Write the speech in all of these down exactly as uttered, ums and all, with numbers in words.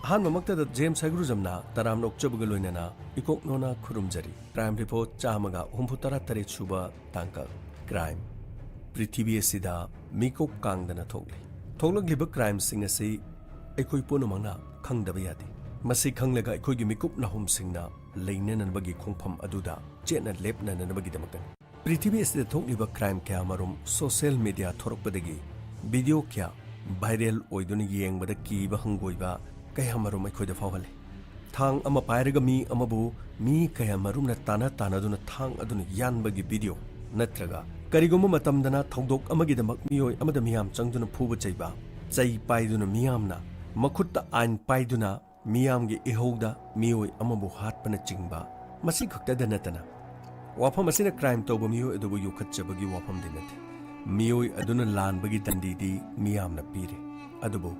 ꯑꯍꯥꯟꯕꯃꯛꯇꯗ James ꯍꯩꯒ꯭ꯔꯨꯖꯝꯅ ꯇꯔꯥꯝꯅ ꯑꯣꯛꯆꯕꯒ ꯂꯣꯏꯅꯅ ꯏꯀꯣꯛꯅꯣꯅ ꯈꯨꯔꯨꯝꯖꯔꯤ꯫ Crime Report ꯆꯥꯝꯃꯒ ꯍꯨꯝꯐꯨꯇꯔꯥ ꯇꯔꯦꯠ ꯁꯨꯕ ꯇꯥꯡꯀꯛ꯫ Crime꯫ ꯄ꯭ꯔꯤꯊꯤꯕꯤ ꯑꯁꯤꯗ ꯃꯤꯀꯨꯞ ꯀꯥꯡꯗꯅ ꯊꯣꯛꯂꯤ꯫ ꯊꯣꯛꯂꯛꯂꯤꯕ crimeꯁꯤꯡ ꯑꯁꯤ ꯑꯩꯈꯣꯏ ꯄꯨꯝꯅꯃꯛꯅ ꯈꯪꯗꯕ ꯌꯥꯗꯦ꯫ ꯃꯁꯤ ꯈꯪꯂꯒ ꯑꯩꯈꯣꯏꯒꯤ ꯃꯤꯀꯨꯞ ꯅꯥꯍꯨꯝꯁꯤꯡꯅ ꯂꯩꯅꯅꯕꯒꯤ ꯈꯣꯡꯐꯝ ꯑꯗꯨꯗ ꯆꯦꯠꯅ ꯂꯦꯞꯅꯅꯕꯒꯤꯗꯃꯛꯇꯅꯤ꯫ ꯄ꯭ꯔꯤꯊꯤꯕꯤ ꯑꯁꯤꯗ ꯊꯣꯛꯂꯤꯕ crime ꯀꯌꯥꯃꯔꯨꯝ social media ꯊꯣꯔꯛꯄꯗꯒꯤ video ꯀꯌꯥ viral ꯑꯣꯏꯗꯨꯅ ꯌꯦꯡꯕꯗ ꯀꯤꯕ ꯍꯪꯒꯣꯏꯕ ꯀꯌꯥꯃꯔꯨꯝ ꯑꯩꯈꯣꯏꯗ ꯐꯥꯎꯍꯜꯂꯤ꯫ ꯊꯥꯡ ꯑꯃ ꯄꯥꯏꯔꯒ ꯃꯤ ꯑꯃꯕꯨ ꯃꯤ ꯀꯌꯥꯃꯔꯨꯝꯅ ꯇꯥꯟꯅ ꯇꯥꯟꯅꯗꯨꯅ ꯊꯥꯡ ꯑꯗꯨꯅ ꯌꯥꯟꯕꯒꯤ video, ꯅꯠꯇ꯭ꯔꯒ ꯀꯔꯤꯒꯨꯝꯕ ꯃꯇꯝꯗꯅ ꯊꯧꯗꯣꯛ ꯑꯃꯒꯤꯗꯃꯛ ꯃꯤꯑꯣꯏ ꯑꯃꯗ ꯃꯤꯌꯥꯝ ꯆꯪꯗꯨꯅ ꯐꯨꯕ ꯆꯩꯕ, ꯆꯩ ꯄꯥꯏꯗꯨꯅ ꯃꯤꯌꯥꯝꯅ ꯃꯈꯨꯠꯇ ꯑꯥꯏꯟ ꯄꯥꯏꯗꯨꯅ ꯃꯤꯌꯥꯝꯒꯤ ꯏꯍꯧꯗ ꯃꯤꯑꯣꯏ ꯑꯃꯕꯨ ꯍꯥꯠꯄꯅꯆꯤꯡꯕ꯫ ꯃꯁꯤ ꯈꯛꯇꯗ ꯅꯠꯇꯅ, ꯋꯥꯐꯝ ꯑꯁꯤꯅ crime ꯇꯧꯕ ꯃꯤꯑꯣꯏ ꯑꯗꯨꯕꯨ ꯌꯣꯛꯈꯠꯆꯕꯒꯤ ꯋꯥꯐꯝꯗꯤ ꯅꯠꯇꯦ꯫ ꯃꯤꯑꯣꯏ ꯑꯗꯨꯅ ꯂꯥꯟꯕꯒꯤ ꯗꯟꯗꯤꯗꯤ ꯃꯤꯌꯥꯝꯅ ꯄꯤꯔꯤ꯫ ꯑꯗꯨꯕꯨ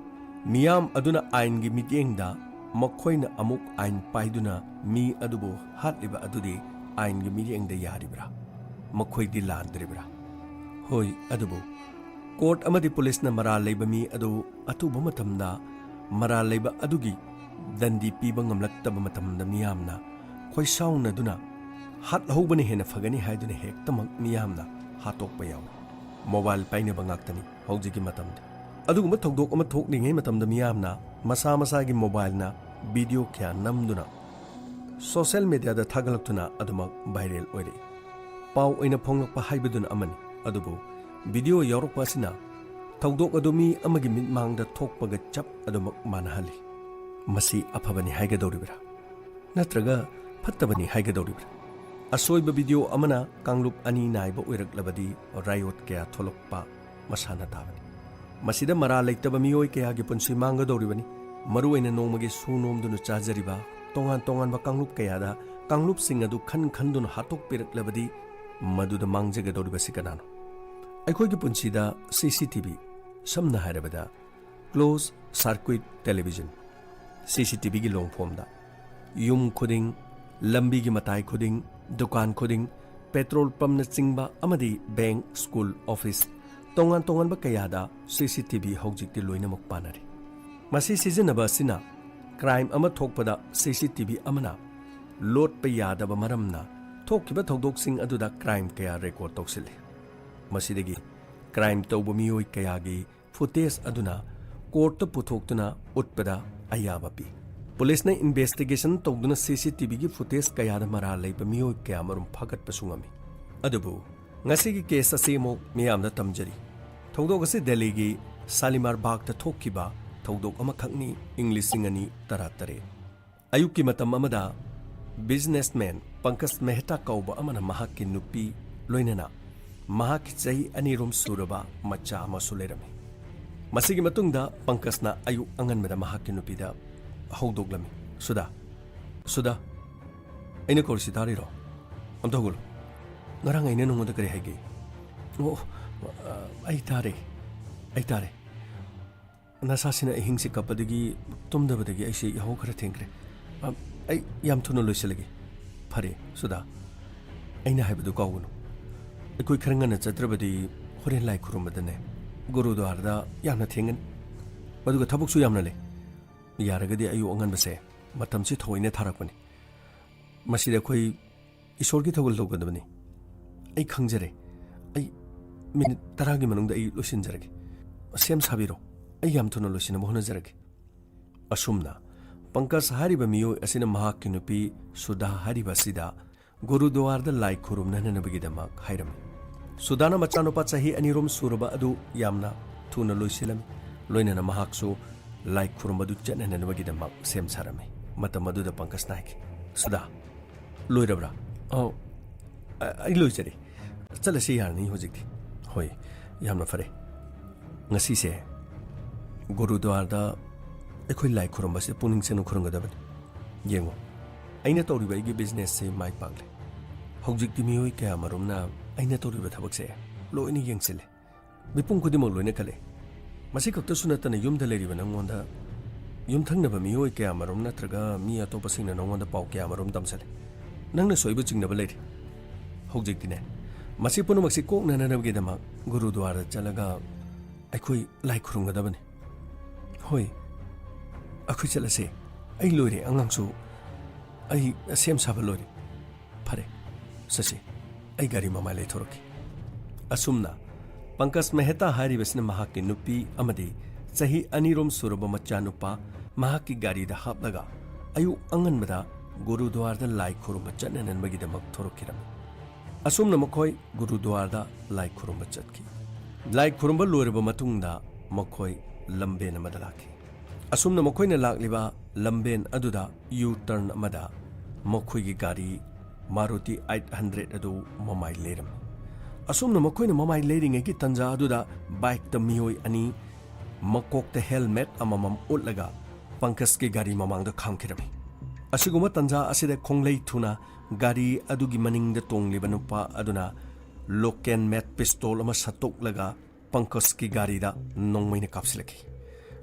ꯃꯤꯌꯥꯝ ꯑꯗꯨꯅ ꯑꯥꯏꯟꯒꯤ ꯃꯤꯠꯌꯦꯡꯗ ꯃꯈꯣꯏꯅ ꯑꯃꯨꯛ ꯑꯥꯏꯟ ꯄꯥꯏꯗꯨꯅ ꯃꯤ ꯑꯗꯨꯕꯨ ꯍꯥꯠꯂꯤꯕ ꯑꯗꯨꯗꯤ ꯑꯥꯏꯟꯒꯤ ꯃꯤꯠꯌꯦꯡꯗ ꯌꯥꯔꯤꯕ꯭ꯔꯥ? ꯃꯈꯣꯏꯗꯤ ꯂꯥꯟꯗ꯭ꯔꯤꯕ꯭ꯔꯥ? ꯍꯣꯏ, ꯑꯗꯨꯕꯨ court ꯑꯃꯗꯤ policeꯅ ꯃꯔꯥꯜ ꯂꯩꯕ ꯃꯤ ꯑꯗꯨ ꯑꯊꯨꯕ ꯃꯇꯝꯗ ꯃꯔꯥꯜ ꯂꯩꯕ ꯑꯗꯨꯒꯤ ꯗꯟꯗꯤ ꯄꯤꯕ ꯉꯝꯂꯛꯇꯕ ꯃꯇꯝꯗ ꯃꯤꯌꯥꯝꯅ ꯈꯣꯏꯁꯥꯎꯅꯗꯨꯅ ꯍꯥꯠꯍꯧꯕꯅ ꯍꯦꯟꯅ ꯐꯒꯅꯤ ꯍꯥꯏꯗꯨꯅ ꯍꯦꯛꯇꯃꯛ ꯃꯤꯌꯥꯝꯅ ꯍꯥꯠꯇꯣꯛꯄ ꯌꯥꯎꯏ꯫ Mobile ꯄꯥꯏꯅꯕ ꯉꯥꯛꯇꯅꯤ ꯍꯧꯖꯤꯛꯀꯤ ꯃꯇꯝꯗ꯫ ꯑꯗꯨꯒꯨꯝꯕ ꯊꯧꯗꯣꯛ ꯑꯃ ꯊꯣꯛꯂꯤꯉꯩ ꯃꯇꯝꯗ ꯃꯤꯌꯥꯝꯅ ꯃꯁꯥ ꯃꯁꯥꯒꯤ mobileꯅ video ꯀꯌꯥ ꯅꯝꯗꯨꯅ social mediaꯗ ꯊꯥꯒꯠꯂꯛꯇꯨꯅ ꯑꯗꯨꯃꯛ viral ꯑꯣꯏꯔꯛꯏ꯫ ꯄꯥꯎ ꯑꯣꯏꯅ ꯐꯣꯡꯂꯛꯄ ꯍꯥꯏꯕꯗꯨꯅ ꯑꯃꯅꯤ, ꯑꯗꯨꯕꯨ video ꯌꯥꯎꯔꯛꯄ ꯑꯁꯤꯅ ꯊꯧꯗꯣꯛ ꯑꯗꯨ ꯃꯤ ꯑꯃꯒꯤ ꯃꯤꯠꯃꯥꯡꯗ ꯊꯣꯛꯄꯒ ꯆꯞ ꯑꯗꯨꯃꯛ ꯃꯥꯟꯅꯍꯜꯂꯤ꯫ ꯃꯁꯤ ꯑꯐꯕꯅꯤ ꯍꯥꯏꯒꯗꯧꯔꯤꯕ꯭ꯔꯥ? ꯅꯠꯇ꯭ꯔꯒ ꯐꯠꯇꯕꯅꯤ ꯍꯥꯏꯒꯗꯧꯔꯤꯕ꯭ꯔꯥ? ꯑꯁꯣꯏꯕ video ꯑꯃꯅ ꯀꯥꯡꯂꯨꯞ ꯑꯅꯤ ꯅꯥꯏꯕ ꯑꯣꯏꯔꯛꯂꯕꯗꯤ riot ꯀꯌꯥ ꯊꯣꯛꯂꯛꯄ ꯃꯁꯥꯅ ꯇꯥꯕꯅꯤ꯫ ꯃꯁꯤꯗ ꯃꯔꯥꯜ ꯂꯩꯇꯕ ꯃꯤꯑꯣꯏ ꯀꯌꯥꯒꯤ ꯄꯨꯟꯁꯤ ꯃꯥꯡꯒꯗꯧꯔꯤꯕꯅꯤ꯫ ꯃꯔꯨꯑꯣꯏꯅ ꯅꯣꯡꯃꯒꯤ ꯁꯨ ꯅꯣꯝꯗꯨꯅ ꯆꯥꯖꯔꯤꯕ ꯇꯣꯉꯥꯟ ꯇꯣꯉꯥꯟꯕ ꯀꯥꯡꯂꯨꯞ ꯀꯌꯥꯗ ꯀꯥꯡꯂꯨꯞꯁꯤꯡ ꯑꯗꯨ ꯈꯟ ꯈꯟꯗꯨꯅ ꯍꯥꯠꯇꯣꯛꯄꯤꯔꯛꯂꯕꯗꯤ ꯃꯗꯨꯗ ꯃꯥꯡꯖꯒꯗꯧꯔꯤꯕꯁꯤ ꯀꯅꯥꯅꯣ? ꯑꯩꯈꯣꯏꯒꯤ ꯄꯨꯟꯁꯤꯗ CCTV, ꯁꯝꯅ ꯍꯥꯏꯔꯕꯗ closed circuit television, CCTVꯒꯤ ꯂꯣꯡꯐꯣꯝꯗ ꯌꯨꯝ ꯈꯨꯗꯤꯡ, ꯂꯝꯕꯤꯒꯤ ꯃꯇꯥꯏ ꯈꯨꯗꯤꯡ, ꯗꯨꯀꯥꯟ ꯈꯨꯗꯤꯡ, petrol pumpꯅꯆꯤꯡꯕ ꯑꯃꯗꯤ bank, school, office, ꯇꯣꯉꯥꯟ ꯇꯣꯉꯥꯟꯕ ꯀꯌꯥꯗ CCTV ꯍꯧꯖꯤꯛꯇꯤ ꯂꯣꯏꯅꯃꯛ ꯄꯥꯟꯅꯔꯦ꯫ ꯃꯁꯤ ꯁꯤꯖꯤꯟꯅꯕ ꯑꯁꯤꯅ ꯀ꯭ꯔꯥꯏꯝ ꯑꯃ ꯊꯣꯛꯄꯗ ꯁꯤ ꯁꯤ ꯇꯤ ꯚꯤ ꯑꯃꯅ ꯂꯣꯠꯄ ꯌꯥꯗꯕ ꯃꯔꯝꯅ ꯊꯣꯛꯈꯤꯕ ꯊꯧꯗꯣꯛꯁꯤꯡ ꯑꯗꯨꯗ ꯀ꯭ꯔꯥꯏꯝ ꯀꯌꯥ ꯔꯦꯀꯣꯔꯗ ꯇꯧꯁꯤꯜꯂꯤ꯫ ꯃꯁꯤꯗꯒꯤ ꯀ꯭ꯔꯥꯏꯝ ꯇꯧꯕ ꯃꯤꯑꯣꯏ ꯀꯌꯥꯒꯤ ꯐꯨꯇꯦꯖ ꯑꯗꯨꯅ ꯀꯣꯔꯠꯇ ꯄꯨꯊꯣꯛꯇꯨꯅ ꯎꯠꯄꯗ ꯑꯌꯥꯕ ꯄꯤ꯫ ꯄꯨꯂꯤꯁꯅ ꯏꯟꯚꯦꯁꯇꯤꯒꯦꯁꯟ ꯇꯧꯗꯨꯅ ꯁꯤ ꯁꯤ ꯇꯤ ꯚꯤꯒꯤ ꯐꯨꯇꯦꯖ ꯀꯌꯥꯗ ꯃꯔꯥꯜ ꯂꯩꯕ ꯃꯤꯑꯣꯏ ꯀꯌꯥꯃꯔꯨꯝ ꯐꯥꯒꯠꯄꯁꯨ ꯉꯝꯃꯤ꯫ ꯑꯗꯨꯕꯨ ꯉꯁꯤꯒꯤ ꯀꯦꯁ ꯑꯁꯤ ꯑꯃꯨꯛ ꯃꯤꯌꯥꯝꯗ ꯇꯝꯖꯔꯤ꯫ ꯊꯧꯗꯣꯛ ꯑꯁꯤ ꯗꯦꯜꯂꯤꯒꯤ ꯁꯥꯂꯤꯃꯥꯔ ꯕꯥꯒꯇ ꯊꯣꯛꯈꯤꯕ ꯊꯧꯗꯣꯛ ꯑꯃꯈꯛꯅꯤ, ꯏꯪ ꯂꯤꯁꯤꯡ ꯑꯅꯤ ꯇꯔꯥꯇꯔꯦꯠ꯫ ꯑꯌꯨꯛꯀꯤ ꯃꯇꯝ ꯑꯃꯗ ꯕꯤꯖꯤꯅꯦꯁꯃꯦꯟ ꯄꯪꯀꯖ ꯃꯦꯍꯇꯥ ꯀꯧꯕ ꯑꯃꯅ ꯃꯍꯥꯛꯀꯤ ꯅꯨꯄꯤ ꯂꯣꯏꯅꯅ ꯃꯍꯥꯛꯀꯤ ꯆꯍꯤ ꯑꯅꯤꯔꯣꯝ ꯁꯨꯔꯕ ꯃꯆꯥ ꯑꯃꯁꯨ ꯂꯩꯔꯝꯃꯤ꯫ ꯃꯁꯤꯒꯤ ꯃꯇꯨꯡꯗ ꯄꯪꯀꯖꯅ ꯑꯌꯨꯛ ꯑꯉꯟꯕꯗ ꯃꯍꯥꯛꯀꯤ ꯅꯨꯄꯤꯗ ꯍꯧꯗꯣꯛꯂꯝꯃꯤ, "ꯁꯨꯗꯥ, ꯁꯨꯗꯥ, ꯑꯩꯅ ꯀꯧꯔꯤꯁꯤ ꯇꯥꯔꯤꯔꯣ? ꯑꯝꯇ ꯍꯧꯒꯠꯂꯨ꯫ ꯉꯔꯥꯡ ꯑꯩꯅ ꯅꯉꯣꯟꯗ ꯀꯔꯤ ꯍꯥꯏꯒꯦ?" "ꯑꯣ, ꯑ, ꯑꯩ ꯇꯥꯔꯦ, ꯑꯩ ꯇꯥꯔꯦ꯫ ꯅꯁꯥꯁꯤꯅ ꯑꯍꯤꯡꯁꯤ ꯀꯞꯄꯗꯒꯤ, ꯇꯨꯝꯗꯕꯗꯒꯤ ꯑꯩꯁꯦ ꯌꯥꯍꯧ ꯈꯔ ꯊꯦꯡꯈ꯭ꯔꯦ꯫ ꯑ, ꯑꯩ ꯌꯥꯝ ꯊꯨꯅ ꯂꯣꯏꯁꯤꯜꯂꯒꯦ꯫ ꯐꯔꯦ, ꯁꯨꯗꯥ, ꯑꯩꯅ ꯍꯥꯏꯕꯗꯨ ꯀꯥꯎꯒꯅꯨ꯫ ꯑꯩꯈꯣꯏ ꯈꯔ ꯉꯟꯅ ꯆꯠꯇ꯭ꯔꯕꯗꯤ ꯍꯣꯔꯦꯟ ꯂꯥꯏ ꯈꯨꯔꯨꯝꯕꯗꯅꯦ, ꯒꯨꯔꯨꯗ꯭ꯋꯥꯔꯗ ꯌꯥꯝꯅ ꯊꯦꯡꯒꯅꯤ꯫ ꯑꯗꯨꯒ ꯊꯕꯛꯁꯨ ꯌꯥꯝꯅ ꯂꯩ꯫ ꯌꯥꯔꯒꯗꯤ ꯑꯌꯨꯛ ꯑꯉꯟꯕꯁꯦ ꯃꯇꯝꯁꯤ ꯊꯑꯣꯏꯅ ꯊꯥꯔꯛꯄꯅꯤ꯫ ꯃꯁꯤꯗ ꯑꯩꯈꯣꯏ ꯏꯁꯣꯔꯒꯤ ꯊꯧꯒꯜ ꯇꯧꯒꯗꯕꯅꯤ꯫ ꯑꯩ ꯈꯪꯖꯔꯦ꯫ ꯑꯩ ꯃꯤꯅꯤꯠ ꯇꯔꯥꯒꯤ ꯃꯅꯨꯡꯗ ꯑꯩ ꯂꯣꯏꯁꯤꯟꯖꯔꯒꯦ꯫ ꯁꯦꯝ ꯁꯥꯕꯤꯔꯣ꯫ ꯑꯩ ꯌꯥꯝ ꯊꯨꯅ ꯂꯣꯏꯁꯤꯟꯅꯕ ꯍꯣꯠꯅꯖꯔꯒꯦ꯫" ꯑꯁꯨꯝꯅ ꯄꯪꯀꯖ ꯍꯥꯏꯔꯤꯕ ꯃꯤꯑꯣꯏ ꯑꯁꯤꯅ ꯃꯍꯥꯛꯀꯤ ꯅꯨꯄꯤ ꯁꯨꯙꯥ ꯍꯥꯏꯔꯤꯕ ꯑꯁꯤꯗ ꯒꯨꯔꯨꯗ꯭ꯋꯥꯔꯗ ꯂꯥꯏ ꯈꯨꯔꯨꯝꯅꯅꯕꯒꯤꯗꯃꯛ ꯍꯥꯏꯔꯝꯃꯤ꯫ ꯁꯨꯙꯥꯅ ꯃꯆꯥꯅꯨꯄꯥ ꯆꯍꯤ ꯑꯅꯤꯔꯣꯝ ꯁꯨꯔꯕ ꯑꯗꯨ ꯌꯥꯝꯅ ꯊꯨꯅ ꯂꯣꯏꯁꯤꯜꯂꯝꯃꯤ꯫ ꯂꯣꯏꯅꯅ ꯃꯍꯥꯛꯁꯨ ꯂꯥꯏ ꯈꯨꯔꯨꯝꯕꯗꯨ ꯆꯠꯅꯅꯕꯒꯤꯗꯃꯛ ꯁꯦꯝ ꯁꯥꯔꯝꯃꯤ꯫ ꯃꯇꯝ ꯑꯗꯨꯗ ꯄꯪꯀꯖꯅ ꯍꯥꯏꯈꯤ, "ꯁꯨꯙꯥ, ꯂꯣꯏꯔꯕ꯭ꯔꯥ?" "ꯑꯧ, ꯑ-, ꯑꯩ ꯂꯣꯏꯖꯔꯦ꯫ ꯆꯠꯂꯁꯤ ꯌꯥꯔꯅꯤ ꯍꯧꯖꯤꯛꯇꯤ꯫" "ꯍꯣꯏ, ꯌꯥꯝꯅ ꯐꯔꯦ꯫ ꯉꯁꯤꯁꯦ ꯒꯨꯔꯨꯗ꯭ꯋꯥꯔꯗ ꯑꯩꯈꯣꯏ ꯂꯥꯏ ꯈꯨꯔꯨꯝꯕꯁꯦ ꯄꯨꯛꯅꯤꯡ ꯆꯪꯅ ꯈꯨꯔꯨꯝꯒꯗꯕꯅꯤ꯫ ꯌꯦꯡꯉꯣ, ꯑꯩꯅ ꯇꯧꯔꯤꯕ ꯑꯩꯒꯤ ꯕꯤꯖꯤꯅꯦꯁꯁꯦ ꯃꯥꯏ ꯄꯥꯛꯂꯦ꯫ ꯍꯧꯖꯤꯛꯇꯤ ꯃꯤꯑꯣꯏ ꯀꯌꯥꯃꯔꯨꯝꯅ ꯑꯩꯅ ꯇꯧꯔꯤꯕ ꯊꯕꯛꯁꯦ ꯂꯣꯏꯅ ꯌꯦꯡꯁꯤꯜꯂꯦ꯫ ꯃꯤꯄꯨꯝ ꯈꯨꯗꯤꯡꯃꯛ ꯂꯣꯏꯅ ꯈꯜꯂꯦ꯫ ꯃꯁꯤ ꯈꯛꯇꯁꯨ ꯅꯠꯇꯅ ꯌꯨꯝꯗ ꯂꯩꯔꯤꯕ ꯅꯪꯉꯣꯟꯗ ꯌꯨꯝꯊꯪꯅꯕ ꯃꯤꯑꯣꯏ ꯀꯌꯥꯃꯔꯨꯝ ꯅꯠꯇ꯭ꯔꯒ ꯃꯤ ꯑꯇꯣꯞꯄꯁꯤꯡꯅ ꯅꯪꯉꯣꯟꯗ ꯄꯥꯎ ꯀꯌꯥꯃꯔꯨꯝ ꯇꯝꯁꯜꯂꯦ꯫ ꯅꯪꯅ ꯁꯣꯏꯕ ꯆꯤꯡꯅꯕ ꯂꯩꯔꯦ꯫ ꯍꯧꯖꯤꯛꯇꯤꯅꯦ, ꯃꯁꯤ ꯄꯨꯝꯅꯃꯛꯁꯤ ꯀꯣꯛꯅꯅꯕꯒꯤꯗꯃꯛ ꯒꯨꯔꯨꯗ꯭ꯋꯥꯔꯗ ꯆꯠꯂꯒ ꯑꯩꯈꯣꯏ ꯂꯥꯏ ꯈꯨꯔꯨꯝꯒꯗꯕꯅꯤ꯫" "ꯍꯣꯏ, ꯑꯩꯈꯣꯏ ꯆꯠꯂꯁꯦ꯫ "ꯑꯩ ꯂꯣꯏꯔꯦ, ꯑꯉꯥꯡꯁꯨ ꯑꯩ ꯁꯦꯝ ꯁꯥꯕ ꯂꯣꯏꯔꯦ꯫ ꯐꯔꯦ, ꯆꯠꯁꯤ, ꯑꯩ ꯒꯥꯔꯤ ꯃꯃꯥꯏ ꯂꯩꯊꯣꯔꯛꯀꯦ"꯫ ꯑꯁꯨꯝꯅ ꯄꯪꯀꯖ ꯃꯦꯍꯇꯥ ꯍꯥꯏꯔꯤꯕꯁꯤꯅ ꯃꯍꯥꯛꯀꯤ ꯅꯨꯄꯤ ꯑꯃꯗꯤ ꯆꯍꯤ ꯑꯅꯤꯔꯣꯝ ꯁꯨꯔꯕ ꯃꯆꯥꯅꯨꯄꯥ ꯃꯍꯥꯛꯀꯤ ꯒꯥꯔꯤꯗ ꯍꯥꯞꯂꯒ ꯑꯌꯨꯛ ꯑꯉꯟꯕꯗ ꯒꯨꯔꯨꯗ꯭ꯋꯥꯔꯗ ꯂꯥꯏ ꯈꯨꯔꯨꯝꯕ ꯆꯠꯅꯅꯕꯒꯤꯗꯃꯛ ꯊꯣꯔꯛꯈꯤꯔꯝꯃꯤ꯫ ꯑꯁꯨꯝꯅ ꯃꯈꯣꯏ ꯒꯨꯔꯨꯗ꯭ꯋꯥꯔꯗ ꯂꯥꯏ ꯈꯨꯔꯨꯝꯕ ꯆꯠꯈꯤ꯫ ꯂꯥꯏ ꯈꯨꯔꯨꯝꯕ ꯂꯣꯏꯔꯕ ꯃꯇꯨꯡꯗ ꯃꯈꯣꯏ ꯂꯝꯕꯦꯟ ꯑꯃꯗ ꯂꯥꯛꯈꯤ꯫ ꯑꯁꯨꯝꯅ ꯃꯈꯣꯏꯅ ꯂꯥꯛꯂꯤꯕ ꯂꯝꯕꯦꯟ ꯑꯗꯨꯗ ꯌꯨ ꯇꯔꯟ ꯑꯃꯗ ꯃꯈꯣꯏꯒꯤ ꯒꯥꯔꯤ ꯃꯥꯔꯨꯇꯤ ꯑꯩꯠ ꯍꯟꯗ꯭ꯔꯦꯠ ꯑꯗꯨ ꯃꯃꯥꯏ ꯂꯩꯔꯝꯃꯤ꯫ ꯑꯁꯨꯝꯅ ꯃꯈꯣꯏꯅ ꯃꯃꯥꯏ ꯂꯩꯔꯤꯉꯩꯒꯤ ꯇꯟꯖꯥ ꯑꯗꯨꯗ ꯕꯥꯏꯛꯇ ꯃꯤꯑꯣꯏ ꯑꯅꯤ ꯃꯀꯣꯛꯇ ꯍꯦꯜꯃꯦꯠ ꯑꯃꯃꯝ ꯎꯠꯂꯒ ꯄꯪꯀꯖꯀꯤ ꯒꯥꯔꯤ ꯃꯃꯥꯡꯗ ꯈꯥꯝꯈꯤꯔꯝꯃꯤ꯫ ꯑꯁꯤꯒꯨꯝꯕ ꯇꯟꯖꯥ ꯑꯁꯤꯗ ꯈꯣꯡꯂꯩ ꯊꯨꯅ ꯒꯥꯔꯤ ꯑꯗꯨꯒꯤ ꯃꯅꯤꯡꯗ ꯇꯣꯡꯂꯤꯕ ꯅꯨꯄꯥ ꯑꯗꯨꯅ ꯂꯣꯀꯦꯟ ꯃꯦꯠ ꯄꯤꯁꯇꯣꯜ ꯑꯃ ꯁꯠꯇꯣꯛꯂꯒ ꯄꯪꯀꯖꯀꯤ ꯒꯥꯔꯤꯗ ꯅꯣꯡꯃꯩꯅ ꯀꯥꯞꯁꯤꯜꯂꯛꯈꯤ꯫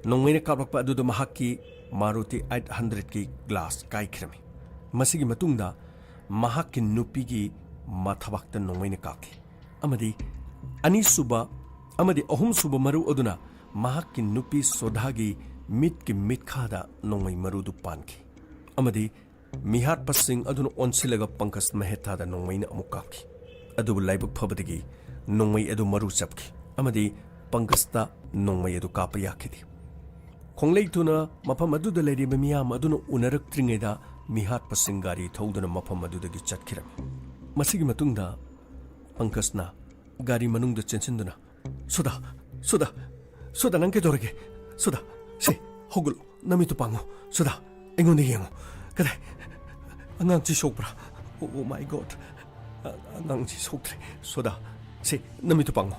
ꯅꯣꯡꯃꯩꯅ ꯀꯥꯞꯂꯛꯄ ꯑꯗꯨꯗ ꯃꯍꯥꯛꯀꯤ ꯃꯥꯔꯨꯇꯤ ꯑꯩꯠ ꯍꯟꯗ꯭ꯔꯦꯠꯀꯤ ꯒ꯭ꯂꯥꯁ ꯀꯥꯏꯈꯤꯔꯝꯃꯤ꯫ ꯃꯁꯤꯒꯤ ꯃꯇꯨꯡꯗ ꯃꯍꯥꯛꯀꯤ ꯅꯨꯄꯤꯒꯤ ꯃꯊꯕꯥꯛꯇ ꯅꯣꯡꯃꯩꯅ ꯀꯥꯞꯈꯤ ꯑꯃꯗꯤ ꯑꯅꯤꯁꯨꯕ ꯑꯃꯗꯤ ꯑꯍꯨꯝꯁꯨꯕ ꯃꯔꯨ ꯑꯗꯨꯅ ꯃꯍꯥꯛꯀꯤ ꯅꯨꯄꯤ ꯁꯣꯗꯥꯒꯤ ꯃꯤꯠꯀꯤ ꯃꯤꯠꯈꯥꯗ ꯅꯣꯡꯃꯩ ꯃꯔꯨꯗꯨ ꯄꯥꯟꯈꯤ ꯑꯃꯗꯤ ꯃꯤꯍꯥꯠꯄꯁꯤꯡ ꯑꯗꯨꯅ ꯑꯣꯟꯁꯤꯜꯂꯒ ꯄꯪꯀꯖ ꯃꯦꯍꯇꯥꯗ ꯅꯣꯡꯃꯩꯅ ꯑꯃꯨꯛ ꯀꯥꯞꯈꯤ꯫ ꯑꯗꯨꯕꯨ ꯂꯥꯏꯕꯛ ꯐꯕꯗꯒꯤ ꯅꯣꯡꯃꯩ ꯑꯗꯨ ꯃꯔꯨ ꯆꯞꯈꯤ ꯑꯃꯗꯤ ꯄꯪꯀꯖꯇ ꯅꯣꯡꯃꯩ ꯑꯗꯨ ꯀꯥꯞꯄ ꯌꯥꯈꯤꯗꯦ꯫ ꯈꯣꯡꯂꯩ ꯊꯨꯅ ꯃꯐꯝ ꯑꯗꯨꯗ ꯂꯩꯔꯤꯕ ꯃꯤꯌꯥꯝ ꯑꯗꯨꯅ ꯎꯅꯔꯛꯇ꯭ꯔꯤꯉꯩꯗ ꯃꯤꯍꯥꯠꯄꯁꯤꯡ ꯒꯥꯔꯤ ꯊꯧꯗꯨꯅ ꯃꯐꯝ ꯑꯗꯨꯗꯒꯤ ꯆꯠꯈꯤꯔꯝꯃꯤ꯫ ꯃꯁꯤꯒꯤ ꯃꯇꯨꯡꯗ ꯄꯪꯀꯖꯅ ꯒꯥꯔꯤ ꯃꯅꯨꯡꯗ ꯆꯦꯟꯁꯤꯟꯗꯨꯅ, "ꯁꯣꯗꯥ, ꯁꯣꯗꯥ, ꯁꯣꯗꯥ, ꯅꯪ ꯀꯩꯗꯧꯔꯒꯦ? ꯁꯣꯗꯥ, ꯁꯦ, ꯍꯧꯒꯠꯂꯣ, ꯅꯃꯤꯠꯇꯨ ꯄꯥꯡꯉꯣ꯫ ꯁꯣꯗꯥ, ꯑꯩꯉꯣꯟꯗ ꯌꯦꯡꯉꯣ꯫ ꯀꯗꯥꯏ? ꯑꯉꯥꯡꯁꯤ ꯁꯣꯛꯄ꯭ꯔꯥ? Oh, oh my God! ꯑ-, ꯑꯉꯥꯡꯁꯤ ꯁꯣꯛꯇ꯭ꯔꯦ꯫ ꯁꯣꯗꯥ, ꯁꯦ, ꯅꯃꯤꯠꯇꯨ ꯄꯥꯡꯉꯣ꯫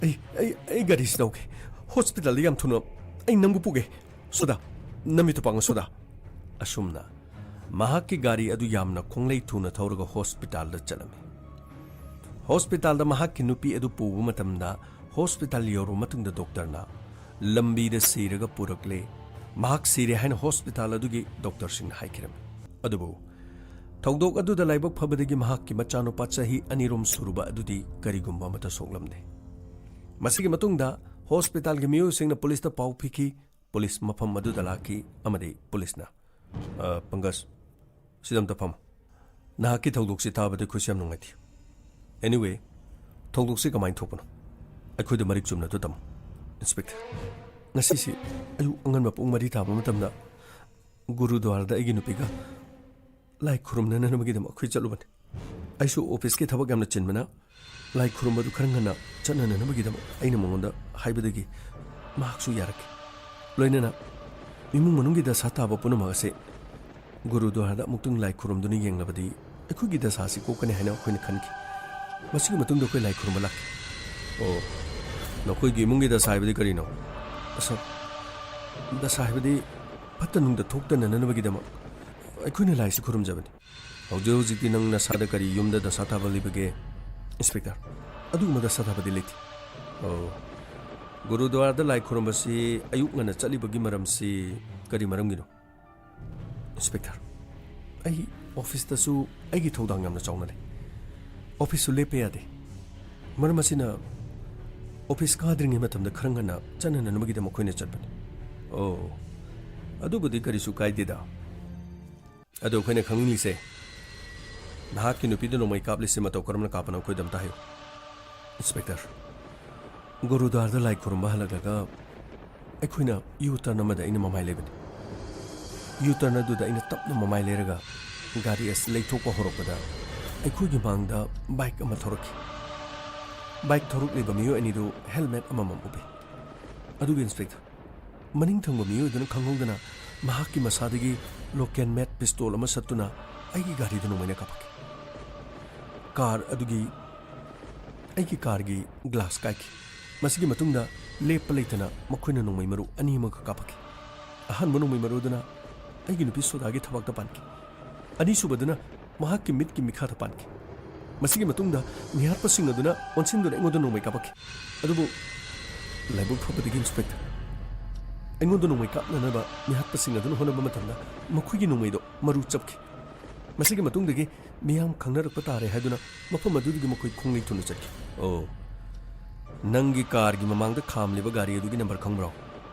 ꯑꯩ, ꯑꯩ, ꯑꯩ ꯒꯥꯔꯤꯁꯤ ꯂꯧꯒꯦ꯫ ꯍꯣꯁꯄꯤꯇꯥꯜꯗ ꯌꯥꯝ ꯊꯨꯅ ꯑꯩ ꯅꯪꯕꯨ ꯄꯨꯒꯦ꯫ ꯁꯣꯗꯥ, ꯅꯃꯤꯠꯇꯨ ꯄꯥꯡꯉꯣ, ꯁꯣꯗꯥ"꯫ ꯑꯁꯨꯝꯅ ꯃꯍꯥꯛꯀꯤ ꯒꯥꯔꯤ ꯑꯗꯨ ꯌꯥꯝꯅ ꯈꯣꯡꯂꯩ ꯊꯨꯅ ꯊꯧꯔꯒ ꯍꯣꯁꯄꯤꯇꯥꯜꯗ ꯆꯠꯂꯝꯃꯤ꯫ ꯍꯣꯁꯄꯤꯇꯥꯜꯗ ꯃꯍꯥꯛꯀꯤ ꯅꯨꯄꯤ ꯑꯗꯨ ꯄꯨꯕ ꯃꯇꯝꯗ, ꯍꯣꯁꯄꯤꯇꯥꯜ ꯌꯧꯔꯕ ꯃꯇꯨꯡꯗ ꯗꯣꯛꯇꯔꯅ, "ꯂꯝꯕꯤꯗ ꯁꯤꯔꯒ ꯄꯨꯔꯛꯂꯦ, ꯃꯍꯥꯛ ꯁꯤꯔꯦ" ꯍꯥꯏꯅ ꯍꯣꯁꯄꯤꯇꯥꯜ ꯑꯗꯨꯒꯤ ꯗꯣꯛꯇꯔꯁꯤꯡꯅ ꯍꯥꯏꯈꯤꯔꯝꯃꯤ꯫ ꯑꯗꯨꯕꯨ ꯊꯧꯗꯣꯛ ꯑꯗꯨꯗ ꯂꯥꯏꯕꯛ ꯐꯕꯗꯒꯤ ꯃꯍꯥꯛꯀꯤ ꯃꯆꯥꯅꯨꯄꯥ ꯆꯍꯤ ꯑꯅꯤꯔꯣꯝ ꯁꯨꯔꯨꯕ ꯑꯗꯨꯗꯤ ꯀꯔꯤꯒꯨꯝꯕ ꯑꯃꯠꯇ ꯁꯣꯛꯂꯝꯗꯦ꯫ ꯃꯁꯤꯒꯤ ꯃꯇꯨꯡꯗ ꯍꯣꯁꯄꯤꯇꯥꯜꯒꯤ ꯃꯤꯑꯣꯏꯁꯤꯡꯅ ꯄꯨꯂꯤꯁꯇ ꯄꯥꯎ ꯄꯤꯈꯤ꯫ ꯄꯨꯂꯤꯁ ꯃꯐꯝ ꯑꯗꯨꯗ ꯂꯥꯛꯈꯤ ꯑꯃꯗꯤ ꯄꯨꯂꯤꯁꯅ ꯑ, ꯄꯪꯀꯖ, ꯁꯤꯗ ꯑꯝꯇ ꯐꯝꯃꯨ꯫ ꯅꯍꯥꯛꯀꯤ ꯊꯧꯗꯣꯛꯁꯤ ꯇꯥꯕꯗ ꯑꯩꯈꯣꯏꯁꯨ ꯌꯥꯝ ꯅꯨꯡꯉꯥꯏꯇꯦ꯫ Anyway, ꯊꯧꯗꯣꯛꯁꯤ ꯀꯃꯥꯏꯅ ꯊꯣꯛꯄꯅꯣ? ꯑꯩꯈꯣꯏꯗ ꯃꯔꯤꯛ ꯆꯨꯝꯅ ꯑꯗꯨ ꯇꯝꯃꯨ, ꯏꯟꯁꯄꯦꯛꯇꯔ꯫ ꯉꯁꯤꯁꯤ ꯑꯌꯨꯛ ꯑꯉꯟꯕ ꯄꯨꯡ ꯃꯔꯤ ꯇꯥꯕ ꯃꯇꯝꯗ ꯒꯨꯔꯨꯗ꯭ꯋꯥꯔꯥꯗ ꯑꯩꯒꯤ ꯅꯨꯄꯤꯒ ꯂꯥꯏ ꯈꯨꯔꯨꯝꯅꯅꯕꯒꯤꯗꯃꯛ ꯑꯩꯈꯣꯏ ꯆꯠꯂꯨꯕꯅꯤ꯫ ꯑꯩꯁꯨ ꯑꯣꯐꯤꯁꯀꯤ ꯊꯕꯛ ꯌꯥꯝꯅ ꯆꯤꯟꯕꯅ ꯂꯥꯏ ꯈꯨꯔꯨꯝꯕꯗꯨ ꯈꯔ ꯉꯟꯅ ꯆꯠꯅꯅꯕꯒꯤꯗꯃꯛ ꯑꯩꯅ ꯃꯉꯣꯟꯗ ꯍꯥꯏꯕꯗꯒꯤ ꯃꯍꯥꯛꯁꯨ ꯌꯥꯔꯛꯈꯤ꯫ ꯂꯣꯏꯅꯅ ꯏꯃꯨꯡ ꯃꯅꯨꯡꯒꯤ ꯗꯁꯥ ꯇꯥꯕ ꯄꯨꯝꯅꯃꯛ ꯑꯁꯤ ꯒꯨꯔꯨꯗ꯭ꯋꯥꯔꯥꯗ ꯑꯃꯨꯛꯇꯪ ꯂꯥꯏ ꯈꯨꯔꯨꯝꯗꯨꯅ ꯌꯦꯡꯂꯕꯗꯤ ꯑꯩꯈꯣꯏꯒꯤ ꯗꯁꯥꯁꯤ ꯀꯣꯛꯀꯅꯤ ꯍꯥꯏꯅ ꯑꯩꯈꯣꯏꯅ ꯈꯟꯈꯤ꯫ ꯃꯁꯤꯒꯤ ꯃꯇꯨꯡꯗ ꯑꯩꯈꯣꯏ ꯂꯥꯏ ꯈꯨꯔꯨꯝꯕ ꯂꯥꯛꯈꯤ꯫ ꯑꯣ, ꯅꯈꯣꯏꯒꯤ ꯏꯃꯨꯡꯒꯤ ꯗꯁꯥ ꯍꯥꯏꯕꯗꯤ ꯀꯔꯤꯅꯣ? ꯑꯁ, ꯗꯁꯥ ꯍꯥꯏꯕꯗꯤ ꯐꯠꯇ ꯅꯨꯡꯗ ꯊꯣꯛꯇꯅꯅꯕꯒꯤꯗꯃꯛ ꯑꯩꯈꯣꯏꯅ ꯂꯥꯏꯁꯤ ꯈꯨꯔꯨꯝꯖꯕꯅꯤ꯫ ꯍꯧꯖꯤꯛ ꯍꯧꯖꯤꯛꯇꯤ ꯅꯪ ꯅꯁꯥꯗ ꯀꯔꯤ ꯌꯨꯝꯗ ꯗꯁꯥ ꯇꯥꯕ ꯂꯩꯕꯒꯦ, ꯏꯟꯁꯄꯦꯛꯇꯔ? ꯑꯗꯨꯒꯨꯝꯕ ꯗꯁꯥ ꯇꯥꯕꯗꯤ ꯂꯩꯇꯦ꯫ ꯑꯣ, ꯒꯨꯔꯨꯗ꯭ꯋꯥꯔꯥꯗ ꯂꯥꯏ ꯈꯨꯔꯨꯝꯕꯁꯤ ꯑꯌꯨꯛ ꯉꯟꯅ ꯆꯠꯂꯤꯕꯒꯤ ꯃꯔꯝꯁꯤ ꯀꯔꯤ ꯃꯔꯝꯒꯤꯅꯣ, ꯏꯟꯁꯄꯦꯛꯇꯔ? ꯑꯩ ꯑꯣꯐꯤꯁꯇꯁꯨ ꯑꯩꯒꯤ ꯊꯧꯗꯥꯡ ꯌꯥꯝꯅ ꯆꯥꯎꯅ ꯂꯩ꯫ ꯑꯣꯐꯤꯁꯁꯨ ꯂꯦꯞꯄ ꯌꯥꯗꯦ꯫ ꯃꯔꯝ ꯑꯁꯤꯅ ꯑꯣꯐꯤꯁ ꯀꯥꯗ꯭ꯔꯤꯉꯩ ꯃꯇꯝꯗ ꯈꯔ ꯉꯟꯅ ꯆꯠꯅꯅꯕꯒꯤꯗꯃꯛ ꯑꯩꯈꯣꯏꯅ ꯆꯠꯄꯅꯤ꯫ ꯑꯣ, ꯑꯗꯨꯕꯨꯗꯤ ꯀꯔꯤꯁꯨ ꯀꯥꯏꯗꯦꯗ꯫ ꯑꯗꯣ ꯑꯩꯈꯣꯏꯅ ꯈꯪꯅꯤꯡꯂꯤꯁꯦ, ꯅꯍꯥꯛꯀꯤ ꯅꯨꯄꯤꯗ ꯅꯣꯡꯃꯩ ꯀꯥꯞꯂꯤꯁꯦ ꯃꯇꯧ ꯀꯔꯝꯅ ꯀꯥꯞꯄꯅꯣ ꯑꯩꯈꯣꯏꯗ ꯑꯝꯇ ꯍꯥꯏꯌꯨ, ꯏꯟꯁꯄꯦꯛꯇꯔ꯫ ꯒꯨꯔꯨꯗ꯭ꯋꯥꯔꯗ ꯂꯥꯏ ꯈꯨꯔꯨꯝꯕ ꯍꯜꯂꯛꯂꯒ ꯑꯩꯈꯣꯏꯅ ꯌꯨ ꯇꯔꯟ ꯑꯃꯗ ꯑꯩꯅ ꯃꯃꯥꯏ ꯂꯩꯕꯅꯤ꯫ ꯌꯨ ꯇꯔꯟ ꯑꯗꯨꯗ ꯑꯩꯅ ꯇꯞꯅ ꯃꯃꯥꯏ ꯂꯩꯔꯒ ꯒꯥꯔꯤ ꯑꯁꯤ ꯂꯩꯊꯣꯛꯄ ꯍꯧꯔꯛꯄꯗ ꯑꯩꯈꯣꯏꯒꯤ ꯃꯥꯡꯗ ꯕꯥꯏꯛ ꯑꯃ ꯊꯧꯔꯛꯈꯤ꯫ ꯕꯥꯏꯛ ꯊꯧꯔꯛꯂꯤꯕ ꯃꯤꯑꯣꯏ ꯑꯅꯤꯗꯨ ꯍꯦꯜꯃꯦꯠ ꯑꯃꯃꯝ ꯎꯞꯄꯤ꯫ ꯑꯗꯨꯒ ꯏꯟꯁꯄꯦꯛꯇꯔ, ꯃꯅꯤꯡ ꯊꯪꯕ ꯃꯤꯑꯣꯏꯗꯨꯅ ꯈꯪꯍꯧꯗꯅ ꯃꯍꯥꯛꯀꯤ ꯃꯁꯥꯗꯒꯤ ꯂꯣꯀꯦꯜ ꯃꯦꯠ ꯄꯤꯁꯇꯣꯜ ꯑꯃ ꯁꯠꯇꯨꯅ ꯑꯩꯒꯤ ꯒꯥꯔꯤꯗ ꯅꯣꯡꯃꯩꯅ ꯀꯥꯞꯄꯛꯈꯤ꯫ ꯀꯥꯔ ꯑꯗꯨꯒꯤ, ꯑꯩꯒꯤ ꯀꯥꯔꯒꯤ ꯒ꯭ꯂꯥꯁ ꯀꯥꯏꯈꯤ꯫ ꯃꯁꯤꯒꯤ ꯃꯇꯨꯡꯗ ꯂꯦꯞꯄ ꯂꯩꯇꯅ ꯃꯈꯣꯏꯅ ꯅꯣꯡꯃꯩ ꯃꯔꯨ ꯑꯅꯤ ꯑꯃꯒ ꯀꯥꯞꯄꯛꯈꯤ꯫ ꯑꯍꯥꯟꯕ ꯅꯣꯡꯃꯩ ꯃꯔꯨ ꯑꯗꯨꯅ ꯑꯩꯒꯤ ꯅꯨꯄꯤ ꯁꯣꯗꯥꯒꯤ ꯊꯕꯥꯛꯇ ꯄꯥꯟꯈꯤ꯫ ꯑꯅꯤꯁꯨꯕꯗꯨꯅ ꯃꯍꯥꯛꯀꯤ ꯃꯤꯠꯀꯤ ꯃꯤꯈꯥꯗ ꯄꯥꯟꯈꯤ꯫ ꯃꯁꯤꯒꯤ ꯃꯇꯨꯡꯗ ꯃꯤꯍꯥꯠꯄꯁꯤꯡ ꯑꯗꯨꯅ ꯑꯣꯟꯁꯤꯟꯗꯨꯅ ꯑꯩꯉꯣꯟꯗ ꯅꯣꯡꯃꯩ ꯀꯥꯞꯄꯛꯈꯤ꯫ ꯑꯗꯨꯕꯨ ꯂꯥꯏꯕꯛ ꯐꯕꯗꯒꯤ, ꯏꯟꯁꯄꯦꯛꯇꯔ, ꯑꯩꯉꯣꯟꯗ ꯅꯣꯡꯃꯩ ꯀꯥꯞꯅꯅꯕ ꯃꯤꯍꯥꯠꯄꯁꯤꯡ ꯑꯗꯨꯅ ꯍꯣꯠꯅꯕ ꯃꯇꯝꯗ ꯃꯈꯣꯏꯒꯤ ꯅꯣꯡꯃꯩꯗꯣ ꯃꯔꯨ ꯆꯞꯈꯤ꯫ ꯃꯁꯤꯒꯤ ꯃꯇꯨꯡꯗꯒꯤ ꯃꯤꯌꯥꯝ ꯈꯪꯅꯔꯛꯄ ꯇꯥꯔꯦ ꯍꯥꯏꯗꯨꯅ ꯃꯐꯝ ꯑꯗꯨꯗꯒꯤ ꯃꯈꯣꯏ ꯈꯣꯡꯂꯩ ꯊꯨꯅ ꯆꯠꯈꯤ꯫ ꯑꯣ, ꯅꯪꯒꯤ ꯀꯥꯔꯒꯤ ꯃꯃꯥꯡꯗ ꯈꯥꯝꯂꯤꯕ ꯒꯥꯔꯤ ꯑꯗꯨꯒꯤ ꯅꯝꯕꯔ ꯈꯪꯕ꯭ꯔꯣ?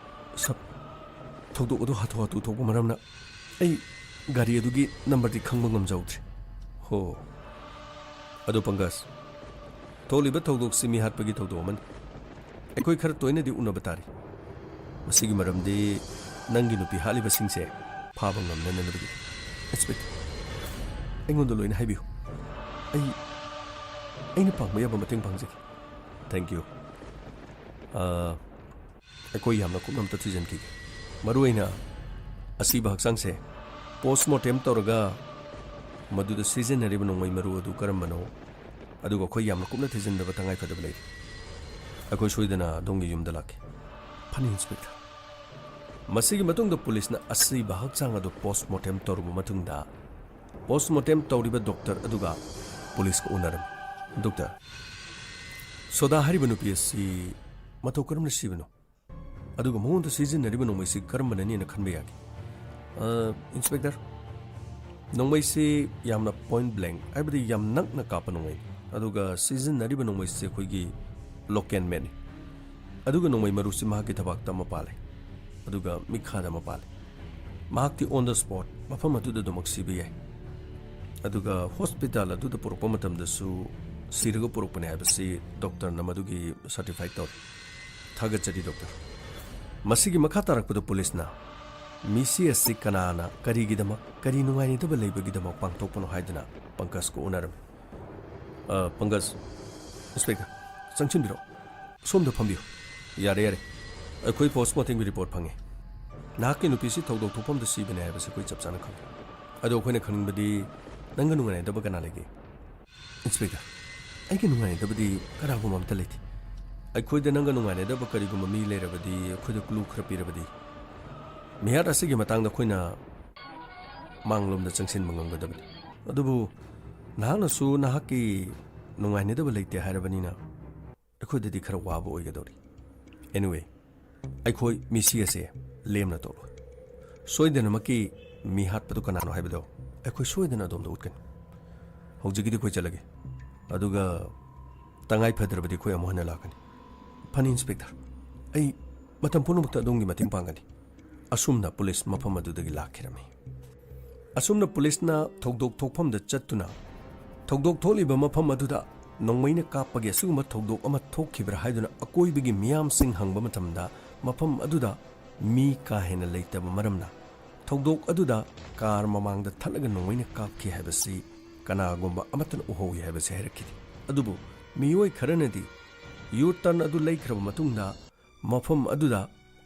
ꯁꯕ, ꯊꯧꯗꯣꯛ ꯑꯗꯨ ꯍꯥꯊꯨ ꯍꯥꯊꯨ ꯊꯣꯛꯄ ꯃꯔꯝꯅ ꯑꯩ ꯒꯥꯔꯤ ꯑꯗꯨꯒꯤ ꯅꯝꯕꯔꯗꯤ ꯈꯪꯕ ꯉꯝꯖꯍꯧꯗ꯭ꯔꯦ꯫ ꯍꯣ꯫ ꯑꯗꯣ ꯄꯪꯀꯖ, ꯊꯣꯛꯂꯤꯕ ꯊꯧꯗꯣꯛꯁꯤ ꯃꯤꯍꯥꯠꯄꯒꯤ ꯊꯧꯗꯣꯛ ꯑꯃꯅꯤ꯫ ꯑꯩꯈꯣꯏ ꯈꯔ ꯇꯣꯏꯅꯗꯤ ꯎꯅꯕ ꯇꯥꯔꯤ꯫ ꯃꯁꯤꯒꯤ ꯃꯔꯝꯗꯤ ꯅꯪꯒꯤ ꯅꯨꯄꯤ ꯍꯥꯠꯂꯤꯕꯁꯤꯡꯁꯦ ꯐꯥꯕ ꯉꯝꯅꯅꯕꯒꯤ꯫ ꯏꯟꯁꯄꯦꯛꯇꯔ, ꯑꯩꯉꯣꯟꯗ ꯂꯣꯏꯅ ꯍꯥꯏꯕꯤꯌꯨ꯫ ꯑꯩ, ꯑꯩꯅ ꯄꯥꯡꯕ ꯌꯥꯕ ꯃꯇꯦꯡ ꯄꯥꯡꯖꯒꯦ꯫ Thank you꯫ ꯑꯥ, ꯑꯩꯈꯣꯏ ꯌꯥꯝꯅ ꯀꯨꯞꯅ ꯑꯝꯇ ꯊꯤꯖꯤꯟꯈꯤꯒꯦ꯫ ꯃꯔꯨꯑꯣꯏꯅ ꯑꯁꯤꯕ ꯍꯛꯆꯥꯡꯁꯦ ꯄꯣꯁꯃꯣꯔꯇꯦꯝ ꯇꯧꯔꯒ ꯃꯗꯨꯗ ꯁꯤꯖꯤꯟꯅꯔꯤꯕ ꯅꯣꯡꯃꯩ ꯃꯔꯨ ꯑꯗꯨ ꯀꯔꯝꯕꯅꯣ, ꯑꯗꯨꯒ ꯑꯩꯈꯣꯏ ꯌꯥꯝꯅ ꯀꯨꯞꯅ ꯊꯤꯖꯤꯟꯗꯕ ꯇꯉꯥꯏ ꯐꯗꯕ ꯂꯩꯔꯤ꯫ ꯑꯩꯈꯣꯏ ꯁꯣꯏꯗꯅ ꯑꯗꯣꯝꯒꯤ ꯌꯨꯝꯗ ꯂꯥꯛꯀꯦ꯫ ꯐꯅꯤ, ꯏꯟꯁꯄꯦꯛꯇꯔ꯫ ꯃꯁꯤꯒꯤ ꯃꯇꯨꯡꯗ ꯄꯨꯂꯤꯁꯅ ꯑꯁꯤꯕ ꯍꯛꯆꯥꯡ ꯑꯗꯨ ꯄꯣꯁꯃꯣꯔꯇꯦꯝ ꯇꯧꯔꯕ ꯃꯇꯨꯡꯗ, ꯄꯣꯁꯃꯣꯔꯇꯦꯝ ꯇꯧꯔꯤꯕ ꯗꯣꯛꯇꯔ ꯑꯗꯨꯒ ꯄꯨꯂꯤꯁꯀ ꯎꯅꯔꯝꯃꯤ꯫ ꯗꯣꯛꯇꯔ, ꯁꯣꯗꯥ ꯍꯥꯏꯔꯤꯕ ꯅꯨꯄꯤ ꯑꯁꯤ ꯃꯇꯧ ꯀꯔꯝꯅ ꯁꯤꯕꯅꯣ? ꯑꯗꯨꯒ ꯃꯉꯣꯟꯗ ꯁꯤꯖꯤꯟꯅꯔꯤꯕ ꯅꯣꯡꯃꯩꯁꯤ ꯀꯔꯝꯕꯅꯅꯦꯅ ꯈꯟꯕ ꯌꯥꯒꯦ? ꯑ, ꯏꯟꯁꯄꯦꯛꯇꯔ, ꯅꯣꯡꯃꯩꯁꯤ ꯌꯥꯝꯅ ꯄꯣꯏꯟ ꯕ꯭ꯂꯦꯡ, ꯍꯥꯏꯕꯗꯤ ꯌꯥꯝ ꯅꯛꯅ ꯀꯥꯞꯄ ꯅꯣꯡꯃꯩꯅꯤ꯫ ꯑꯗꯨꯒ ꯁꯤꯖꯤꯟꯅꯔꯤꯕ ꯅꯣꯡꯃꯩꯁꯤ ꯑꯩꯈꯣꯏꯒꯤ ꯂꯣꯀꯦꯟ ꯃꯦꯠꯅꯤ꯫ ꯑꯗꯨꯒ ꯅꯣꯡꯃꯩ ꯃꯔꯨꯁꯤ ꯃꯍꯥꯛꯀꯤ ꯊꯕꯥꯛꯇ ꯑꯃ ꯄꯥꯜꯂꯦ, ꯑꯗꯨꯒ ꯃꯤꯠꯈꯥꯗ ꯑꯃ ꯄꯥꯜꯂꯦ꯫ ꯃꯍꯥꯛꯇꯤ on the spot, ꯃꯐꯝ ꯑꯗꯨꯗ ꯑꯗꯨꯃꯛ ꯁꯤꯕ ꯌꯥꯏ꯫ ꯑꯗꯨꯒ ꯍꯣꯁꯄꯤꯇꯥꯜ ꯑꯗꯨꯗ ꯄꯨꯔꯛꯄ ꯃꯇꯝꯗꯁꯨ ꯁꯤꯔꯒ ꯄꯨꯔꯛꯄꯅꯦ ꯍꯥꯏꯕꯁꯤ ꯗꯣꯛꯇꯔꯅ ꯃꯗꯨꯒꯤ ꯁꯔꯇꯤꯐꯥꯏ ꯇꯧꯔꯦ꯫ ꯊꯥꯒꯠꯆꯔꯤ, ꯗꯣꯛꯇꯔ꯫ ꯃꯁꯤꯒꯤ ꯃꯈꯥ ꯇꯥꯔꯛꯄꯗ ꯄꯨꯂꯤꯁꯅ ꯃꯤꯁꯤ ꯑꯁꯤ ꯀꯅꯥꯅ, ꯀꯔꯤꯒꯤꯗꯃꯛ, ꯀꯔꯤ ꯅꯨꯡꯉꯥꯏꯅꯗꯕ ꯂꯩꯕꯒꯤꯗꯃꯛ ꯄꯥꯡꯊꯣꯛꯄꯅꯣ ꯍꯥꯏꯗꯨꯅ ꯄꯪꯀꯖꯀ ꯎꯅꯔꯝꯃꯤ꯫ ꯑ, ꯄꯪꯀꯖ, ꯏꯟꯁꯄꯦꯛꯇꯔ, ꯆꯪꯁꯤꯟꯕꯤꯔꯣ꯫ ꯁꯣꯝꯗ ꯐꯝꯕꯤꯌꯨ꯫ ꯌꯥꯔꯦ, ꯌꯥꯔꯦ꯫ ꯑꯩꯈꯣꯏ ꯄꯣꯁꯃꯣꯔꯇꯦꯝꯒꯤ ꯔꯤꯄꯣꯔꯠ ꯐꯪꯉꯦ꯫ ꯅꯍꯥꯛꯀꯤ ꯅꯨꯄꯤꯁꯤ ꯊꯧꯗꯣꯛ ꯊꯣꯛꯐꯝꯗ ꯁꯤꯕꯅꯦ ꯍꯥꯏꯕꯁꯤ ꯑꯩꯈꯣꯏ ꯆꯞ ꯆꯥꯅ ꯈꯪꯉꯦ꯫ ꯑꯗꯣ ꯑꯩꯈꯣꯏꯅ ꯈꯪꯅꯤꯡꯕꯗꯤ ꯅꯪꯒ ꯅꯨꯡꯉꯥꯏꯅꯗꯕ ꯀꯅꯥ ꯂꯩꯒꯦ? ꯏꯟꯁꯄꯦꯛꯇꯔ, ꯑꯩꯒ ꯅꯨꯡꯉꯥꯏꯅꯗꯕꯗꯤ ꯀꯅꯥꯒꯨꯝꯕ ꯑꯝꯇ ꯂꯩꯇꯦ꯫ ꯑꯩꯈꯣꯏꯗ ꯅꯪꯒ ꯅꯨꯡꯉꯥꯏꯅꯗꯕ ꯀꯔꯤꯒꯨꯝꯕ ꯃꯤ ꯂꯩꯔꯕꯗꯤ ꯑꯩꯈꯣꯏꯗ ꯀ꯭ꯂꯨ ꯈꯔ ꯄꯤꯔꯕꯗꯤ ꯃꯤꯍꯥꯠ ꯑꯁꯤꯒꯤ ꯃꯇꯥꯡꯗ ꯑꯩꯈꯣꯏꯅ ꯃꯥꯡꯂꯣꯝꯗ ꯆꯪꯁꯤꯟꯕ ꯉꯝꯒꯗꯕꯅꯤ꯫ ꯑꯗꯨꯕꯨ ꯅꯍꯥꯛꯅꯁꯨ ꯅꯍꯥꯛꯀꯤ ꯅꯨꯡꯉꯥꯏꯅꯗꯕ ꯂꯩꯇꯦ ꯍꯥꯏꯔꯕꯅꯤꯅ ꯑꯩꯈꯣꯏꯗꯗꯤ ꯈꯔ ꯋꯥꯕ ꯑꯣꯏꯒꯗꯧꯔꯤ꯫ Anyway, ꯑꯩꯈꯣꯏ ꯃꯤꯁꯤ ꯑꯁꯦ ꯂꯦꯝꯅ ꯇꯣꯛꯂꯣꯏ꯫ ꯁꯣꯏꯗꯅꯃꯛꯀꯤ ꯃꯤ ꯍꯥꯠꯄꯗꯨ ꯀꯅꯥꯅꯣ ꯍꯥꯏꯕꯗꯣ ꯑꯩꯈꯣꯏ ꯁꯣꯏꯗꯅ ꯑꯗꯣꯝꯗ ꯎꯠꯀꯅꯤ꯫ ꯍꯧꯖꯤꯛꯀꯤꯗꯤ ꯑꯩꯈꯣꯏ ꯆꯠꯂꯒꯦ꯫ ꯑꯗꯨꯒ ꯇꯉꯥꯏ ꯐꯗ꯭ꯔꯕꯗꯤ ꯑꯩꯈꯣꯏ ꯑꯃꯨꯛ ꯍꯟꯅ ꯂꯥꯛꯀꯅꯤ꯫ ꯐꯅꯤ, ꯏꯟꯁꯄꯦꯛꯇꯔ꯫ ꯑꯩ ꯃꯇꯝ ꯄꯨꯝꯅꯃꯛꯇ ꯑꯗꯣꯝꯒꯤ ꯃꯇꯦꯡ ꯄꯥꯡꯒꯅꯤ꯫ ꯑꯁꯨꯝꯅ ꯄꯨꯂꯤꯁ ꯃꯐꯝ ꯑꯗꯨꯗꯒꯤ ꯂꯥꯛꯈꯤꯔꯝꯃꯤ꯫ ꯑꯁꯨꯝꯅ ꯄꯨꯂꯤꯁꯅ ꯊꯧꯗꯣꯛ ꯊꯣꯛꯐꯝꯗ ꯆꯠꯇꯨꯅ ꯊꯧꯗꯣꯛ ꯊꯣꯛꯂꯤꯕ ꯃꯐꯝ ꯑꯗꯨꯗ ꯅꯣꯡꯃꯩꯅ ꯀꯥꯞꯄꯒꯤ ꯑꯁꯤꯒꯨꯝꯕ ꯊꯧꯗꯣꯛ ꯑꯃ ꯊꯣꯛꯈꯤꯕ꯭ꯔꯥ ꯍꯥꯏꯗꯨꯅ ꯑꯀꯣꯏꯕꯒꯤ ꯃꯤꯌꯥꯝꯁꯤꯡ ꯍꯪꯕ ꯃꯇꯝꯗ, ꯃꯐꯝ ꯑꯗꯨꯗ ꯃꯤ ꯀꯥ ꯍꯦꯟꯅ ꯂꯩꯇꯕ ꯃꯔꯝꯅ, ꯊꯧꯗꯣꯛ ꯑꯗꯨꯗ ꯀꯥꯔ ꯃꯃꯥꯡꯗ ꯊꯠꯂꯒ ꯅꯣꯡꯃꯩꯅ ꯀꯥꯞꯈꯤ ꯍꯥꯏꯕꯁꯤ ꯀꯅꯥꯒꯨꯝꯕ ꯑꯃꯠꯇꯅ ꯎꯍꯧꯏ ꯍꯥꯏꯕꯁꯤ ꯍꯥꯏꯔꯛꯈꯤꯗꯦ꯫ ꯑꯗꯨꯕꯨ ꯃꯤꯑꯣꯏ ꯈꯔꯅꯗꯤ ꯌꯨ ꯇꯔꯟ ꯑꯗꯨ ꯂꯩꯈ꯭ꯔꯕ ꯃꯇꯨꯡꯗ ꯃꯐꯝ ꯑꯗꯨꯗ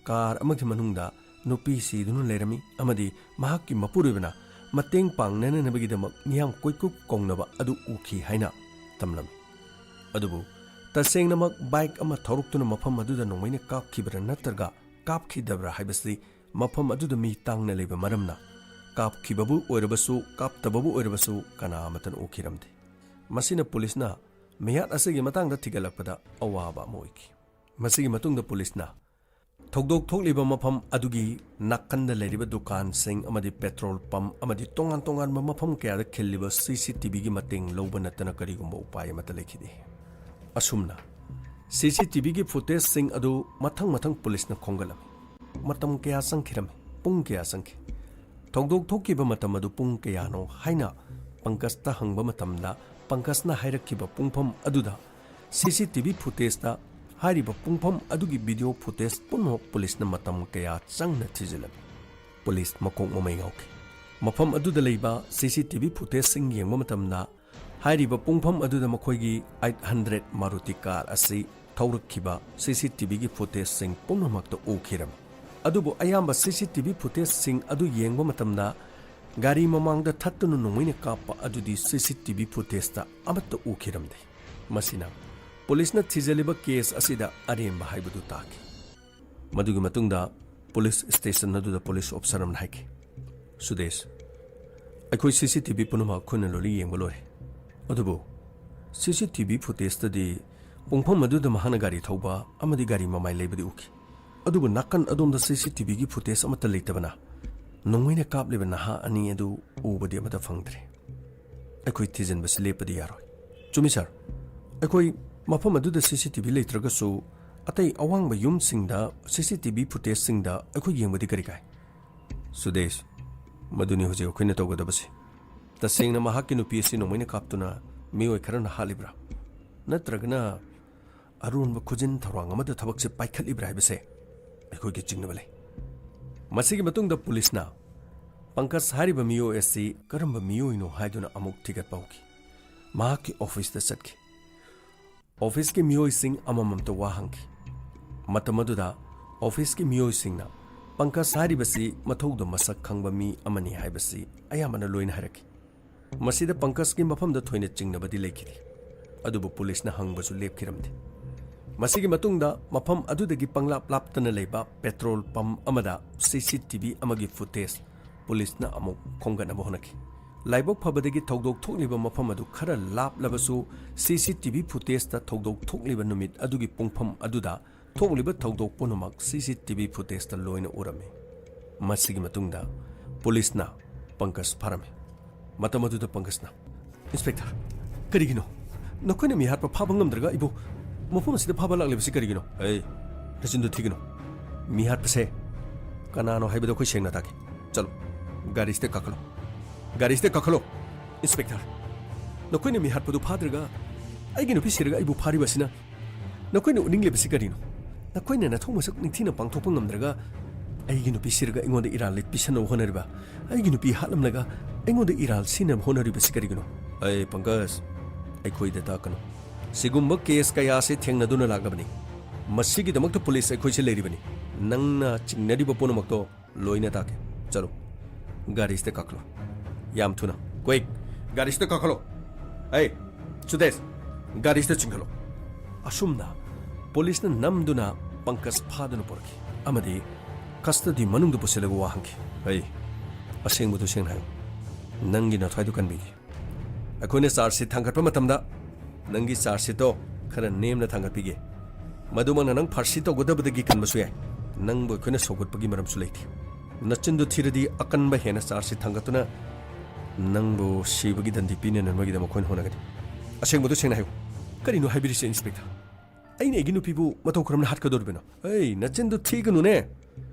ꯀꯥꯔ ꯑꯃꯒꯤ ꯃꯅꯨꯡꯗ ꯅꯨꯄꯤ ꯁꯤꯗꯨꯅ ꯂꯩꯔꯝꯃꯤ ꯑꯃꯗꯤ ꯃꯍꯥꯛꯀꯤ ꯃꯄꯨꯔꯣꯏꯕꯅ ꯃꯇꯦꯡ ꯄꯥꯡꯅꯅꯕꯒꯤꯗꯃꯛ ꯃꯤꯌꯥꯝ ꯀꯣꯏꯀꯨꯞ ꯀꯧꯅꯕ ꯑꯗꯨ ꯎꯈꯤ ꯍꯥꯏꯅ ꯇꯝꯂꯝꯃꯤ꯫ ꯑꯗꯨꯕꯨ ꯇꯁꯦꯡꯅꯃꯛ ꯕꯥꯏꯛ ꯑꯃ ꯊꯧꯔꯛꯇꯨꯅ ꯃꯐꯝ ꯑꯗꯨꯗ ꯅꯣꯡꯃꯩꯅ ꯀꯥꯞꯈꯤꯕ꯭ꯔꯥ ꯅꯠꯇ꯭ꯔꯒ ꯀꯥꯞꯈꯤꯗꯕ꯭ꯔꯥ ꯍꯥꯏꯕꯁꯤ ꯃꯐꯝ ꯑꯗꯨꯗ ꯃꯤ ꯇꯥꯡꯅ ꯂꯩꯕ ꯃꯔꯝꯅ, ꯀꯥꯞꯈꯤꯕꯕꯨ ꯑꯣꯏꯔꯕꯁꯨ ꯀꯥꯞꯇꯕꯕꯨ ꯑꯣꯏꯔꯕꯁꯨ ꯀꯅꯥ ꯑꯃꯠꯇꯅ ꯎꯈꯤꯔꯝꯗꯦ꯫ ꯃꯁꯤꯅ ꯄꯨꯂꯤꯁꯅ ꯃꯤꯍꯥꯠ ꯑꯁꯤꯒꯤ ꯃꯇꯥꯡꯗ ꯊꯤꯒꯠꯂꯛꯄꯗ ꯑꯋꯥꯕ ꯑꯃ ꯑꯣꯏꯈꯤ꯫ ꯃꯁꯤꯒꯤ ꯃꯇꯨꯡꯗ ꯄꯨꯂꯤꯁꯅ ꯊꯧꯗꯣꯛ ꯊꯣꯛꯂꯤꯕ ꯃꯐꯝ ꯑꯗꯨꯒꯤ ꯅꯥꯀꯟꯗ ꯂꯩꯔꯤꯕ ꯗꯨꯀꯥꯟꯁꯤꯡ ꯑꯃꯗꯤ ꯄꯦꯇ꯭ꯔꯣꯜ ꯄꯝꯞ ꯑꯃꯗꯤ ꯇꯣꯉꯥꯟ ꯇꯣꯉꯥꯟꯕ ꯃꯐꯝ ꯀꯌꯥꯗ ꯈꯤꯜꯂꯤꯕ ꯁꯤ ꯁꯤ ꯇꯤ ꯚꯤꯒꯤ ꯃꯇꯦꯡ ꯂꯧꯕ ꯅꯠꯇꯅ ꯀꯔꯤꯒꯨꯝꯕ ꯎꯄꯥꯏ ꯑꯃꯠꯇ ꯂꯩꯈꯤꯗꯦ꯫ ꯑꯁꯨꯝꯅ ꯁꯤ ꯁꯤ ꯇꯤ ꯚꯤꯒꯤ ꯐꯨꯇꯦꯖꯁꯤꯡ ꯑꯗꯨ ꯃꯊꯪ ꯃꯊꯪ ꯄꯨꯂꯤꯁꯅ ꯈꯣꯝꯒꯠꯂꯝꯃꯤ꯫ ꯃꯇꯝ ꯀꯌꯥ ꯆꯪꯈꯤꯔꯝꯃꯤ? ꯄꯨꯡ ꯀꯌꯥ ꯆꯪꯈꯤ? ꯊꯧꯗꯣꯛ ꯊꯣꯛꯈꯤꯕ ꯃꯇꯝ ꯑꯗꯨ ꯄꯨꯡ ꯀꯌꯥꯅꯣ ꯍꯥꯏꯅ ꯄꯪꯀꯖꯇ ꯍꯪꯕ ꯃꯇꯝꯗ, ꯄꯪꯀꯖꯅ ꯍꯥꯏꯔꯛꯈꯤꯕ ꯄꯨꯡꯐꯝ ꯑꯗꯨꯗ ꯁꯤ ꯁꯤ ꯇꯤ ꯚꯤ ꯐꯨꯇꯦꯖꯇ ꯍꯥꯏꯔꯤꯕ ꯄꯨꯡꯐꯝ ꯑꯗꯨꯒꯤ ꯚꯤꯗꯤꯑꯣ ꯐꯨꯇꯦꯖ ꯄꯨꯝꯅꯃꯛ ꯄꯨꯂꯤꯁꯅ ꯃꯇꯝ ꯀꯌꯥ ꯆꯪꯅ ꯊꯤꯖꯤꯜꯂꯝꯃꯤ꯫ ꯄꯨꯂꯤꯁ ꯃꯀꯣꯛ ꯃꯃꯩ ꯉꯥꯎꯈꯤ꯫ ꯃꯐꯝ ꯑꯗꯨꯗ ꯂꯩꯕ ꯁꯤ ꯁꯤ ꯇꯤ ꯚꯤ ꯐꯨꯇꯦꯖꯁꯤꯡ ꯌꯦꯡꯕ ꯃꯇꯝꯗ, ꯍꯥꯏꯔꯤꯕ ꯄꯨꯡꯐꯝ ꯑꯗꯨꯗ ꯃꯈꯣꯏꯒꯤ ꯑꯩꯠ ꯍꯟꯗ꯭ꯔꯦꯠ ꯃꯥꯔꯨꯇꯤ ꯀꯥꯔ ꯑꯁꯤ ꯊꯧꯔꯛꯈꯤꯕ ꯁꯤ ꯁꯤ ꯇꯤ ꯚꯤꯒꯤ ꯐꯨꯇꯦꯖꯁꯤꯡ ꯄꯨꯝꯅꯃꯛꯇ ꯎꯈꯤꯔꯝꯃꯤ꯫ ꯑꯗꯨꯕꯨ ꯑꯌꯥꯝꯕ ꯁꯤ ꯁꯤ ꯇꯤ ꯚꯤ ꯐꯨꯇꯦꯖꯁꯤꯡ ꯑꯗꯨ ꯌꯦꯡꯕ ꯃꯇꯝꯗ, ꯒꯥꯔꯤ ꯃꯃꯥꯡꯗ ꯊꯠꯇꯨꯅ ꯅꯣꯡꯃꯩꯅ ꯀꯥꯞꯄ ꯑꯗꯨꯗꯤ ꯁꯤ ꯁꯤ ꯇꯤ ꯚꯤ ꯐꯨꯇꯦꯖꯇ ꯑꯃꯠꯇ ꯎꯈꯤꯔꯝꯗꯦ꯫ ꯃꯁꯤꯅ ꯄꯨꯂꯤꯁꯅ ꯊꯤꯖꯤꯜꯂꯤꯕ ꯀꯦꯁ ꯑꯁꯤꯗ ꯑꯔꯦꯝꯕ ꯍꯥꯏꯕꯗꯨ ꯇꯥꯈꯤ꯫ ꯃꯗꯨꯒꯤ ꯃꯇꯨꯡꯗ ꯄꯨꯂꯤꯁ ꯁ꯭ꯇꯦꯁꯟ ꯑꯗꯨꯗ ꯄꯨꯂꯤꯁ ꯑꯣꯐꯤꯁꯔ ꯑꯃꯅ ꯍꯥꯏꯈꯤ, "ꯁꯨꯗꯦꯁ, ꯑꯩꯈꯣꯏ ꯁꯤ ꯁꯤ ꯇꯤ ꯚꯤ ꯄꯨꯝꯅꯃꯛ ꯑꯩꯈꯣꯏꯅ ꯂꯣꯏꯅ ꯌꯦꯡꯕ ꯂꯣꯏꯔꯦ꯫ ꯑꯗꯨꯕꯨ ꯁꯤ ꯁꯤ ꯇꯤ ꯚꯤ ꯐꯨꯇꯦꯖꯇꯗꯤ ꯄꯨꯡꯐꯝ ꯑꯗꯨꯗ ꯃꯍꯥꯛꯅ ꯒꯥꯔꯤ ꯊꯧꯕ ꯑꯃꯗꯤ ꯒꯥꯔꯤ ꯃꯃꯥꯏ ꯂꯩꯕꯗꯤ ꯎꯈꯤ꯫ ꯑꯗꯨꯕꯨ ꯅꯥꯀꯟ ꯑꯗꯣꯝꯗ ꯁꯤ ꯁꯤ ꯇꯤ ꯚꯤꯒꯤ ꯐꯨꯇꯦꯖ ꯑꯃꯠꯇ ꯂꯩꯇꯕꯅ ꯅꯣꯡꯃꯩꯅ ꯀꯥꯞꯂꯤꯕ ꯅꯍꯥ ꯑꯅꯤ ꯑꯗꯨ ꯎꯕꯗꯤ ꯑꯃꯠꯇ ꯐꯪꯗ꯭ꯔꯦ꯫ ꯑꯩꯈꯣꯏ ꯊꯤꯖꯤꯟꯕꯁꯤ ꯂꯦꯞꯄꯗꯤ ꯌꯥꯔꯣꯏ꯫" "ꯆꯨꯝꯃꯤ ꯁꯥꯔ, ꯑꯩꯈꯣꯏ ꯃꯐꯝ ꯑꯗꯨꯗ ꯁꯤ ꯁꯤ ꯇꯤ ꯚꯤ ꯂꯩꯇ꯭ꯔꯒꯁꯨ ꯑꯇꯩ ꯑꯋꯥꯡꯕ ꯌꯨꯝꯁꯤꯡꯗ ꯁꯤ ꯁꯤ ꯇꯤ ꯚꯤ ꯐꯨꯇꯦꯖꯁꯤꯡꯗ ꯑꯩꯈꯣꯏ ꯌꯦꯡꯕꯗꯤ ꯀꯔꯤ ꯀꯥꯏ?" "ꯁꯨꯗꯦꯁ, ꯃꯗꯨꯅꯤ ꯍꯧꯖꯤꯛ ꯑꯩꯈꯣꯏꯅ ꯇꯧꯒꯗꯕꯁꯤ꯫ ꯇꯁꯦꯡꯅ ꯃꯍꯥꯛꯀꯤ ꯅꯨꯄꯤ ꯑꯁꯤ ꯅꯣꯡꯃꯩꯅ ꯀꯥꯞꯇꯨꯅ ꯃꯤꯑꯣꯏ ꯈꯔꯅ ꯍꯥꯠꯂꯤꯕ꯭ꯔꯥ? ꯅꯠꯇ꯭ꯔꯒꯅ ꯑꯔꯣꯟꯕ ꯈꯨꯖꯤꯟ ꯊꯧꯔꯥꯡ ꯑꯃꯗ ꯊꯕꯛꯁꯦ ꯄꯥꯏꯈꯠꯂꯤꯕ꯭ꯔꯥ ꯍꯥꯏꯕꯁꯦ ꯑꯩꯈꯣꯏꯒꯤ ꯆꯤꯡꯅꯕ ꯂꯩ꯫ ꯃꯁꯤꯒꯤ ꯃꯇꯨꯡꯗ ꯄꯨꯂꯤꯁꯅ ꯄꯪꯀꯖ ꯍꯥꯏꯔꯤꯕ ꯃꯤꯑꯣꯏ ꯑꯁꯤ ꯀꯔꯝꯕ ꯃꯤꯑꯣꯏꯅꯣ ꯍꯥꯏꯗꯨꯅ ꯑꯃꯨꯛ ꯊꯤꯒꯠꯄ ꯍꯧꯈꯤ꯫ ꯃꯍꯥꯛꯀꯤ ꯑꯣꯐꯤꯁꯇ ꯆꯠꯈꯤ꯫ ꯑꯣꯐꯤꯁꯀꯤ ꯃꯤꯑꯣꯏꯁꯤꯡ ꯑꯃꯃꯝꯇ ꯋꯥ ꯍꯪꯈꯤ꯫ ꯃꯇꯝ ꯑꯗꯨꯗ ꯑꯣꯐꯤꯁꯀꯤ ꯃꯤꯑꯣꯏꯁꯤꯡꯅ ꯄꯪꯀꯖ ꯍꯥꯏꯔꯤꯕꯁꯤ ꯃꯊꯧꯗꯣ ꯃꯁꯛ ꯈꯪꯕ ꯃꯤ ꯑꯃꯅꯤ ꯍꯥꯏꯕꯁꯤ ꯑꯌꯥꯝꯕꯅ ꯂꯣꯏꯅ ꯍꯥꯏꯔꯛꯈꯤ꯫ ꯃꯁꯤꯗ ꯄꯪꯀꯖꯀꯤ ꯃꯐꯝꯗ ꯊꯣꯏꯅ ꯆꯤꯡꯅꯕꯗꯤ ꯂꯩꯈꯤꯗꯦ, ꯑꯗꯨꯕꯨ ꯄꯨꯂꯤꯁꯅ ꯍꯪꯕꯁꯨ ꯂꯦꯞꯈꯤꯔꯝꯗꯦ꯫ ꯃꯁꯤꯒꯤ ꯃꯇꯨꯡꯗ ꯃꯐꯝ ꯑꯗꯨꯗꯒꯤ ꯄꯪꯂꯥꯞ ꯂꯥꯞꯇꯅ ꯂꯩꯕ ꯄꯦꯇ꯭ꯔꯣꯜ ꯄꯝ ꯑꯃꯗ ꯁꯤ ꯁꯤ ꯇꯤ ꯚꯤ ꯑꯃꯒꯤ ꯐꯨꯇꯦꯖ ꯄꯨꯂꯤꯁꯅ ꯑꯃꯨꯛ ꯈꯣꯝꯒꯠꯅꯕ ꯍꯣꯠꯅꯈꯤ꯫ ꯂꯥꯏꯕꯛ ꯐꯕꯗꯒꯤ ꯊꯧꯗꯣꯛ ꯊꯣꯛꯂꯤꯕ ꯃꯐꯝ ꯑꯗꯨ ꯈꯔ ꯂꯥꯞꯂꯕꯁꯨ, ꯁꯤ ꯁꯤ ꯇꯤ ꯚꯤ ꯐꯨꯇꯦꯖꯇ ꯊꯧꯗꯣꯛ ꯊꯣꯛꯂꯤꯕ ꯅꯨꯃꯤꯠ ꯑꯗꯨꯒꯤ ꯄꯨꯡꯐꯝ ꯑꯗꯨꯗ ꯊꯣꯛꯂꯤꯕ ꯊꯧꯗꯣꯛ ꯄꯨꯝꯅꯃꯛ ꯁꯤ ꯁꯤ ꯇꯤ ꯚꯤ ꯐꯨꯇꯦꯖꯇ ꯂꯣꯏꯅ ꯎꯔꯝꯃꯤ꯫ ꯃꯁꯤꯒꯤ ꯃꯇꯨꯡꯗ ꯄꯨꯂꯤꯁꯅ ꯄꯪꯀꯖ ꯐꯥꯔꯝꯃꯤ꯫ ꯃꯇꯝ ꯑꯗꯨꯗ ꯄꯪꯀꯖꯅ, "ꯏꯟꯁꯄꯦꯛꯇꯔ, ꯀꯔꯤꯒꯤꯅꯣ? ꯅꯈꯣꯏꯅ ꯃꯤ ꯍꯥꯠꯄ ꯐꯥꯕ ꯉꯝꯗ꯭ꯔꯒ ꯑꯩꯕꯨ ꯃꯐꯝ ꯑꯁꯤꯗ ꯐꯥꯕ ꯂꯥꯛꯂꯤꯕꯁꯤ ꯀꯔꯤꯒꯤꯅꯣ?" "ꯑꯩ, ꯅꯆꯤꯟꯗꯨ ꯊꯤꯒꯅꯨ꯫ ꯃꯤ ꯍꯥꯠꯄꯁꯦ ꯀꯅꯥꯅꯣ ꯍꯥꯏꯕꯗꯨ ꯑꯩꯈꯣꯏ ꯁꯦꯡꯅ ꯇꯥꯒꯦ꯫ ꯆꯠꯂꯣ, ꯒꯥꯔꯤꯁꯤꯗ ꯀꯥꯈꯠꯂꯣ꯫ ꯒꯥꯔꯤꯁꯤꯗ ꯀꯥꯈꯠꯂꯣ꯫ ꯏꯟꯁꯄꯦꯛꯇꯔ, ꯅꯈꯣꯏꯅ ꯃꯤ ꯍꯥꯠꯄꯗꯨ ꯐꯥꯗ꯭ꯔꯒ ꯑꯩꯒꯤ ꯅꯨꯄꯤ ꯁꯤꯔꯒ ꯑꯩꯕꯨ ꯐꯥꯔꯤꯕꯁꯤꯅ ꯅꯈꯣꯏꯅ ꯎꯠꯅꯤꯡꯂꯤꯕꯁꯤ ꯀꯔꯤꯅꯣ? ꯅꯈꯣꯏꯅ ꯅꯊꯧ ꯃꯁꯛ ꯅꯤꯡꯊꯤꯅ ꯄꯥꯡꯊꯣꯛꯄ ꯉꯝꯗ꯭ꯔꯒ ꯑꯩꯒꯤ ꯅꯨꯄꯤ ꯁꯤꯔꯒ ꯑꯩꯉꯣꯟꯗ ꯏꯔꯥꯜ ꯂꯤꯛ ꯄꯤꯁꯟꯅꯕ ꯍꯣꯠꯅꯔꯤꯕ, ꯑꯩꯒꯤ ꯅꯨꯄꯤ ꯍꯥꯠꯂꯝꯂꯒ ꯑꯩꯉꯣꯟꯗ ꯏꯔꯥꯜ ꯁꯤꯟꯅꯕ ꯍꯣꯠꯅꯔꯤꯕꯁꯤ ꯀꯔꯤꯒꯤꯅꯣ?" "ꯑꯩ ꯄꯪꯀꯖ, ꯑꯩꯈꯣꯏꯗ ꯇꯥꯛꯀꯅꯨ꯫ ꯁꯤꯒꯨꯝꯕ ꯀꯦꯁ ꯀꯌꯥꯁꯤ ꯊꯦꯡꯅꯗꯨꯅ ꯂꯥꯛꯂꯕꯅꯤ꯫ ꯃꯁꯤꯒꯤꯗꯃꯛꯇ ꯄꯨꯂꯤꯁ ꯑꯩꯈꯣꯏꯁꯦ ꯂꯩꯔꯤꯕꯅꯤ꯫ ꯅꯪꯅ ꯆꯤꯡꯅꯔꯤꯕ ꯄꯨꯝꯅꯃꯛꯇꯣ ꯂꯣꯏꯅ ꯇꯥꯛꯀꯦ꯫ ꯆꯠꯂꯣ, ꯒꯥꯔꯤꯁꯤꯗ ꯀꯥꯈꯠꯂꯣ꯫ ꯌꯥꯝ ꯊꯨꯅ, quick, ꯒꯥꯔꯤꯁꯤꯗ ꯀꯥꯈꯠꯂꯣ꯫ ꯑꯩ, ꯁꯨꯗꯦꯁ, ꯒꯥꯔꯤꯁꯤꯗ ꯆꯤꯡꯈꯠꯂꯣ꯫" ꯑꯁꯨꯝꯅ ꯄꯨꯂꯤꯁꯅ ꯅꯝꯗꯨꯅ ꯄꯪꯀꯖ ꯐꯥꯗꯨꯅ ꯄꯨꯔꯛꯈꯤ ꯑꯃꯗꯤ ꯀꯁꯇꯗꯤ ꯃꯅꯨꯡꯗ ꯄꯨꯁꯤꯜꯂꯒ ꯋꯥ ꯍꯪꯈꯤ꯫ "ꯑꯩ, ꯑꯁꯦꯡꯕꯗꯨ ꯁꯦꯡꯅ ꯍꯥꯏꯌꯨ꯫ ꯅꯪꯒꯤ ꯅꯊ꯭ꯋꯥꯏꯗꯨ ꯀꯟꯕꯤꯒꯦ꯫ ꯑꯩꯈꯣꯏꯅ ꯆꯥꯔꯖ ꯁꯤꯠ ꯊꯥꯡꯒꯠꯄ ꯃꯇꯝꯗ ꯅꯪꯒꯤ ꯆꯥꯔꯖ ꯁꯤꯠꯇꯣ ꯈꯔ ꯅꯦꯝꯅ ꯊꯥꯡꯒꯠꯄꯤꯒꯦ꯫ ꯃꯗꯨꯃꯛꯅ ꯅꯪ ꯐꯥꯔꯁꯤ ꯇꯧꯒꯗꯕꯗꯒꯤ ꯀꯟꯕꯁꯨ ꯌꯥꯏ꯫ ꯅꯪꯕꯨ ꯑꯩꯈꯣꯏꯅ ꯁꯧꯒꯠꯄꯒꯤ ꯃꯔꯝꯁꯨ ꯂꯩꯇꯦ꯫ ꯅꯆꯤꯟꯗꯨ ꯊꯤꯔꯗꯤ ꯑꯀꯟꯕ ꯍꯦꯟꯅ ꯆꯥꯔꯖ ꯁꯤꯠ ꯊꯥꯡꯒꯠꯇꯨꯅ ꯅꯪꯕꯨ ꯁꯤꯕꯒꯤ ꯗꯟꯗꯤ ꯄꯤꯅꯅꯕꯒꯤꯗꯃꯛ ꯑꯩꯈꯣꯏꯅ ꯍꯣꯠꯅꯒꯅꯤ꯫ ꯑꯁꯦꯡꯕꯗꯨ ꯁꯦꯡꯅ ꯍꯥꯏꯌꯨ꯫ ꯀꯔꯤꯅꯣ ꯍꯥꯏꯕꯤꯔꯤꯁꯦ, ꯏꯟꯁꯄꯦꯛꯇꯔ? ꯑꯩꯅ ꯑꯩꯒꯤ ꯅꯨꯄꯤꯕꯨ ꯃꯇꯧ ꯀꯔꯝꯅ ꯍꯥꯠꯀꯗꯧꯔꯤꯕꯅꯣ?" "ꯑꯩ, ꯅꯆꯤꯟꯗꯨ ꯊꯤꯒꯅꯨꯅꯦ꯫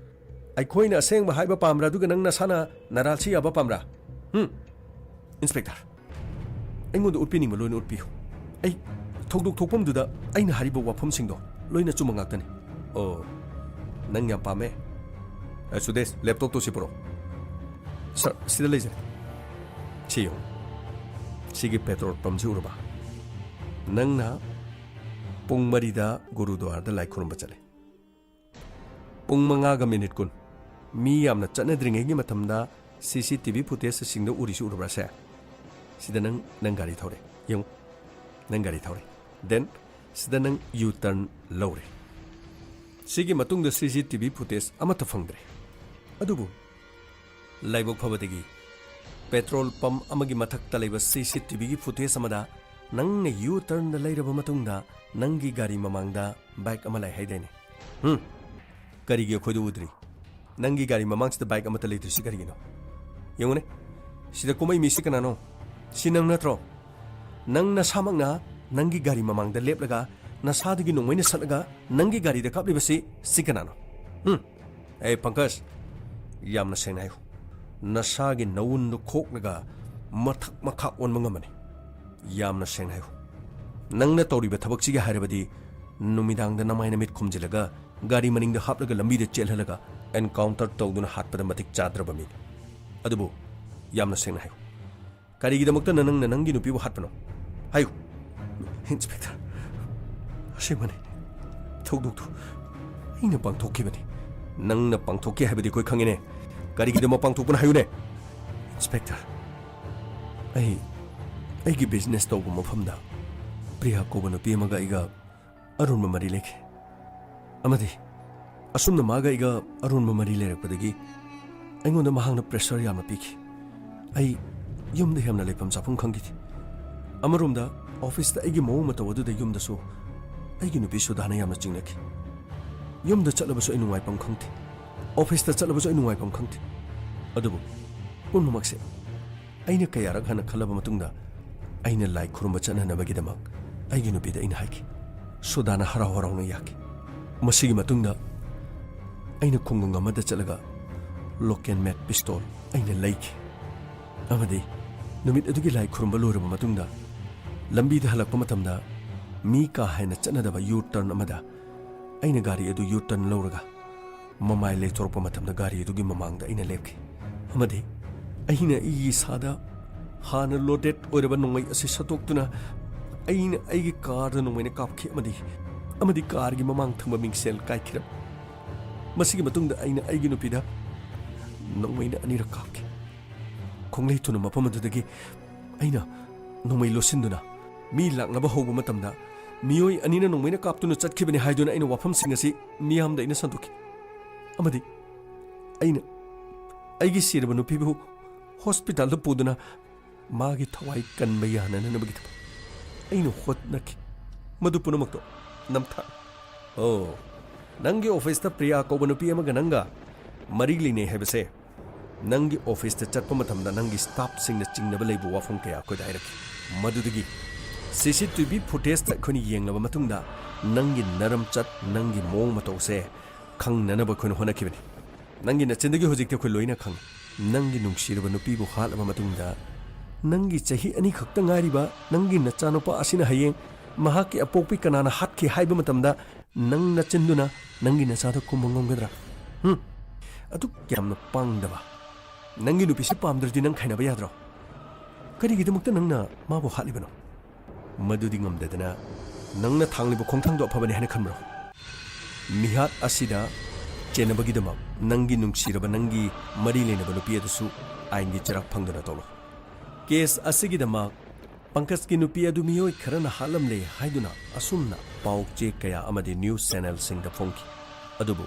ꯑꯩꯈꯣꯏꯅ ꯑꯁꯦꯡꯕ ꯍꯥꯏꯕ ꯄꯥꯝꯕ꯭ꯔꯥ, ꯑꯗꯨꯒ ꯅꯪ ꯅꯁꯥꯅ ꯅꯔꯥꯜꯁꯤ ꯌꯥꯕ ꯄꯥꯝꯕ꯭ꯔꯥ? ꯍꯨꯝ? ꯏꯟꯁꯄꯦꯛꯇꯔ, ꯑꯩꯉꯣꯟꯗ ꯎꯠꯄꯤꯅꯤꯡꯕ ꯂꯣꯏꯅ ꯎꯠꯄꯤꯌꯨ꯫ ꯑꯩ ꯊꯧꯗꯣꯛ ꯊꯣꯛꯐꯝꯗꯨꯗ ꯑꯩꯅ ꯍꯥꯏꯔꯤꯕ ꯋꯥꯐꯝꯁꯤꯡꯗꯣ ꯂꯣꯏꯅ ꯑꯆꯨꯝꯕ ꯉꯥꯛꯇꯅꯤ꯫ ꯑꯣ, ꯅꯪ ꯌꯥꯝ ꯄꯥꯝꯃꯦ꯫ ꯑ, ꯁꯨꯗꯦꯁ, ꯂꯦꯞꯇꯣꯞꯇꯣ ꯁꯤ ꯄꯨꯔꯛꯑꯣ꯫ ꯁꯥꯔ, ꯁꯤꯗ ꯂꯩꯖꯔꯦ꯫ ꯁꯤ ꯌꯦꯡꯉꯨ꯫ ꯁꯤꯒꯤ ꯄꯦꯇ꯭ꯔꯣꯜ ꯄꯝꯁꯤ ꯎꯔꯕ? ꯅꯪꯅ ꯄꯨꯡ ꯃꯔꯤꯗ ꯒꯨꯔꯨꯗ꯭ꯋꯥꯔꯗ ꯂꯥꯏ ꯈꯨꯔꯨꯝꯕ ꯆꯠꯂꯦ꯫ ꯄꯨꯡ ꯃꯉꯥꯒ ꯃꯤꯅꯤꯠ ꯀꯨꯟ꯫ ꯃꯤ ꯌꯥꯝꯅ ꯆꯠꯅꯗ꯭ꯔꯤꯉꯩꯒꯤ ꯃꯇꯝꯗ ꯁꯤ ꯁꯤ ꯇꯤ ꯚꯤ ꯐꯨꯇꯦꯖꯁꯤꯡꯗ ꯎꯔꯤꯁꯤ ꯎꯔꯕ꯭ꯔꯥ ꯁꯦ? ꯁꯤꯗ ꯅꯪ, ꯅꯪ ꯒꯥꯔꯤ ꯊꯧꯔꯦ꯫ ꯌꯦꯡꯉꯨ꯫ ꯅꯪ ꯒꯥꯔꯤ ꯊꯧꯔꯦ꯫ Then, ꯁꯤꯗ ꯅꯪ ꯌꯨ ꯇꯔꯟ ꯂꯧꯔꯦ꯫ ꯁꯤꯒꯤ ꯃꯇꯨꯡꯗ ꯁꯤ ꯁꯤ ꯇꯤ ꯚꯤ ꯐꯨꯇꯦꯖ ꯑꯃꯠꯇ ꯐꯪꯗ꯭ꯔꯦ꯫ ꯑꯗꯨꯕꯨ ꯂꯥꯏꯕꯛ ꯐꯕꯗꯒꯤ ꯄꯦꯇ꯭ꯔꯣꯜ ꯄꯝ ꯑꯃꯒꯤ ꯃꯊꯛꯇ ꯂꯩꯕ ꯁꯤ ꯁꯤ ꯇꯤ ꯚꯤꯒꯤ ꯐꯨꯇꯦꯖ ꯑꯃꯗ ꯅꯪꯅ ꯌꯨ ꯇꯔꯟꯗ ꯂꯩꯔꯕ ꯃꯇꯨꯡꯗ ꯅꯪꯒꯤ ꯒꯥꯔꯤ ꯃꯃꯥꯡꯗ ꯕꯥꯏꯛ ꯑꯃ ꯂꯥꯛꯏ ꯍꯥꯏꯗꯥꯏꯅꯦ? ꯍꯨꯝ? ꯀꯔꯤꯒꯤ ꯑꯩꯈꯣꯏꯗ ꯎꯗ꯭ꯔꯤ? ꯅꯪꯒꯤ ꯒꯥꯔꯤ ꯃꯃꯥꯡꯁꯤꯗ ꯕꯥꯏꯛ ꯑꯃꯠꯇ ꯂꯩꯇ꯭ꯔꯤꯁꯤ ꯀꯔꯤꯒꯤꯅꯣ? ꯌꯦꯡꯉꯨꯅꯦ, ꯁꯤꯗ ꯀꯨꯝꯃꯛꯏ ꯃꯤꯁꯤ ꯀꯅꯥꯅꯣ? ꯁꯤ ꯅꯪ ꯅꯠꯇ꯭ꯔꯣ? ꯅꯪ ꯅꯁꯥꯃꯛꯅ ꯅꯪꯒꯤ ꯒꯥꯔꯤ ꯃꯃꯥꯡꯗ ꯂꯦꯞꯂꯒ ꯅꯁꯥꯗꯒꯤ ꯅꯣꯡꯃꯩꯅ ꯁꯠꯂꯒ ꯅꯪꯒꯤ ꯒꯥꯔꯤꯗ ꯀꯥꯞꯂꯤꯕꯁꯤ ꯁꯤ ꯀꯅꯥꯅꯣ? ꯍꯨꯝ? ꯑꯦ ꯄꯪꯀꯖ, ꯌꯥꯝꯅ ꯁꯦꯡꯅ ꯍꯥꯏꯌꯨ꯫ ꯅꯁꯥꯒꯤ ꯅꯋꯨꯟꯗꯨ ꯈꯣꯛꯂꯒ ꯃꯊꯛ ꯃꯈꯥ ꯑꯣꯟꯕ ꯉꯝꯃꯅꯤ꯫ ꯌꯥꯝꯅ ꯁꯦꯡꯅ ꯍꯥꯏꯌꯨ꯫ ꯅꯪꯅ ꯇꯧꯔꯤꯕ ꯊꯕꯛꯁꯤꯒꯤ ꯍꯥꯏꯔꯕꯗꯤ ꯅꯨꯃꯤꯗꯥꯡꯗ ꯅꯃꯥꯏ ꯅꯃꯤꯠ ꯈꯨꯝꯖꯤꯜꯂꯒ ꯒꯥꯔꯤ ꯃꯅꯤꯡꯗ ꯍꯥꯞꯂꯒ ꯂꯝꯕꯤꯗ ꯆꯦꯜꯍꯜꯂꯒ ꯑꯦꯟꯀꯥꯎꯟꯇꯔ ꯇꯧꯗꯨꯅ ꯍꯥꯠꯄꯗ ꯃꯇꯤꯛ ꯆꯥꯗ꯭ꯔꯕ ꯃꯤꯅꯤ꯫ ꯑꯗꯨꯕꯨ ꯌꯥꯝꯅ ꯁꯦꯡꯅ ꯍꯥꯏꯌꯨ, ꯀꯔꯤꯒꯤꯗꯃꯛꯇ ꯅꯪꯅ ꯅꯪꯒꯤ ꯅꯨꯄꯤꯕꯨ ꯍꯥꯠꯄꯅꯣ? ꯍꯥꯏꯌꯨ꯫ ꯏꯟꯁꯄꯦꯛꯇꯔ, ꯑꯁꯦꯡꯕꯅꯤ, ꯊꯧꯗꯣꯛꯇꯨ ꯑꯩꯅ ꯄꯥꯡꯊꯣꯛꯈꯤꯕꯅꯤ꯫ ꯅꯪꯅ ꯄꯥꯡꯊꯣꯛꯈꯤ ꯍꯥꯏꯕꯗꯤ ꯑꯩꯈꯣꯏ ꯈꯪꯉꯤꯅꯦ꯫ ꯀꯔꯤꯒꯤꯗꯃꯛ ꯄꯥꯡꯊꯣꯛꯄꯅꯣ ꯍꯥꯏꯌꯨꯅꯦ? ꯏꯟꯁꯄꯦꯛꯇꯔ, ꯑꯩ ꯑꯩꯒꯤ ꯕꯤꯖꯤꯅꯦꯁ ꯇꯧꯕ ꯃꯐꯝꯗ ꯄ꯭ꯔꯤꯌꯥ ꯀꯧꯕ ꯅꯨꯄꯤ ꯑꯃꯒ ꯑꯩꯒ ꯑꯔꯨꯟꯕ ꯃꯔꯤ ꯂꯩꯈꯤ꯫ ꯑꯃꯗꯤ ꯑꯁꯨꯝꯅ ꯃꯥꯒ ꯑꯩꯒ ꯑꯔꯨꯟꯕ ꯃꯔꯤ ꯂꯩꯔꯛꯄꯗꯒꯤ ꯑꯩꯉꯣꯟꯗ ꯃꯍꯥꯛꯅ ꯄ꯭ꯔꯦꯁꯔ ꯌꯥꯝꯅ ꯄꯤꯈꯤ꯫ ꯑꯩ ꯌꯨꯝꯗ ꯍꯦꯟꯅ ꯂꯩꯐꯝ ꯆꯥꯐꯝ ꯈꯪꯈꯤꯗꯦ꯫ ꯑꯃꯔꯣꯝꯗ ꯑꯣꯐꯤꯁꯇ ꯑꯩꯒꯤ ꯃꯑꯣꯡ ꯃꯇꯧ ꯑꯗꯨꯗ ꯌꯨꯝꯗꯁꯨ ꯑꯩꯒꯤ ꯅꯨꯄꯤ ꯁꯨꯗꯥꯅ ꯌꯥꯝꯅ ꯆꯤꯡꯅꯈꯤ꯫ ꯌꯨꯝꯗ ꯆꯠꯂꯕꯁꯨ ꯑꯩ ꯅꯨꯡꯉꯥꯏꯐꯝ ꯈꯪꯗꯦ꯫ ꯑꯣꯐꯤꯁꯇ ꯆꯠꯂꯕꯁꯨ ꯑꯩ ꯅꯨꯡꯉꯥꯏꯐꯝ ꯈꯪꯗꯦ꯫ ꯑꯗꯨꯕꯨ ꯄꯨꯝꯅꯃꯛꯁꯦ ꯑꯩꯅ ꯀꯌꯥꯔꯛ ꯍꯟꯅ ꯈꯜꯂꯕ ꯃꯇꯨꯡꯗ ꯑꯩꯅ ꯂꯥꯏ ꯈꯨꯔꯨꯝꯕ ꯆꯠꯅꯅꯕꯒꯤꯗꯃꯛ ꯑꯩꯒꯤ ꯅꯨꯄꯤꯗ ꯑꯩꯅ ꯍꯥꯏꯈꯤ꯫ ꯁꯨꯗꯥꯅ ꯍꯔꯥꯎ ꯍꯔꯥꯎꯅ ꯌꯥꯈꯤ꯫ ꯃꯁꯤꯒꯤ ꯃꯇꯨꯡꯗ ꯑꯩꯅ ꯈꯨꯡꯒꯪ ꯑꯃꯗ ꯆꯠꯂꯒ local made pistol ꯑꯩꯅ ꯂꯩꯈꯤ꯫ ꯑꯃꯗꯤ ꯅꯨꯃꯤꯠ ꯑꯗꯨꯒꯤ ꯂꯥꯏ ꯈꯨꯔꯨꯝꯕ ꯂꯣꯏꯔꯕ ꯃꯇꯨꯡꯗ ꯂꯝꯕꯤꯗ ꯍꯜꯂꯛꯄ ꯃꯇꯝꯗ ꯃꯤ ꯀꯥ ꯍꯦꯟꯅ ꯆꯠꯅꯗꯕ U-turn ꯑꯃꯗ ꯑꯩꯅ ꯒꯥꯔꯤ ꯑꯗꯨ U-turn ꯂꯧꯔꯒ ꯃꯃꯥꯏ ꯂꯩꯊꯣꯔꯛꯄ ꯃꯇꯝꯗ ꯒꯥꯔꯤ ꯑꯗꯨꯒꯤ ꯃꯃꯥꯡꯗ ꯑꯩꯅ ꯂꯦꯞꯈꯤ꯫ ꯑꯃꯗꯤ ꯑꯩꯅ ꯑꯩꯒꯤ ꯏꯁꯥꯗ ꯍꯥꯟꯅ loaded ꯑꯣꯏꯔꯕ ꯅꯣꯡꯃꯩ ꯑꯁꯤ ꯁꯠꯇꯣꯛꯇꯨꯅ ꯑꯩꯅ ꯑꯩꯒꯤ ꯀꯥꯔꯗ ꯅꯣꯡꯃꯩꯅ ꯀꯥꯞꯈꯤ ꯑꯃꯗꯤ, ꯑꯃꯗꯤ ꯀꯥꯔꯒꯤ ꯃꯃꯥꯡ ꯊꯪꯕ ꯃꯤꯡꯁꯦꯜ ꯀꯥꯏꯈꯤꯔꯝꯃꯤ꯫ ꯃꯁꯤꯒꯤ ꯃꯇꯨꯡꯗ ꯑꯩꯅ ꯑꯩꯒꯤ ꯅꯨꯄꯤꯗ ꯅꯣꯡꯃꯩꯅ ꯑꯅꯤꯔꯛ ꯀꯥꯞꯈꯤ꯫ ꯈꯣꯡꯂꯩ ꯊꯨꯅ ꯃꯐꯝ ꯑꯗꯨꯗꯒꯤ ꯑꯩꯅ ꯅꯣꯡꯃꯩ ꯂꯣꯠꯁꯤꯟꯗꯨꯅ ꯃꯤ ꯂꯥꯛꯅꯕ ꯍꯧꯕ ꯃꯇꯝꯗ ꯃꯤꯑꯣꯏ ꯑꯅꯤꯅ ꯅꯣꯡꯃꯩꯅ ꯀꯥꯞꯇꯨꯅ ꯆꯠꯈꯤꯕꯅꯤ ꯍꯥꯏꯗꯨꯅ ꯑꯩꯅ ꯋꯥꯐꯝꯁꯤꯡ ꯑꯁꯤ ꯃꯤꯌꯥꯝꯗ ꯑꯩꯅ ꯁꯟꯗꯣꯛꯈꯤ꯫ ꯑꯃꯗꯤ ꯑꯩꯅ ꯑꯩꯒꯤ ꯁꯤꯔꯕ ꯅꯨꯄꯤꯕꯨ ꯍꯣꯁꯄꯤꯇꯥꯜꯗ ꯄꯨꯗꯨꯅ ꯃꯥꯒꯤ ꯊꯋꯥꯏ ꯀꯟꯕ ꯌꯥꯅꯅꯕꯒꯤꯗꯃꯛ ꯑꯩꯅ ꯍꯣꯠꯅꯈꯤ꯫ ꯃꯗꯨ ꯄꯨꯝꯅꯃꯛꯇꯣ ꯅꯝꯊꯥꯛ꯫ ꯑꯣ, ꯅꯪꯒꯤ ꯑꯣꯐꯤꯁꯇ ꯄ꯭ꯔꯤꯌꯥ ꯀꯧꯕ ꯅꯨꯄꯤ ꯑꯃꯒ ꯅꯪꯒ ꯃꯔꯤ ꯂꯩꯅꯩ ꯍꯥꯏꯕꯁꯦ ꯅꯪꯒꯤ ꯑꯣꯐꯤꯁꯇ ꯆꯠꯄ ꯃꯇꯝꯗ ꯅꯪꯒꯤ ꯁ꯭ꯇꯥꯐꯁꯤꯡꯅ ꯆꯤꯡꯅꯕ ꯂꯩꯕ ꯋꯥꯐꯝ ꯀꯌꯥ ꯑꯩꯈꯣꯏꯗ ꯍꯥꯏꯔꯛꯈꯤ꯫ ꯃꯗꯨꯗꯒꯤ CCTV footageꯇ ꯑꯩꯈꯣꯏꯅ ꯌꯦꯡꯂꯕ ꯃꯇꯨꯡꯗ ꯅꯪꯒꯤ ꯅꯔꯝꯆꯠ, ꯅꯪꯒꯤ ꯃꯑꯣꯡ ꯃꯇꯧꯁꯦ ꯈꯪꯅꯅꯕ ꯑꯩꯈꯣꯏꯅ ꯍꯣꯠꯅꯈꯤꯕꯅꯤ꯫ ꯅꯪꯒꯤ ꯅꯆꯤꯟꯗꯒꯤ ꯍꯧꯖꯤꯛꯇꯤ ꯑꯩꯈꯣꯏ ꯂꯣꯏꯅ ꯈꯪꯉꯤ꯫ ꯅꯪꯒꯤ ꯅꯨꯡꯁꯤꯔꯕ ꯅꯨꯄꯤꯕꯨ ꯍꯥꯠꯂꯕ ꯃꯇꯨꯡꯗ ꯅꯪꯒꯤ ꯆꯍꯤ ꯑꯅꯤ ꯈꯛꯇ ꯉꯥꯏꯔꯤꯕ ꯅꯪꯒꯤ ꯅꯆꯥꯅꯨꯄꯥ ꯑꯁꯤꯅ ꯍꯌꯦꯡ ꯃꯍꯥꯛꯀꯤ ꯑꯄꯣꯛꯄꯤ ꯀꯅꯥꯅ ꯍꯥꯠꯈꯤ ꯍꯥꯏꯕ ꯃꯇꯝꯗ ꯅꯪ ꯅꯆꯤꯟꯗꯨꯅ ꯅꯪꯒꯤ ꯅꯆꯥꯗ ꯈꯨꯝꯕ ꯉꯝꯒꯗ꯭ꯔꯥ? ꯍꯨꯝ? ꯑꯗꯨꯛ ꯌꯥꯝꯅ ꯄꯥꯡꯗꯕ꯫ ꯅꯪꯒꯤ ꯅꯨꯄꯤꯁꯤ ꯄꯥꯝꯗ꯭ꯔꯗꯤ ꯅꯪ ꯈꯥꯏꯅꯕ ꯌꯥꯗ꯭ꯔꯣ? ꯀꯔꯤꯒꯤꯗꯃꯛꯇ ꯅꯪꯅ ꯃꯥꯕꯨ ꯍꯥꯠꯂꯤꯕꯅꯣ? ꯃꯗꯨꯗꯤ ꯉꯝꯗꯗꯅ ꯅꯪꯅ ꯊꯥꯡꯂꯤꯕ ꯈꯣꯡꯊꯥꯡꯗꯣ ꯑꯐꯕꯅꯤ ꯍꯥꯏꯅ ꯈꯟꯕ꯭ꯔꯣ? ꯃꯤꯍꯥꯠ ꯑꯁꯤꯗ ꯆꯦꯟꯅꯕꯒꯤꯗꯃꯛ ꯅꯪꯒꯤ ꯅꯨꯡꯁꯤꯔꯕ ꯅꯪꯒꯤ ꯃꯔꯤ ꯂꯩꯅꯕ ꯅꯨꯄꯤ ꯑꯗꯨꯁꯨ ꯑꯥꯏꯟꯒꯤ ꯆꯩꯔꯥꯛ ꯐꯪꯗꯨꯅ ꯇꯧꯔꯣ꯫ ꯀꯦꯁ ꯑꯁꯤꯒꯤꯗꯃꯛ ꯄꯪꯀꯖꯀꯤ ꯅꯨꯄꯤ ꯑꯗꯨ ꯃꯤꯑꯣꯏ ꯈꯔꯅ ꯍꯥꯠꯂꯝꯂꯦ ꯍꯥꯏꯗꯨꯅ ꯑꯁꯨꯝꯅ ꯄꯥꯎ ꯆꯦ ꯀꯌꯥ ꯑꯃꯗꯤ ꯅ꯭ꯌꯨꯁ ꯆꯦꯅꯦꯜꯁꯤꯡꯗ ꯐꯣꯡꯈꯤ꯫ ꯑꯗꯨꯕꯨ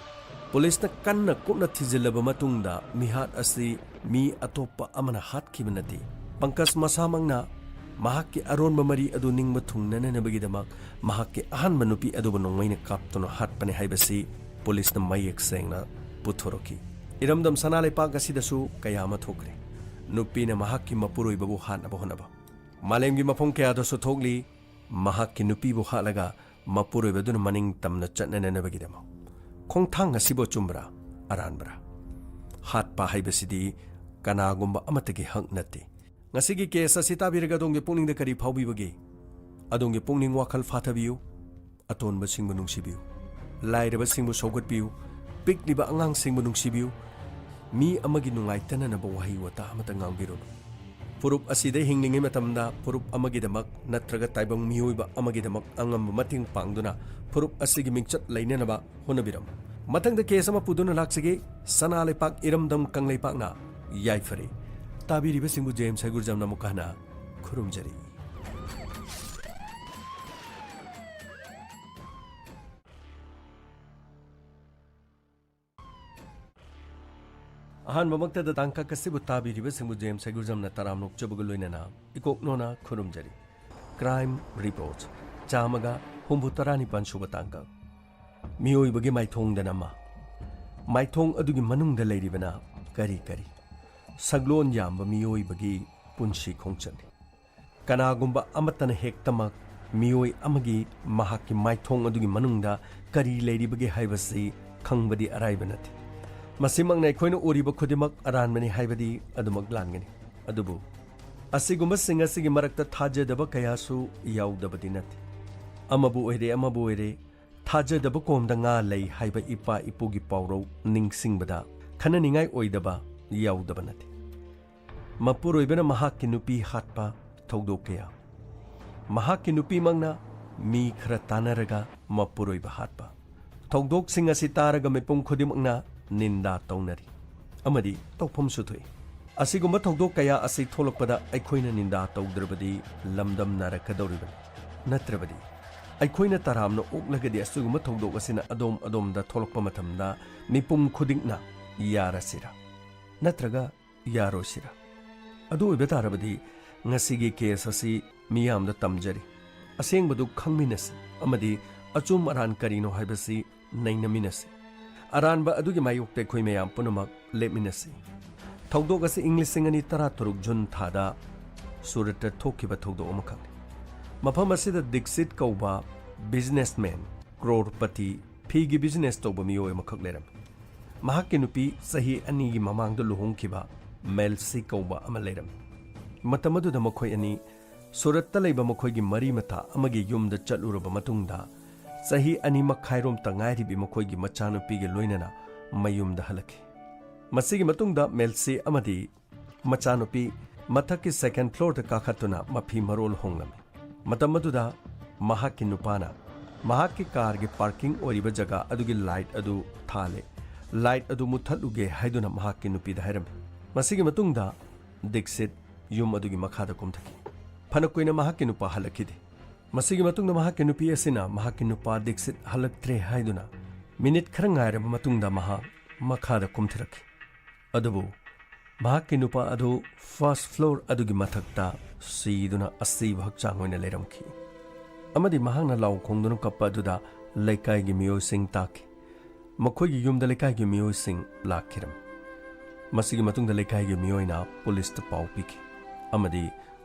ꯄꯨꯂꯤꯁꯅ ꯀꯟꯅ ꯀꯨꯞꯅ ꯊꯤꯖꯤꯜꯂꯕ ꯃꯇꯨꯡꯗ ꯃꯤꯍꯥꯠ ꯑꯁꯤ ꯃꯤ ꯑꯇꯣꯞꯄ ꯑꯃꯅ ꯍꯥꯠꯈꯤꯕ ꯅꯠꯇꯦ꯫ ꯄꯪꯀꯖ ꯃꯁꯥꯃꯛꯅ ꯃꯍꯥꯛꯀꯤ ꯑꯔꯣꯟꯕ ꯃꯔꯤ ꯑꯗꯨ ꯅꯤꯡꯕ ꯊꯨꯡꯅꯅꯕꯒꯤꯗꯃꯛ ꯃꯍꯥꯛꯀꯤ ꯑꯍꯥꯟꯕ ꯅꯨꯄꯤ ꯑꯗꯨꯕꯨ ꯅꯣꯡꯃꯩꯅ ꯀꯥꯞꯇꯨꯅ ꯍꯥꯠꯄꯅꯤ ꯍꯥꯏꯕꯁꯤ ꯄꯨꯂꯤꯁꯅ ꯃꯌꯦꯛ ꯁꯦꯡꯅ ꯄꯨꯊꯣꯔꯛꯈꯤ꯫ ꯏꯔꯝꯗꯝ ꯁꯅꯥ ꯂꯩꯄꯥꯛ ꯑꯁꯤꯗꯁꯨ ꯀꯌꯥ ꯑꯃ ꯊꯣꯛꯈ꯭ꯔꯦ꯫ ꯅꯨꯄꯤꯅ ꯃꯍꯥꯛꯀꯤ ꯃꯄꯨꯔꯣꯏꯕꯕꯨ ꯍꯥꯠꯅꯕ ꯍꯣꯠꯅꯕ꯫ ꯃꯥꯂꯦꯝꯒꯤ ꯃꯐꯝ ꯀꯌꯥꯗꯁꯨ ꯊꯣꯛꯂꯤ꯫ ꯃꯍꯥꯛꯀꯤ ꯅꯨꯄꯤꯕꯨ ꯍꯥꯠꯂꯒ ꯃꯄꯨꯔꯣꯏꯕꯗꯨꯅ ꯃꯅꯤꯡ ꯇꯝꯅ ꯆꯠꯅꯅꯕꯒꯤꯗꯃꯛ꯫ ꯈꯣꯡꯊꯥꯡ ꯑꯁꯤꯕꯨ ꯑꯆꯨꯝꯕ꯭ꯔꯥ, ꯑꯔꯥꯟꯕ꯭ꯔꯥ? ꯍꯥꯠꯄ ꯍꯥꯏꯕꯁꯤꯗꯤ ꯀꯅꯥꯒꯨꯝꯕ ꯑꯃꯠꯇꯒꯤ ꯍꯛ ꯅꯠꯇꯦ꯫ ꯉꯁꯤꯒꯤ ꯀꯦꯁ ꯑꯁꯤ ꯇꯥꯕꯤꯔꯒ ꯑꯗꯣꯝꯒꯤ ꯄꯨꯛꯅꯤꯡꯗ ꯀꯔꯤ ꯐꯥꯎꯕꯤꯕꯒꯦ? ꯑꯗꯣꯝꯒꯤ ꯄꯨꯛꯅꯤꯡ ꯋꯥꯈꯜ ꯐꯥꯊꯕꯤꯌꯨ꯫ ꯑꯇꯣꯟꯕꯁꯤꯡꯕꯨ ꯅꯨꯡꯁꯤꯕꯤꯌꯨ꯫ ꯂꯥꯏꯔꯕꯁꯤꯡꯕꯨ ꯁꯧꯒꯠꯄꯤꯌꯨ꯫ ꯄꯤꯛꯂꯤꯕ ꯑꯉꯥꯡꯁꯤꯡꯕꯨ ꯅꯨꯡꯁꯤꯕꯤꯌꯨ꯫ ꯃꯤ ꯑꯃꯒꯤ ꯅꯨꯡꯉꯥꯏꯇꯅꯅꯕ ꯋꯥꯍꯩ ꯋꯥꯇꯥ ꯑꯃꯠꯇ ꯉꯥꯡꯕꯤꯔꯨꯅꯨ꯫ ꯐꯨꯔꯨꯞ ꯑꯁꯤꯗ ꯍꯤꯡꯂꯤꯉꯩ ꯃꯇꯝꯗ ꯐꯨꯔꯨꯞ ꯑꯃꯒꯤꯗꯃꯛ ꯅꯠꯇ꯭ꯔꯒ ꯇꯥꯏꯕꯪ ꯃꯤꯑꯣꯏꯕ ꯑꯃꯒꯤꯗꯃꯛ ꯑꯉꯝꯕ ꯃꯇꯦꯡ ꯄꯥꯡꯗꯨꯅ ꯐꯨꯔꯨꯞ ꯑꯁꯤꯒꯤ ꯃꯤꯡꯆꯠ ꯂꯩꯅꯅꯕ ꯍꯣꯠꯅꯕꯤꯔꯝꯃꯨ꯫ ꯃꯊꯪꯗ ꯀꯦꯁ ꯑꯃ ꯄꯨꯗꯨꯅ ꯂꯥꯛꯆꯒꯦ꯫ ꯁꯅꯥ ꯂꯩꯄꯥꯛ ꯏꯔꯝꯗꯝ ꯀꯪꯂꯩꯄꯥꯛꯅ ꯌꯥꯏꯐꯔꯦ꯫ ꯇꯥꯕꯤꯔꯤꯕꯁꯤꯡꯕꯨ ꯖꯦꯝꯁ ꯍꯩꯒꯨꯔꯖꯝꯅ ꯑꯃꯨꯛꯀ ꯍꯟꯅ ꯈꯨꯔꯨꯝꯖꯔꯤ꯫ ꯑꯍꯥꯟꯕꯃꯛꯇꯗ ꯇꯥꯡꯀꯛ ꯑꯁꯤꯕꯨ ꯇꯥꯕꯤꯔꯤꯕꯁꯤꯡꯕꯨ ꯖꯦꯝꯁ ꯍꯩꯒꯨꯔꯖꯝꯅ ꯇꯔꯥꯝꯅ ꯑꯣꯛꯆꯕꯒ ꯂꯣꯏꯅꯅ ꯏꯀꯣꯛꯅꯣꯅ ꯈꯨꯔꯨꯝꯖꯔꯤ꯫ ꯀ꯭ꯔꯥꯏꯝ ꯔꯤꯄꯣꯔꯠ ꯆꯥꯝꯃꯒ ꯍꯨꯝꯐꯨ ꯇꯔꯥꯅꯤꯄꯥꯟ ꯁꯨꯕ ꯇꯥꯡꯀꯛ꯫ ꯃꯤꯑꯣꯏꯕꯒꯤ ꯃꯥꯏꯊꯣꯡꯗ ꯅꯝꯃ, ꯃꯥꯏꯊꯣꯡ ꯑꯗꯨꯒꯤ ꯃꯅꯨꯡꯗ ꯂꯩꯔꯤꯕꯅ ꯀꯔꯤ ꯀꯔꯤ? ꯁꯛꯂꯣꯟ ꯌꯥꯝꯕ ꯃꯤꯑꯣꯏꯕꯒꯤ ꯄꯨꯟꯁꯤ ꯈꯣꯡꯆꯠꯅꯤ꯫ ꯀꯅꯥꯒꯨꯝꯕ ꯑꯃꯠꯇꯅ ꯍꯦꯛꯇꯃꯛ ꯃꯤꯑꯣꯏ ꯑꯃꯒꯤ ꯃꯍꯥꯛꯀꯤ ꯃꯥꯏꯊꯣꯡ ꯑꯗꯨꯒꯤ ꯃꯅꯨꯡꯗ ꯀꯔꯤ ꯂꯩꯔꯤꯕꯒꯦ ꯍꯥꯏꯕꯁꯤ ꯈꯪꯕꯗꯤ ꯑꯔꯥꯏꯕ ꯅꯠꯇꯦ꯫ ꯃꯁꯤꯃꯛꯅ ꯑꯩꯈꯣꯏꯅ ꯎꯔꯤꯕ ꯈꯨꯗꯤꯡꯃꯛ ꯑꯔꯥꯟꯕꯅꯤ ꯍꯥꯏꯕꯗꯤ ꯑꯗꯨꯃꯛ ꯂꯥꯟꯒꯅꯤ꯫ ꯑꯗꯨꯕꯨ ꯑꯁꯤꯒꯨꯝꯕꯁꯤꯡ ꯑꯁꯤꯒꯤ ꯃꯔꯛꯇ ꯊꯥꯖꯗꯕ ꯀꯌꯥꯁꯨ ꯌꯥꯎꯗꯕꯗꯤ ꯅꯠꯇꯦ꯫ ꯑꯃꯕꯨ ꯑꯣꯏꯔꯦ, ꯑꯃꯕꯨ ꯑꯣꯏꯔꯦ, ꯊꯥꯖꯗꯕ ꯀꯣꯝꯗ ꯉꯥ ꯂꯩ ꯍꯥꯏꯕ ꯏꯄꯥ ꯏꯄꯨꯒꯤ ꯄꯥꯎꯔꯧ ꯅꯤꯡꯁꯤꯡꯕꯗ ꯈꯟꯅꯅꯤꯡꯉꯥꯏ ꯑꯣꯏꯗꯕ ꯌꯥꯎꯗꯕ ꯅꯠꯇꯦ꯫ ꯃꯄꯨꯔꯣꯏꯕꯅ ꯃꯍꯥꯛꯀꯤ ꯅꯨꯄꯤ ꯍꯥꯠꯄ ꯊꯧꯗꯣꯛ ꯀꯌꯥ꯫ ꯃꯍꯥꯛꯀꯤ ꯅꯨꯄꯤꯃꯛꯅ ꯃꯤ ꯈꯔ ꯇꯥꯟꯅꯔꯒ ꯃꯄꯨꯔꯣꯏꯕ ꯍꯥꯠꯄ꯫ ꯊꯧꯗꯣꯛꯁꯤꯡ ꯑꯁꯤ ꯇꯥꯔꯒ ꯃꯤꯄꯨꯝ ꯈꯨꯗꯤꯡꯃꯛꯅ ꯅꯤꯟꯗꯥ ꯇꯧꯅꯔꯤ ꯑꯃꯗꯤ ꯇꯧꯐꯝꯁꯨ ꯊꯣꯛꯏ꯫ ꯑꯁꯤꯒꯨꯝꯕ ꯊꯧꯗꯣꯛ ꯀꯌꯥ ꯑꯁꯤ ꯊꯣꯛꯂꯛꯄꯗ ꯑꯩꯈꯣꯏꯅ ꯅꯤꯟꯗꯥ ꯇꯧꯗ꯭ꯔꯕꯗꯤ ꯂꯝꯗꯝꯅꯔꯛꯀꯗꯧꯔꯤꯕꯅꯤ꯫ ꯅꯠꯇ꯭ꯔꯕꯗꯤ ꯑꯩꯈꯣꯏꯅ ꯇꯔꯥꯝꯅ ꯑꯣꯛꯂꯒꯗꯤ ꯑꯁꯤꯒꯨꯝꯕ ꯊꯧꯗꯣꯛ ꯑꯁꯤꯅ ꯑꯗꯣꯝ ꯑꯗꯣꯝꯗ ꯊꯣꯛꯂꯛꯄ ꯃꯇꯝꯗ ꯃꯤꯄꯨꯝ ꯈꯨꯗꯤꯡꯅ ꯌꯥꯔꯁꯤꯔꯥ? ꯅꯠꯇ꯭ꯔꯒ ꯌꯥꯔꯣꯏꯁꯤꯔꯥ? ꯑꯗꯨ ꯑꯣꯏꯕ ꯇꯥꯔꯕꯗꯤ ꯉꯁꯤꯒꯤ ꯀꯦꯁ ꯑꯁꯤ ꯃꯤꯌꯥꯝꯗ ꯇꯝꯖꯔꯤ꯫ ꯑꯁꯦꯡꯕꯗꯨ ꯈꯪꯃꯤꯟꯅꯁꯤ ꯑꯃꯗꯤ ꯑꯆꯨꯝ ꯑꯔꯥꯟ ꯀꯔꯤꯅꯣ ꯍꯥꯏꯕꯁꯤ ꯅꯩꯅꯃꯤꯟꯅꯁꯤ꯫ ꯑꯔꯥꯟꯕ ꯑꯗꯨꯒꯤ ꯃꯥꯌꯣꯛꯇ ꯑꯩꯈꯣꯏ ꯃꯌꯥꯝ ꯄꯨꯝꯅꯃꯛ ꯂꯦꯞꯃꯤꯟꯅꯁꯤ꯫ ꯊꯧꯗꯣꯛ ꯑꯁꯤ ꯏꯪ ꯂꯤꯁꯤꯡ ꯑꯅꯤ ꯇꯔꯥꯇꯔꯨꯛ ꯖꯨꯟ ꯊꯥꯗ ꯁꯨꯔꯠꯇ ꯊꯣꯛꯈꯤꯕ ꯊꯧꯗꯣꯛ ꯑꯃꯈꯛꯅꯤ꯫ ꯃꯐꯝ ꯑꯁꯤꯗ ꯗꯤꯛꯁꯤꯠ ꯀꯧꯕ ꯕꯤꯖꯤꯅꯦꯁꯃꯦꯟ, ꯀ꯭ꯔꯣꯔꯄꯇꯤ, ꯐꯤꯒꯤ ꯕꯤꯖꯤꯅꯦꯁ ꯇꯧꯕ ꯃꯤꯑꯣꯏ ꯑꯃꯈꯛ ꯂꯩꯔꯝꯃꯤ꯫ ꯃꯍꯥꯛꯀꯤ ꯅꯨꯄꯤ ꯆꯍꯤ ꯑꯅꯤꯒꯤ ꯃꯃꯥꯡꯗ ꯂꯨꯍꯣꯡꯈꯤꯕ ꯃꯦꯜꯁꯤ ꯀꯧꯕ ꯑꯃ ꯂꯩꯔꯝꯃꯤ꯫ ꯃꯇꯝ ꯑꯗꯨꯗ ꯃꯈꯣꯏ ꯑꯅꯤ ꯁꯨꯔꯠꯇ ꯂꯩꯕ ꯃꯈꯣꯏꯒꯤ ꯃꯔꯤ ꯃꯇꯥ ꯑꯃꯒꯤ ꯌꯨꯝꯗ ꯆꯠꯂꯨꯔꯕ ꯃꯇꯨꯡꯗ, ꯆꯍꯤ ꯑꯅꯤ ꯃꯈꯥꯏꯔꯣꯝꯇ ꯉꯥꯏꯔꯤꯕꯤ ꯃꯈꯣꯏꯒꯤ ꯃꯆꯥꯅꯨꯄꯤꯒ ꯂꯣꯏꯅꯅ ꯃꯌꯨꯝꯗ ꯍꯜꯂꯛꯈꯤ꯫ ꯃꯁꯤꯒꯤ ꯃꯇꯨꯡꯗ ꯃꯦꯜꯁꯤ ꯑꯃꯗꯤ ꯃꯆꯥꯅꯨꯄꯤ ꯃꯊꯛꯀꯤ ꯁꯦꯀꯦꯟ ꯐ꯭ꯂꯣꯔꯗ ꯀꯥꯈꯠꯇꯨꯅ ꯃꯐꯤ ꯃꯔꯣꯜ ꯍꯣꯡꯂꯝꯃꯤ꯫ ꯃꯇꯝ ꯑꯗꯨꯗ ꯃꯍꯥꯛꯀꯤ ꯅꯨꯄꯥꯅ ꯃꯍꯥꯛꯀꯤ ꯀꯥꯔꯒꯤ ꯄꯥꯔꯀꯤꯡ ꯑꯣꯏꯔꯤꯕ ꯖꯒꯥ ꯑꯗꯨꯒꯤ ꯂꯥꯏꯠ ꯑꯗꯨ ꯊꯥꯜꯂꯦ꯫ "ꯂꯥꯏꯠ ꯑꯗꯨ ꯃꯨꯠꯊꯠꯂꯨꯒꯦ" ꯍꯥꯏꯗꯨꯅ ꯃꯍꯥꯛꯀꯤ ꯅꯨꯄꯤꯗ ꯍꯥꯏꯔꯝꯃꯤ꯫ ꯃꯁꯤꯒꯤ ꯃꯇꯨꯡꯗ ꯗꯤꯛꯁꯤꯠ ꯌꯨꯝ ꯑꯗꯨꯒꯤ ꯃꯈꯥꯗ ꯀꯨꯝꯊꯈꯤ꯫ ꯐꯅ ꯀꯨꯏꯅ ꯃꯍꯥꯛꯀꯤ ꯅꯨꯄꯥ ꯍꯜꯂꯛꯈꯤꯗꯦ꯫ ꯃꯁꯤꯒꯤ ꯃꯇꯨꯡꯗ ꯃꯍꯥꯛꯀꯤ ꯅꯨꯄꯤ ꯑꯁꯤꯅ ꯃꯍꯥꯛꯀꯤ ꯅꯨꯄꯥ ꯗꯤꯛꯁꯤꯠ ꯍꯜꯂꯛꯇ꯭ꯔꯦ ꯍꯥꯏꯗꯨꯅ ꯃꯤꯅꯤꯠ ꯈꯔ ꯉꯥꯏꯔꯕ ꯃꯇꯨꯡꯗ ꯃꯍꯥꯛ ꯃꯈꯥꯗ ꯀꯨꯝꯊꯔꯛꯈꯤ꯫ ꯑꯗꯨꯕꯨ ꯃꯍꯥꯛꯀꯤ ꯅꯨꯄꯥ ꯑꯗꯨ ꯐꯥꯔꯁ ꯐ꯭ꯂꯣꯔ ꯑꯗꯨꯒꯤ ꯃꯊꯛꯇ ꯁꯤꯗꯨꯅ ꯑꯁꯤꯕ ꯍꯛꯆꯥꯡ ꯑꯣꯏꯅ ꯂꯩꯔꯝꯈꯤ꯫ ꯑꯃꯗꯤ ꯃꯍꯥꯛꯅ ꯂꯥꯎ ꯈꯣꯡꯗꯨꯅ ꯀꯞꯄ ꯑꯗꯨꯗ ꯂꯩꯀꯥꯏꯒꯤ ꯃꯤꯑꯣꯏꯁꯤꯡ ꯇꯥꯈꯤ꯫ ꯃꯈꯣꯏꯒꯤ ꯌꯨꯝꯗ ꯂꯩꯀꯥꯏꯒꯤ ꯃꯤꯑꯣꯏꯁꯤꯡ ꯂꯥꯛꯈꯤꯔꯝꯃꯤ꯫ ꯃꯁꯤꯒꯤ ꯃꯇꯨꯡꯗ ꯂꯩꯀꯥꯏꯒꯤ ꯃꯤꯑꯣꯏꯅ ꯄꯨꯂꯤꯁꯇ ꯄꯥꯎ ꯄꯤꯈꯤ ꯑꯃꯗꯤ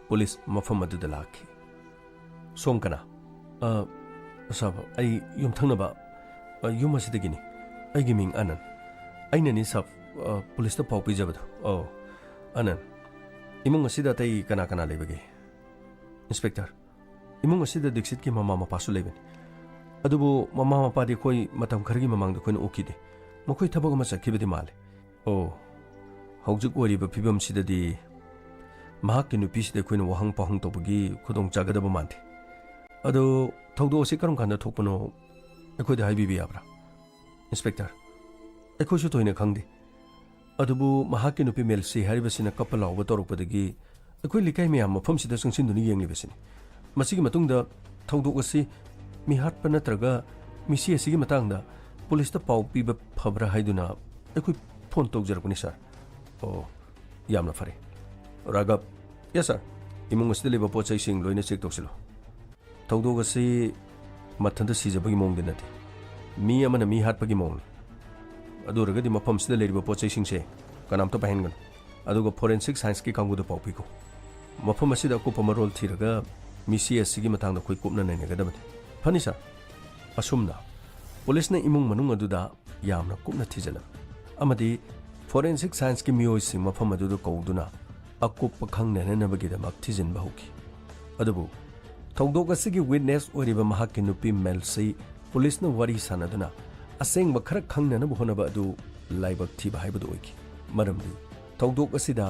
ꯄꯨꯂꯤꯁ ꯃꯐꯝ ꯑꯗꯨꯗ ꯂꯥꯛꯈꯤ꯫ "ꯁꯣꯝ ꯀꯅꯥ?" "ꯑ, ꯁꯥꯔ, ꯑꯩ ꯌꯨꯝꯊꯪꯅꯕ, ꯑ, ꯌꯨꯝ ꯑꯁꯤꯗꯒꯤꯅꯤ꯫ ꯑꯩꯒꯤ ꯃꯤꯡ ꯑꯅꯟ꯫ ꯑꯩꯅꯅꯤ ꯁꯥꯔ, ꯑ, ꯄꯨꯂꯤꯁꯇ ꯄꯥꯎ ꯄꯤꯖꯕꯗꯣ꯫ ꯑꯧ, ꯑꯅꯟ, ꯏꯃꯨꯡ ꯑꯁꯤꯗ ꯑꯇꯩ ꯀꯅꯥ ꯀꯅꯥ ꯂꯩꯕꯒꯦ?" "ꯏꯟꯁꯄꯦꯛꯇꯔ, ꯏꯃꯨꯡ ꯑꯁꯤꯗ ꯗꯤꯛꯁꯤꯠꯀꯤ ꯃꯃꯥ ꯃꯄꯥꯁꯨ ꯂꯩꯕꯅꯤ꯫ ꯑꯗꯨꯕꯨ ꯃꯃꯥ ꯃꯄꯥꯗꯤ ꯑꯩꯈꯣꯏ ꯃꯇꯝ ꯈꯔꯒꯤ ꯃꯃꯥꯡꯗ ꯑꯩꯈꯣꯏꯅ ꯎꯈꯤꯗꯦ꯫ ꯃꯈꯣꯏ ꯊꯕꯛ ꯑꯃ ꯆꯠꯈꯤꯕꯗꯤ ꯃꯥꯜꯂꯤ꯫" "ꯑꯣ, ꯍꯧꯖꯤꯛ ꯑꯣꯏꯔꯤꯕ ꯐꯤꯕꯝꯁꯤꯗꯗꯤ ꯃꯍꯥꯛꯀꯤ ꯅꯨꯄꯤꯁꯤꯗ ꯑꯩꯈꯣꯏꯅ ꯋꯥꯍꯪ ꯄꯥꯎꯍꯪ ꯇꯧꯕꯒꯤ ꯈꯨꯗꯣꯡ ꯆꯥꯒꯗꯕ ꯃꯥꯟꯗꯦ꯫ ꯑꯗꯣ ꯊꯧꯗꯣꯛ ꯑꯁꯤ ꯀꯔꯝ ꯀꯥꯟꯗ ꯊꯣꯛꯄꯅꯣ ꯑꯩꯈꯣꯏꯗ ꯍꯥꯏꯕꯤꯕ ꯌꯥꯕ꯭ꯔꯥ?" "ꯏꯟꯁꯄꯦꯛꯇꯔ, ꯑꯩꯈꯣꯏꯁꯨ ꯊꯣꯏꯅ ꯈꯪꯗꯦ꯫ ꯑꯗꯨꯕꯨ ꯃꯍꯥꯛꯀꯤ ꯅꯨꯄꯤ ꯃꯦꯜꯁꯤ ꯍꯥꯏꯔꯤꯕꯁꯤꯅ ꯀꯞꯄ ꯂꯥꯎꯕ ꯇꯧꯔꯛꯄꯗꯒꯤ ꯑꯩꯈꯣꯏ ꯂꯩꯀꯥꯏ ꯃꯌꯥꯝ ꯃꯐꯝꯁꯤꯗ ꯆꯪꯁꯤꯟꯗꯨꯅ ꯌꯦꯡꯂꯤꯕꯁꯤꯅꯤ꯫ ꯃꯁꯤꯒꯤ ꯃꯇꯨꯡꯗ ꯊꯧꯗꯣꯛ ꯑꯁꯤ ꯃꯤꯍꯥꯠꯄ ꯅꯠꯇ꯭ꯔꯒ ꯃꯤꯁꯤ ꯑꯁꯤꯒꯤ ꯃꯇꯥꯡꯗ ꯄꯨꯂꯤꯁꯇ ꯄꯥꯎ ꯄꯤꯕ ꯐꯕ꯭ꯔꯥ ꯍꯥꯏꯗꯨꯅ ꯑꯩꯈꯣꯏ ꯐꯣꯟ ꯇꯧꯖꯔꯛꯄꯅꯤ, ꯁꯥꯔ꯫" "ꯑꯣ, ꯌꯥꯝꯅ ꯐꯔꯦ꯫ ꯔꯥꯘꯕ꯫" "ꯌꯦꯁ, ꯁꯥꯔ꯫" "ꯏꯃꯨꯡ ꯑꯁꯤꯗ ꯂꯩꯕ ꯄꯣꯠ ꯆꯩꯁꯤꯡ ꯂꯣꯏꯅ ꯆꯦꯛ ꯇꯧꯁꯤꯜꯂꯨ꯫ ꯊꯧꯗꯣꯛ ꯑꯁꯤ ꯃꯊꯟꯇ ꯁꯤꯖꯕꯒꯤ ꯃꯑꯣꯡꯗꯤ ꯅꯠꯇꯦ꯫ ꯃꯤ ꯑꯃꯅ ꯃꯤ ꯍꯥꯠꯄꯒꯤ ꯃꯑꯣꯡꯅꯤ꯫ ꯑꯗꯨ ꯑꯣꯏꯔꯒꯗꯤ ꯃꯐꯝꯁꯤꯗ ꯂꯩꯔꯤꯕ ꯄꯣꯠ ꯆꯩꯁꯤꯡꯁꯦ ꯀꯅꯥꯝꯇ ꯄꯥꯏꯍꯟꯒꯅꯨ꯫ ꯑꯗꯨꯒ ꯐꯣꯔꯦꯟꯁꯤꯛ ꯁꯥꯏꯟꯁꯀꯤ ꯀꯥꯡꯕꯨꯗ ꯄꯥꯎ ꯄꯤꯈꯣ꯫ ꯃꯐꯝ ꯑꯁꯤꯗ ꯑꯀꯨꯞꯄ ꯃꯔꯣꯜ ꯊꯤꯔꯒ ꯃꯤꯁꯤ ꯑꯁꯤꯒꯤ ꯃꯇꯥꯡꯗ ꯑꯩꯈꯣꯏ ꯀꯨꯞꯅ ꯅꯩꯅꯒꯗꯕꯅꯤ꯫ ꯐꯅꯤ, ꯁꯥꯔ?" ꯑꯁꯨꯝꯅ ꯄꯨꯂꯤꯁꯅ ꯏꯃꯨꯡ ꯃꯅꯨꯡ ꯑꯗꯨꯗ ꯌꯥꯝꯅ ꯀꯨꯞꯅ ꯊꯤꯖꯤꯜꯂꯝꯃꯤ ꯑꯃꯗꯤ forensic scienceꯀꯤ ꯃꯤꯑꯣꯏꯁꯤꯡ ꯃꯐꯝ ꯑꯗꯨꯗ ꯀꯧꯗꯨꯅ ꯑꯀꯨꯞꯄ ꯈꯪꯅꯅꯅꯕꯒꯤꯗꯃꯛ ꯊꯤꯖꯤꯟꯕ ꯍꯧꯈꯤ꯫ ꯑꯗꯨꯕꯨ ꯊꯧꯗꯣꯛ ꯑꯁꯤꯒꯤ witness ꯑꯣꯏꯔꯤꯕ ꯃꯍꯥꯛꯀꯤ ꯅꯨꯄꯤ ꯃꯦꯜꯁꯤ ꯄꯨꯂꯤꯁꯅ ꯋꯥꯔꯤ ꯁꯥꯟꯅꯗꯨꯅ ꯑꯁꯦꯡꯕ ꯈꯔ ꯈꯪꯅꯅꯕ ꯍꯣꯠꯅꯕ ꯑꯗꯨ ꯂꯥꯏꯕꯛ ꯊꯤꯕ ꯍꯥꯏꯕꯗꯨ ꯑꯣꯏꯈꯤ꯫ ꯃꯔꯝꯗꯤ ꯊꯧꯗꯣꯛ ꯑꯁꯤꯗ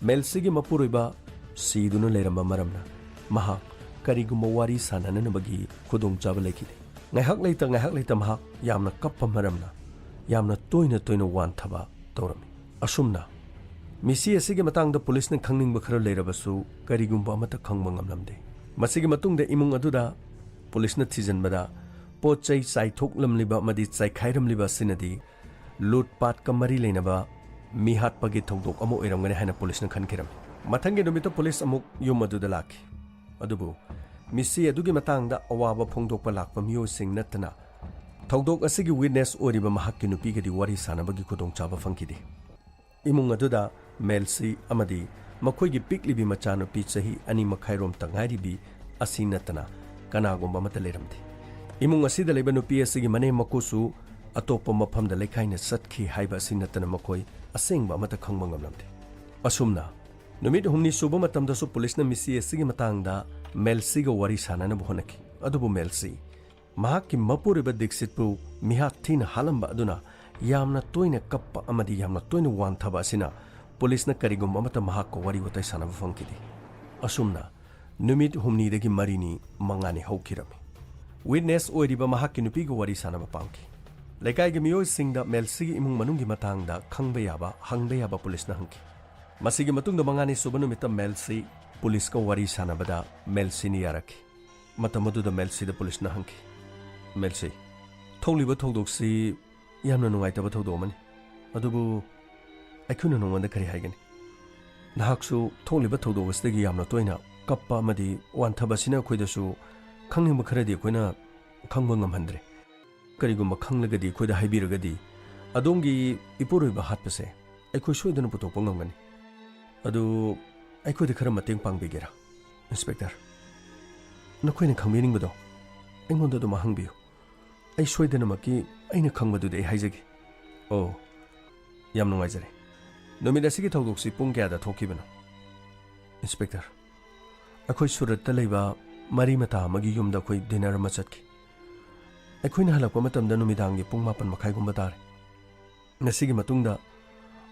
ꯃꯦꯜꯁꯤꯒꯤ ꯃꯄꯨꯔꯣꯏꯕ ꯁꯤꯗꯨꯅ ꯂꯩꯔꯝꯕ ꯃꯔꯝꯅ ꯃꯍꯥꯛ ꯀꯔꯤꯒꯨꯝꯕ ꯋꯥꯔꯤ ꯁꯥꯟꯅꯅꯅꯕꯒꯤ ꯈꯨꯗꯣꯡꯆꯥꯕ ꯂꯩꯈꯤꯗꯦ꯫ ꯉꯥꯏꯍꯥꯛ ꯂꯩꯇ ꯉꯥꯏꯍꯥꯛ ꯂꯩꯇ ꯃꯍꯥꯛ ꯌꯥꯝꯅ ꯀꯞꯄ ꯃꯔꯝꯅ ꯌꯥꯝꯅ ꯇꯣꯏꯅ ꯇꯣꯏꯅ ꯋꯥꯟꯊꯕ ꯇꯧꯔꯝꯃꯤ꯫ ꯑꯁꯨꯝꯅ ꯃꯤꯁꯤ ꯑꯁꯤꯒꯤ ꯃꯇꯥꯡꯗ ꯄꯨꯂꯤꯁꯅ ꯈꯪꯅꯤꯡꯕ ꯈꯔ ꯂꯩꯔꯕꯁꯨ ꯀꯔꯤꯒꯨꯝꯕ ꯑꯃꯠꯇ ꯈꯪꯕ ꯉꯝꯂꯝꯗꯦ꯫ ꯃꯁꯤꯒꯤ ꯃꯇꯨꯡꯗ ꯏꯃꯨꯡ ꯑꯗꯨꯗ ꯄꯨꯂꯤꯁꯅ ꯊꯤꯖꯤꯟꯕꯗ ꯄꯣꯠ ꯆꯩ ꯆꯥꯏꯊꯣꯛꯂꯝꯂꯤꯕ ꯑꯃꯗꯤ ꯆꯥꯏꯈꯥꯏꯔꯝꯂꯤꯕ ꯑꯁꯤꯅꯗꯤ ꯂꯨꯠ ꯄꯥꯠꯀ ꯃꯔꯤ ꯂꯩꯅꯕ ꯃꯤꯍꯥꯠꯄꯒꯤ ꯊꯧꯗꯣꯛ ꯑꯃ ꯑꯣꯏꯔꯝꯒꯅꯤ ꯍꯥꯏꯅ ꯄꯨꯂꯤꯁꯅ ꯈꯟꯈꯤꯔꯝꯃꯤ꯫ ꯃꯊꯪꯒꯤ ꯅꯨꯃꯤꯠꯇ ꯄꯨꯂꯤꯁ ꯑꯃꯨꯛ ꯌꯨꯝ ꯑꯗꯨꯗ ꯂꯥꯛꯈꯤ꯫ ꯑꯗꯨꯕꯨ ꯃꯤꯁꯤ ꯑꯗꯨꯒꯤ ꯃꯇꯥꯡꯗ ꯑꯋꯥꯕ ꯐꯣꯡꯗꯣꯛꯄ ꯂꯥꯛꯄ ꯃꯤꯑꯣꯏꯁꯤꯡ ꯅꯠꯇꯅ ꯊꯧꯗꯣꯛ ꯑꯁꯤꯒꯤ witness ꯑꯣꯏꯔꯤꯕ ꯃꯍꯥꯛꯀꯤ ꯅꯨꯄꯤꯒꯗꯤ ꯋꯥꯔꯤ ꯁꯥꯟꯅꯕꯒꯤ ꯈꯨꯗꯣꯡꯆꯥꯕ ꯐꯪꯈꯤꯗꯦ꯫ ꯏꯃꯨꯡ ꯑꯗꯨꯗ ꯃꯦꯜꯁꯤ ꯑꯃꯗꯤ ꯃꯈꯣꯏꯒꯤ ꯄꯤꯛꯂꯤꯕꯤ ꯃꯆꯥꯅꯨꯄꯤ ꯆꯍꯤ ꯑꯅꯤ ꯃꯈꯥꯏꯔꯣꯝꯇ ꯉꯥꯏꯔꯤꯕꯤ ꯑꯁꯤ ꯅꯠꯇꯅ ꯀꯅꯥꯒꯨꯝꯕ ꯑꯃꯠꯇ ꯂꯩꯔꯝꯗꯦ꯫ ꯏꯃꯨꯡ ꯑꯁꯤꯗ ꯂꯩꯕ ꯅꯨꯄꯤ ꯑꯁꯤꯒꯤ ꯃꯅꯦꯝ ꯃꯀꯨꯁꯨ ꯑꯇꯣꯞꯄ ꯃꯐꯝꯗ ꯂꯩꯀꯥꯏꯅ ꯆꯠꯈꯤ ꯍꯥꯏꯕ ꯑꯁꯤ ꯅꯠꯇꯅ ꯃꯈꯣꯏ ꯑꯁꯦꯡꯕ ꯑꯃꯠꯇ ꯈꯪꯕ ꯉꯝꯂꯝꯗꯦ꯫ ꯑꯁꯨꯝꯅ ꯅꯨꯃꯤꯠ ꯍꯨꯝꯅꯤ ꯁꯨꯕ ꯃꯇꯝꯗꯁꯨ ꯄꯨꯂꯤꯁꯅ ꯃꯤꯁꯤ ꯑꯁꯤꯒꯤ ꯃꯇꯥꯡꯗ ꯃꯦꯜꯁꯤꯒ ꯋꯥꯔꯤ ꯁꯥꯟꯅꯅꯕ ꯍꯣꯠꯅꯈꯤ꯫ ꯑꯗꯨꯕꯨ ꯃꯦꯜꯁꯤ ꯃꯍꯥꯛꯀꯤ ꯃꯄꯨꯔꯣꯏꯕ ꯗꯤꯛꯁꯤꯠꯄꯨ ꯃꯤꯍꯥꯠ ꯊꯤꯅ ꯍꯥꯠꯂꯝꯕ ꯑꯗꯨꯅ ꯌꯥꯝꯅ ꯇꯣꯏꯅ ꯀꯞꯄ ꯑꯃꯗꯤ ꯌꯥꯝꯅ ꯇꯣꯏꯅ ꯋꯥꯟꯊꯕ ꯑꯁꯤꯅ ꯄꯨꯂꯤꯁꯅ ꯀꯔꯤꯒꯨꯝꯕ ꯑꯃꯠꯇ ꯃꯍꯥꯛꯀ ꯋꯥꯔꯤ ꯋꯥꯇꯥꯏ ꯁꯥꯟꯅꯕ ꯐꯪꯈꯤꯗꯦ꯫ ꯑꯁꯨꯝꯅ ꯅꯨꯃꯤꯠ ꯍꯨꯝꯅꯤꯗꯒꯤ ꯃꯔꯤꯅꯤ ꯃꯉꯥꯅꯤ ꯍꯧꯈꯤꯔꯝꯃꯤ꯫ Witness ꯑꯣꯏꯔꯤꯕ ꯃꯍꯥꯛꯀꯤ ꯅꯨꯄꯤꯒ ꯋꯥꯔꯤ ꯁꯥꯟꯅꯕ ꯄꯥꯝꯈꯤ꯫ ꯂꯩꯀꯥꯏꯒꯤ ꯃꯤꯑꯣꯏꯁꯤꯡꯗ ꯃꯦꯜꯁꯤꯒꯤ ꯏꯃꯨꯡ ꯃꯅꯨꯡꯒꯤ ꯃꯇꯥꯡꯗ ꯈꯪꯕ ꯌꯥꯕ, ꯍꯪꯕ ꯌꯥꯕ ꯄꯨꯂꯤꯁꯅ ꯍꯪꯈꯤ꯫ ꯃꯁꯤꯒꯤ ꯃꯇꯨꯡꯗ ꯃꯉꯥꯅꯤ ꯁꯨꯕ ꯅꯨꯃꯤꯠꯇ ꯃꯦꯜꯁꯤ ꯄꯨꯂꯤꯁꯀ ꯋꯥꯔꯤ ꯁꯥꯟꯅꯕꯗ ꯃꯦꯜꯁꯤꯅ ꯌꯥꯔꯛꯈꯤ꯫ ꯃꯇꯝ ꯑꯗꯨꯗ ꯃꯦꯜꯁꯤꯗ ꯄꯨꯂꯤꯁꯅ ꯍꯪꯈꯤ, "ꯃꯦꯜꯁꯤ, ꯊꯣꯛꯂꯤꯕ ꯊꯧꯗꯣꯛꯁꯤ ꯌꯥꯝꯅ ꯅꯨꯡꯉꯥꯏꯇꯕ ꯊꯧꯗꯣꯛ ꯑꯃꯅꯤ꯫ ꯑꯗꯨꯕꯨ ꯑꯩꯈꯣꯏꯅ ꯅꯉꯣꯟꯗ ꯀꯔꯤ ꯍꯥꯏꯒꯅꯤ? ꯅꯍꯥꯛꯁꯨ ꯊꯣꯛꯂꯤꯕ ꯊꯧꯗꯣꯛ ꯑꯁꯤꯗꯒꯤ ꯌꯥꯝꯅ ꯇꯣꯏꯅ ꯀꯞꯄ ꯑꯃꯗꯤ ꯋꯥꯟꯊꯕ ꯑꯁꯤꯅ ꯑꯩꯈꯣꯏꯗꯁꯨ ꯈꯪꯅꯤꯡꯕ ꯈꯔꯗꯤ ꯑꯩꯈꯣꯏꯅ ꯈꯪꯕ ꯉꯝꯍꯟꯗ꯭ꯔꯦ꯫ ꯀꯔꯤꯒꯨꯝꯕ ꯈꯪꯂꯒꯗꯤ ꯑꯩꯈꯣꯏꯗ ꯍꯥꯏꯕꯤꯔꯒꯗꯤ ꯑꯗꯣꯝꯒꯤ ꯏꯄꯨꯔꯣꯏꯕ ꯍꯥꯠꯄꯁꯦ ꯑꯩꯈꯣꯏ ꯁꯣꯏꯗꯅ ꯄꯨꯊꯣꯛꯄ ꯉꯝꯒꯅꯤ꯫ ꯑꯗꯨ ꯑꯩꯈꯣꯏꯗ ꯈꯔ ꯃꯇꯦꯡ ꯄꯥꯡꯕꯤꯒꯦꯔꯥ? ꯏꯟꯁꯄꯦꯛꯇꯔ, ꯅꯈꯣꯏꯅ ꯈꯪꯕꯤꯅꯤꯡꯕꯗꯣ ꯑꯩꯉꯣꯟꯗ ꯑꯗꯨꯝ ꯍꯪꯕꯤꯌꯨ꯫ ꯑꯩ ꯁꯣꯏꯗꯅꯃꯛꯀꯤ ꯑꯩꯅ ꯈꯪꯕꯗꯨꯗꯤ ꯑꯩ ꯍꯥꯏꯖꯒꯦ꯫ ꯑꯣ, ꯌꯥꯝ ꯅꯨꯡꯉꯥꯏꯖꯔꯦ꯫ ꯅꯨꯃꯤꯠ ꯑꯁꯤꯒꯤ ꯊꯧꯗꯣꯛꯁꯤ ꯄꯨꯡ ꯀꯌꯥꯗ ꯊꯣꯛꯈꯤꯕꯅꯣ? ꯏꯟꯁꯄꯦꯛꯇꯔ, ꯑꯩꯈꯣꯏ ꯁꯨꯔꯠꯇ ꯂꯩꯕ ꯃꯔꯤ ꯃꯇꯥ ꯑꯃꯒꯤ ꯌꯨꯝꯗ ꯑꯩꯈꯣꯏ ꯗꯤꯅꯔ ꯑꯃ ꯆꯠꯈꯤ꯫ ꯑꯩꯈꯣꯏꯅ ꯍꯜꯂꯛꯄ ꯃꯇꯝꯗ ꯅꯨꯃꯤꯗꯥꯡꯒꯤ ꯄꯨꯡ ꯃꯥꯄꯟ ꯃꯈꯥꯏꯒꯨꯝꯕ ꯇꯥꯔꯦ꯫ ꯃꯁꯤꯒꯤ ꯃꯇꯨꯡꯗ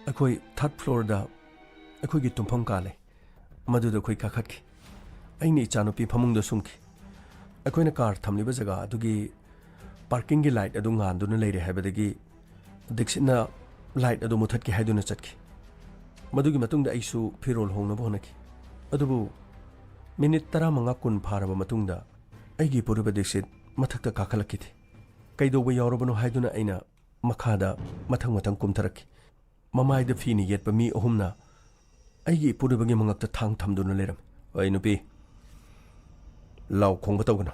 ꯑꯩꯈꯣꯏ ꯊꯥꯔꯠ ꯐ꯭ꯂꯣꯔꯗ ꯑꯩꯈꯣꯏꯒꯤ ꯇꯨꯝꯐꯝ ꯀꯥ ꯂꯩ, ꯃꯗꯨꯗ ꯑꯩꯈꯣꯏ ꯀꯥꯈꯠꯈꯤ꯫ ꯑꯩꯅ ꯏꯆꯥꯅꯨꯄꯤ ꯐꯃꯨꯡꯗ ꯁꯨꯝꯈꯤ꯫ ꯑꯩꯈꯣꯏꯅ ꯀꯥꯔ ꯊꯝꯂꯤꯕ ꯖꯒꯥ ꯑꯗꯨꯒꯤ ꯄꯥꯔꯀꯤꯡꯒꯤ ꯂꯥꯏꯠ ꯑꯗꯨ ꯉꯥꯟꯗꯨꯅ ꯂꯩꯔꯦ ꯍꯥꯏꯕꯗꯒꯤ ꯗꯤꯛꯁꯤꯠꯅ ꯂꯥꯏꯠ ꯑꯗꯨ ꯃꯨꯊꯠꯀꯦ ꯍꯥꯏꯗꯨꯅ ꯆꯠꯈꯤ꯫ ꯃꯗꯨꯒꯤ ꯃꯇꯨꯡꯗ ꯑꯩꯁꯨ ꯐꯤꯔꯣꯜ ꯍꯣꯡꯅꯕ ꯍꯣꯠꯅꯈꯤ꯫ ꯑꯗꯨꯕꯨ ꯃꯤꯅꯤꯠ ꯇꯔꯥꯃꯉꯥ ꯀꯨꯟ ꯐꯥꯔꯕ ꯃꯇꯨꯡꯗ ꯑꯩꯒꯤ ꯏꯄꯨꯔꯨꯕ ꯗꯤꯛꯁꯤꯠ ꯃꯊꯛꯇ ꯀꯥꯈꯠꯂꯛꯈꯤꯗꯦ꯫ ꯀꯩꯗꯧꯕ ꯌꯥꯎꯔꯕꯅꯣ ꯍꯥꯏꯗꯨꯅ ꯑꯩꯅ ꯃꯈꯥꯗ ꯃꯊꯪ ꯃꯊꯪ ꯀꯨꯝꯊꯔꯛꯈꯤ꯫ ꯃꯃꯥꯏꯗ ꯐꯤꯅ ꯌꯦꯠꯄ ꯃꯤ ꯑꯍꯨꯝꯅ ꯑꯩꯒꯤ ꯏꯄꯨꯔꯨꯕꯒꯤ ꯃꯉꯛꯇ ꯊꯥꯡ ꯊꯝꯗꯨꯅ ꯂꯩꯔꯝꯃꯤ꯫ "ꯑꯩ ꯅꯨꯄꯤ, ꯂꯥꯎ ꯈꯣꯡꯕ ꯇꯧꯒꯅꯨ꯫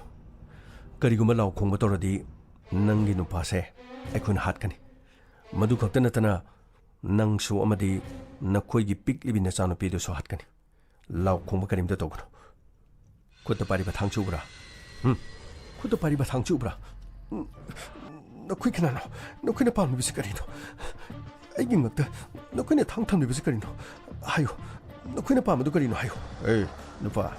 ꯀꯔꯤꯒꯨꯝꯕ ꯂꯥꯎ ꯈꯣꯡꯕ ꯇꯧꯔꯗꯤ ꯅꯪꯒꯤ ꯅꯨꯄꯥꯁꯦ ꯑꯩꯈꯣꯏꯅ ꯍꯥꯠꯀꯅꯤ꯫ ꯃꯗꯨ ꯈꯛꯇ ꯅꯠꯇꯅ ꯅꯪꯁꯨ ꯑꯃꯗꯤ ꯅꯈꯣꯏꯒꯤ ꯄꯤꯛꯂꯤꯕꯤ ꯅꯆꯥꯅꯨꯄꯤꯗꯨꯁꯨ ꯍꯥꯠꯀꯅꯤ꯫ ꯂꯥꯎ ꯈꯣꯡꯕ ꯀꯔꯤꯝꯇ ꯇꯧꯒꯅꯨ꯫ ꯈꯨꯠꯇ ꯄꯥꯏꯔꯤꯕ ꯊꯥꯡꯁꯤ ꯎꯕ꯭ꯔꯥ? ꯎꯝ? ꯈꯨꯠꯇ ꯄꯥꯏꯔꯤꯕ ꯊꯥꯡꯁꯤ ꯎꯕ꯭ꯔꯥ? ꯎꯝ, ꯅꯈꯣꯏ ꯀꯅꯥꯅꯣ? ꯅꯈꯣꯏꯅ ꯄꯥꯝꯂꯤꯕꯁꯤ ꯀꯔꯤꯅꯣ? ꯑꯩꯒꯤ ꯉꯛꯇ ꯅꯈꯣꯏꯅ ꯊꯥꯡ ꯊꯝꯂꯤꯕꯁꯤ ꯀꯔꯤꯅꯣ? ꯍꯥꯏꯌꯨ, ꯅꯈꯣꯏꯅ ꯄꯥꯝꯕꯗꯨ ꯀꯔꯤꯅꯣ? ꯍꯥꯏꯌꯨ꯫ ꯑꯦ, ꯅꯨꯄꯥ,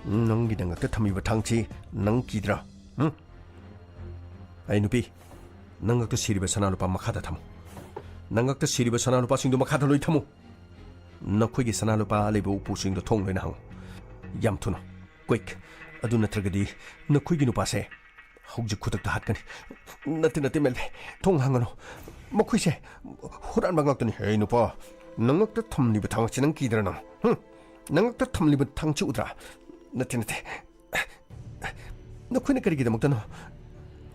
ꯅꯪꯒꯤ ꯅꯉꯛꯇ ꯊꯝꯂꯤꯕ ꯊꯥꯡꯁꯤ ꯅꯪ ꯀꯤꯗ꯭ꯔꯥ? ꯎꯝ? ꯑꯩ ꯅꯨꯄꯤ, ꯅꯉꯛꯇ ꯁꯤꯔꯤꯕ ꯁꯅꯥ ꯂꯨꯄꯥ ꯃꯈꯥꯗ ꯊꯝꯃꯨ꯫ ꯅꯉꯛꯇ ꯁꯤꯔꯤꯕ ꯁꯅꯥ ꯂꯨꯄꯥꯁꯤꯡꯗꯨ ꯃꯈꯥꯗ ꯂꯣꯏ ꯊꯝꯃꯨ꯫ ꯅꯈꯣꯏꯒꯤ ꯁꯅꯥ ꯂꯨꯄꯥ ꯂꯩꯕ ꯎꯄꯨꯁꯤꯡꯗꯣ ꯊꯣꯡ ꯂꯣꯏꯅ ꯍꯥꯡꯉꯨ꯫ ꯌꯥꯝ ꯊꯨꯅ꯫ ꯀ꯭ꯋꯤꯛ꯫ ꯑꯗꯨ ꯅꯠꯇ꯭ꯔꯒꯗꯤ ꯅꯈꯣꯏꯒꯤ ꯅꯨꯄꯥꯁꯦ ꯍꯧꯖꯤꯛ ꯈꯨꯗꯛꯇ ꯍꯥꯠꯀꯅꯤ꯫ ꯅꯠꯇꯦ, ꯅꯠꯇꯦ, ꯃꯦꯜꯂꯦ꯫ ꯊꯣꯡ ꯍꯥꯡꯒꯅꯨ꯫ ꯃꯈꯣꯏꯁꯦ ꯍꯨꯔꯥꯟꯕ ꯉꯥꯛꯇꯅꯤ꯫ ꯍꯦ, ꯅꯨꯄꯥ, ꯅꯉꯛꯇ ꯊꯝꯂꯤꯕ ꯊꯥꯡꯁꯤ ꯅꯪ ꯀꯤꯗ꯭ꯔꯥ ꯅꯪ? ꯍꯨꯝ? ꯅꯉꯛꯇ ꯊꯝꯂꯤꯕ ꯊꯥꯡꯁꯤ ꯎꯗ꯭ꯔꯥ? ꯅꯠꯇꯦ, ꯅꯠꯇꯦ꯫ ꯅꯈꯣꯏꯅ ꯀꯔꯤꯒꯤꯗꯃꯛꯇꯅꯣ?